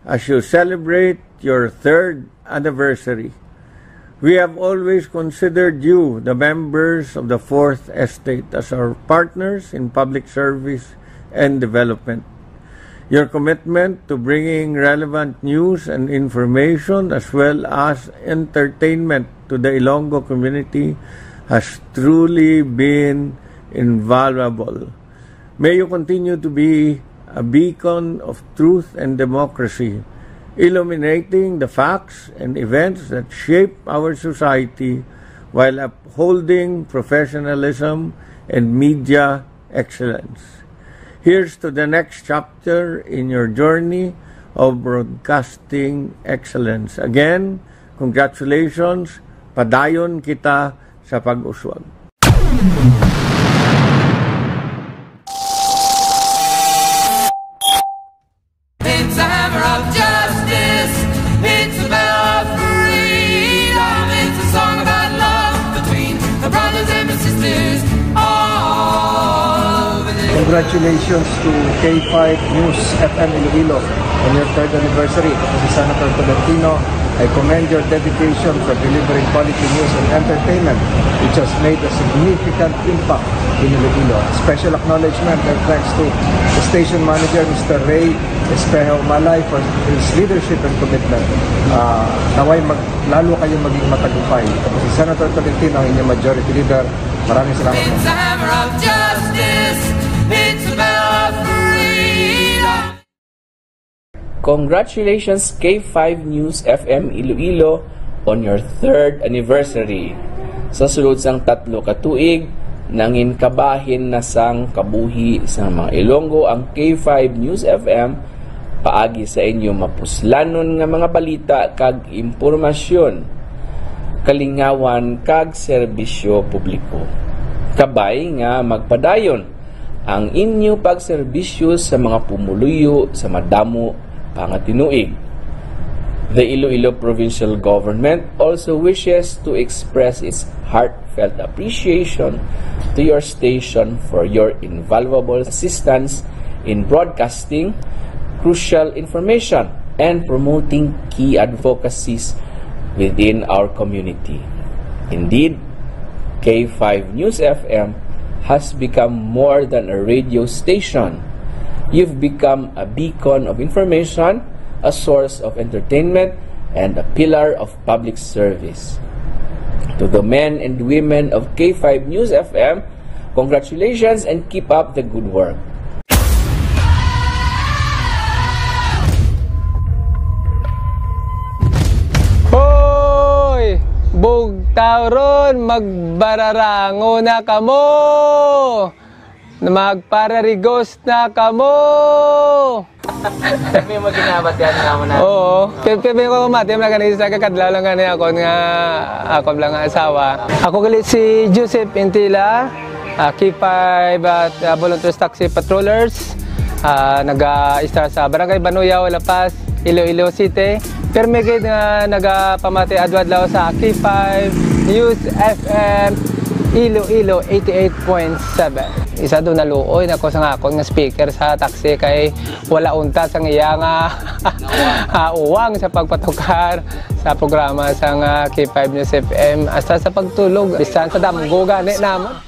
as you celebrate your third anniversary. We have always considered you, the members of the Fourth Estate, as our partners in public service and development. Your commitment to bringing relevant news and information as well as entertainment to the Ilonggo community has truly been invaluable. May you continue to be a beacon of truth and democracy, illuminating the facts and events that shape our society while upholding professionalism and media excellence. Here's to the next chapter in your journey of broadcasting excellence. Again, congratulations. Padayon kita sa pag-uswag. It's a hammer of justice. It's a bell of freedom. It's a song about love between the brothers and the sisters all over the Congratulations to K five News F M Iloilo on your third anniversary. Ako si Senator Tolentino. I commend your dedication for delivering quality news and entertainment, which has made a significant impact in Iloilo. Special acknowledgement and thanks to the station manager, Mister Ray Espejo Malay, for his leadership and commitment. Ah, naway mag-, lalo kayo maging matagumpay. Ako si Senator Tolentino, ang inyong majority leader. Maraming salamat po. It's a hammer of justice. It's a bell of freedom. Congratulations, K five News F M Iloilo, on your third anniversary. Sa sulod sang tatlo ka tuig, nangin kabahin na sang kabuhi sang mga Ilonggo ang K five News F M paagi sa inyo mapuslanon nga mga balita kag impormasyon, kalingawan kag serbisyo publiko. Kabay nga magpadayon ang inyo pagserbisyo sa mga pumuluyo sa madamo pa nga tinuig. The Iloilo Provincial Government also wishes to express its heartfelt appreciation to your station for your invaluable assistance in broadcasting crucial information and promoting key advocacies within our community. Indeed, K five News F M has become more than a radio station. You've become a beacon of information, a source of entertainment, and a pillar of public service. To the men and women of K five News F M, congratulations and keep up the good work. Hoy! Bugtaw ron, magbararango na kamo! Magpararigos na kamo! Kami mo ginabatian nga mo na. Oo. Pi-, pi-, pi-, ko mati, mga ganisa, kakadlaw lang gani ako nga, ako lang nga asawa. Ako gali si Joseph Intila, ah, K five at, ah, Volunteers Taxi Patrollers. Ah, naga-istar sa Barangay Banuyaw, La Paz, Iloilo City. Pirmi gid nga nagapamati adlaw-adlaw sa K five News F M Iloilo eighty-eight point seven. Isa do naluoy na ko sa nga akon nga speaker sa taxi kay wala unta sang iya nga, ah, uwang sa pagpatukar sa programa sang K five News F M, hasta sa pagtulog, bisan sa damgo gani namon.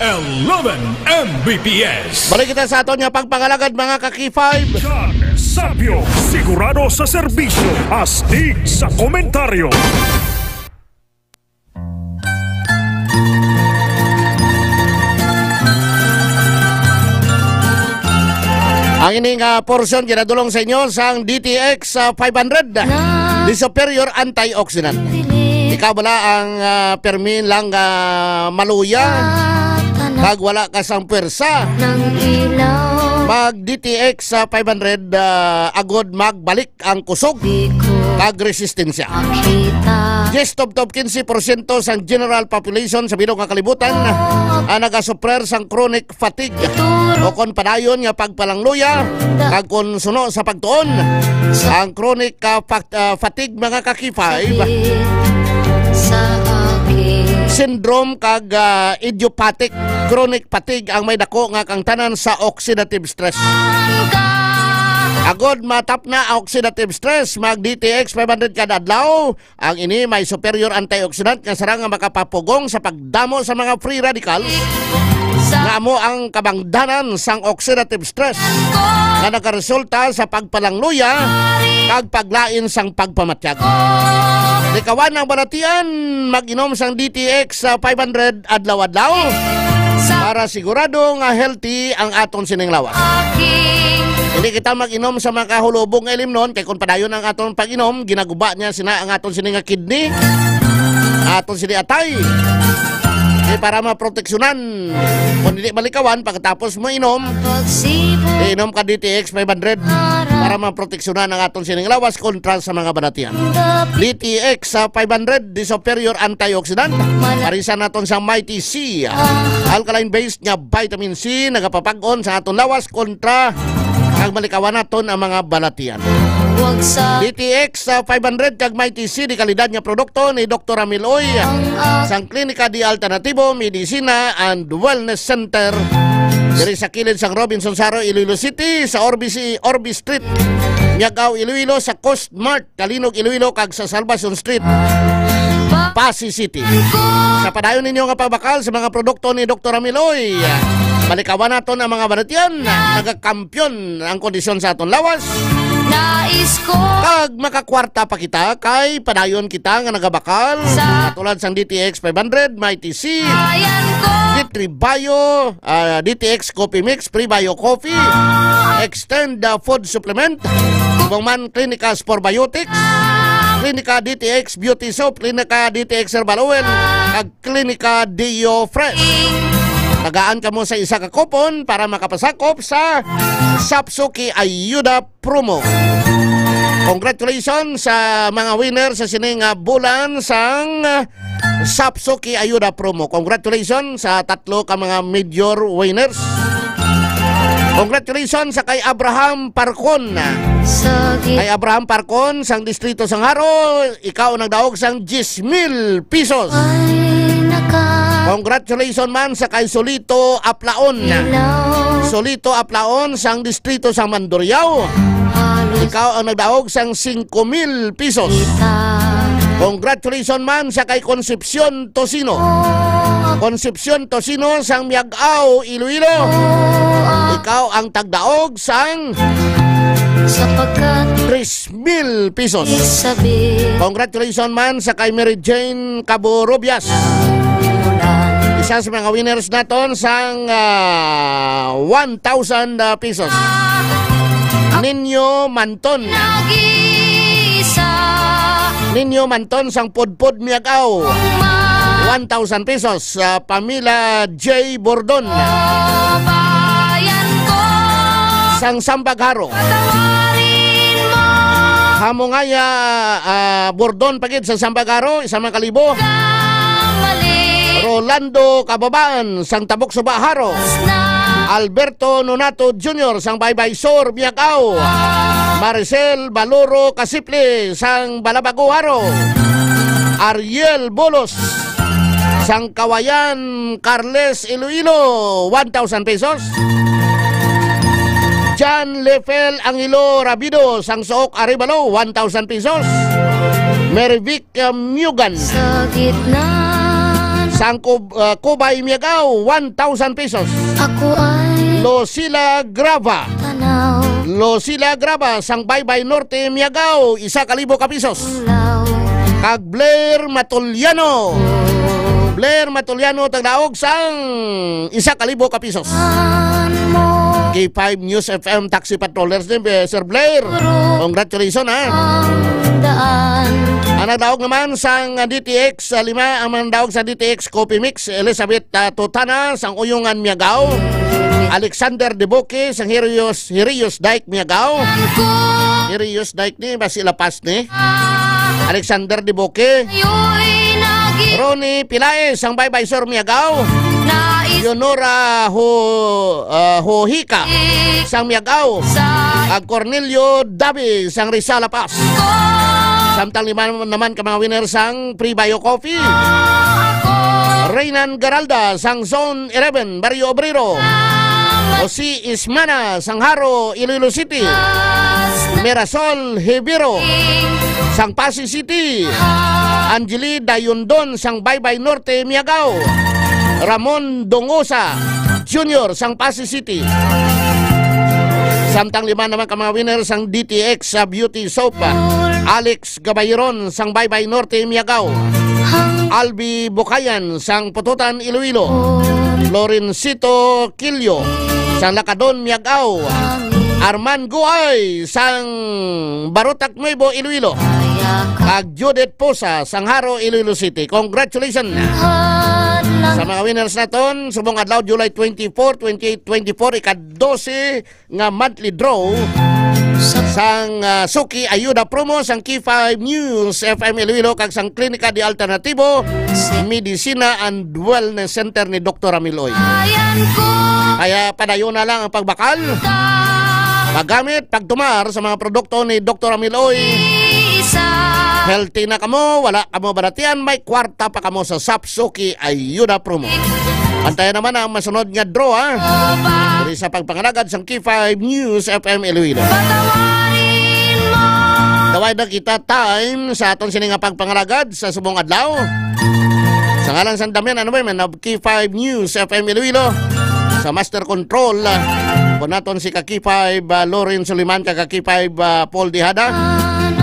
Eleven M B P S. Balik kita sa aton nga pagpangalagad, mga ka-K five. John Sapio, sigurado sa serbisyo, astig sa komentaryo. Ang ini nga portion ginadulong sa inyo sang D T X, ah, five hundred. The superior antioxidant. Ikaw bala ang, ah, permi lang, ah, maluya, kag wala ka sang pwersa. Mag D T X, ah, five hundred, ah, agod magbalik ang kusog kag resistensya. Diyes tubtob kinse porsyento sang general population sa bilog nga kalibutan ang nagasuffer sang chronic fatigue o kon padayon nga pagpalangluya, kag kon suno sa pagtuon, ang chronic, ah, fa-, ah, fatigue, mga ka-K five, syndrome kag, ah, idiopathic chronic fatigue ang may dako nga kaangtanan sa oxidative stress. Agod matapna ang oxidative stress, mag D T X five hundred kada adlaw. Ang ini may superior antioxidant nga sarang nga makapapugong sa pagdamo sa mga free radicals nga amo ang kabangdanan sang oxidative stress nga nagaresulta sa pagpalangluya kag paglain sang pagpamatyag. Likawan ang balatian, mag-inom sang D T X sa five hundred adlaw-adlaw para sigurado nga healthy ang aton sining lawas. Hindi kita mag-inom sa mga kahulubog nga ilimnon, kay kung padayon ang aton pag-inom, ginaguba niya sina ang aton sini nga kidney, aton sini atay. Kay para maproteksyonan, kung hindi malikawan, pagkatapos mo inom, inom ka D T X five hundred para maproteksyonan ang aton sining lawas kontra sa mga balatian. D T X sa five hundred, the superior antioxidant. Parisan naton sa Mighty C, alkaline-based nga vitamin C, nagapapag-on sa aton lawas kontra kag malikawan naton ang mga balatian. D T X sa five hundred kag Mighty C, di kalidad nga produkto ni Doktor Ramil Uy, sang Klinika de Alternativo Medicina and Wellness Center, diri sa kilid sang Robinson Saro, Iloilo City, sa Orbi, Orbi Street, Miagao, Iloilo, sa Coast Mart, Calinog, Iloilo, kag sa Salvacion Street, Passi City. Sa padayon ninyo nga pagbakal sa mga produkto ni Doktor Ramil Uy, malikawan naton ang mga balatian. Nagakampyon ang kondisyon sa aton lawas. Nais ko. Kag makakwarta pa kita kay padayon kita nga nagabakal. Sa katulad sang D T X five hundred, Mighty C, ayan ko. D three Bio, ah, D T X Coffee Mix, Prebio Coffee, Extend, ah, Food Supplement, Bongman Clinicas Probiotics, Clinica D T X Beauty Soap, Clinica D T X Herbal Oil, kag Clinica Deo Fresh. Tagaan kamo sa isa ka kupon para makapasakop sa Sapsuki Ayuda Promo. Congratulations sa mga winner sa sining, ah, bulan sang, ah, Sapsuki Ayuda Promo. Congratulations sa tatlo ka mga major winners. Congratulations sa kay Abraham Parcon. Sa gi- Kay Abraham Parcon sang distrito sang Jaro, ikaw ang nagdaog sang diyes mil pesos. Ay, naka- Congratulations man sa kay Solito Aplaon. Ilaw. Solito Aplaon sang distrito sang Mandurriao. Halos ikaw ang nagdaog sang singko mil pesos. Kita. Congratulations man sa kay Concepcion Tocino. Oh. Concepcion Tocino sang Miagao, Iloilo. Oh. Ikaw ang tagdaog sang sapagkat tres mil pesos. Isabi. Congratulations man sa kay Mary Jane Cabo Rubias. Isa sa mga winners naton sang, ah, one thousand, ah, pesos. Ninyo Manton. Nag-iisa. Ninyo Manton sang Pudpud, Miagao. Uma. One thousand pesos. Sa pamilya J Bordon. Kabayan ko. Sang Sambag, Jaro. Patawarin mo. Hamongaya, ah, Bordon pa gid sa Sambag, Jaro, isa man ka libo. Kamali. Rolando Kababaan sang Tabok Suba, Jaro. Na. Alberto Nonato Junior sang Baybay Sur, Miagao. Ah. Maricel Baloro Kasipli sang Balabago, Jaro. Ariel Bolos sang Kawayan, Carles, Iloilo, one thousand pesos. John Lefel Angelo Rabido sang Sook, Arevalo, one thousand pesos. Merivic, uh, Mugan. Sa gitna. Sang Cub-, uh, Cubay, Miagao, one thousand pesos. Ako ay Lucila Grava. Tanaw. Lucila Grava sang Baybay Norte, Miagao, isa ka libo ka pesos. Law. Kag Blair Matuliano. Blair Matuliano, tagdaog sang isa ka libo ka pesos. Ano? K five News F M Taxi Patrollers din, eh, Sir Blair. Puro. Congratulations, ha. Ang daan. Ang nagdaog naman sang D T X, ah, lima, ang mga nagdaog sa D T X Coffee Mix, Elizabeth, ah, Tutana, sang Uyungan, Miagao. Alexander Deboque, sang Hirios, Hirios Dike, Miagao. Ang ku- Hirios Dike ni, basi La Paz ni. Alexander Deboque. Ayo'y nagi- Ronnie Pilaes, sang Baybay Sur, Miagao. Nais- Leonora Ho-, ah, Hohica, sang Miagao. Sa- Ag Cornelio Davi, sang Rizal, La Paz. Ko- Samtang lima naman ka mga winner sang Prebio Coffee. Ako. Reynan Garalda, sang Zone eleven, Barrio Obrero. Salamat. Jose Ismana, sang Jaro, Iloilo City. Mas- Mirasol Hibiro, sang Passi City. Angeli Dayondon, sang Baybay Norte, Miagao. Ramon Dongosa Junior, sang Passi City. Samtang lima naman ka mga winner sang D T X sa Beauty Soap. Alex Gabayron sang Baybay Norte, Miagao. Albi Bukayan sang Pututan, Iloilo. Lorencito Quillo sang Lakadon, Miagao. Arman Guay sang Barotac Nuevo, Iloilo. Kag Judith Posa sang Jaro, Iloilo City. Congratulations sa mga winners naton subong adlaw, July twenty-four, twenty-eight, twenty-four, ika-dose nga monthly draw sang, ah, Suki Ayuda Promo sang K five News F M Iloilo kag sang Klinika de Alternativo, Medicina and Wellness Center ni Doktor Ramil Uy. Kaya padayon na lang ang pagbakal, paggamit, pagtumar sa mga produkto ni Doktor Ramil Uy. Healthy na kamo, wala kamo balatian, may kwarta pa kamo sa Sapsuki Ayuda Promo. Antayan naman ang masunod nga draw, ha? Diri sa pagpangalagad sang K five News F M Iloilo. Daway na kita time sa aton sini nga pagpangalagad sa subong adlaw. Sa ngalan sang Damian, ano ba, man of K five News F M Iloilo, sa Master Control, ah, po naton si ka K five, ah, Loren Suliman, ka K five, ah, Paul Dihada,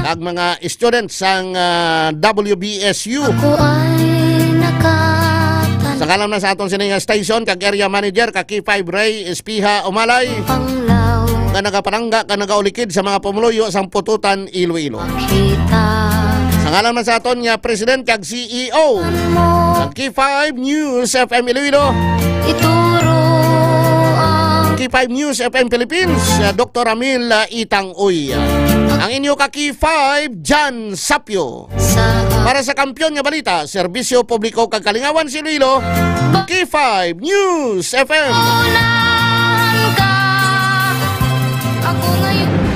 kag mga students sang, ah, W B S U. Ako ay nakatan- Sa ngalan na sa aton sini nga station, kag area manager, ka K five Ray Espiha Umalay, Panglaw. Nga nagapalangga, ka nagaulikid sa mga pumuluyo sang Pututan, Iloilo. Kita. Sa ngalan man sa aton nga President kag C E O Ano? Sa K five News F M Iloilo. Ituro ang K five News F M Philippines, uh, Doktor Ramil, uh, Itang Uy. Ang inyo ka K five, John Sapio. Sa Para sa Kampiyon nga Balita, Serbisyo Publiko kag Kalingawan sa Iloilo, K five News F M. Unan ka. Ako ngayon.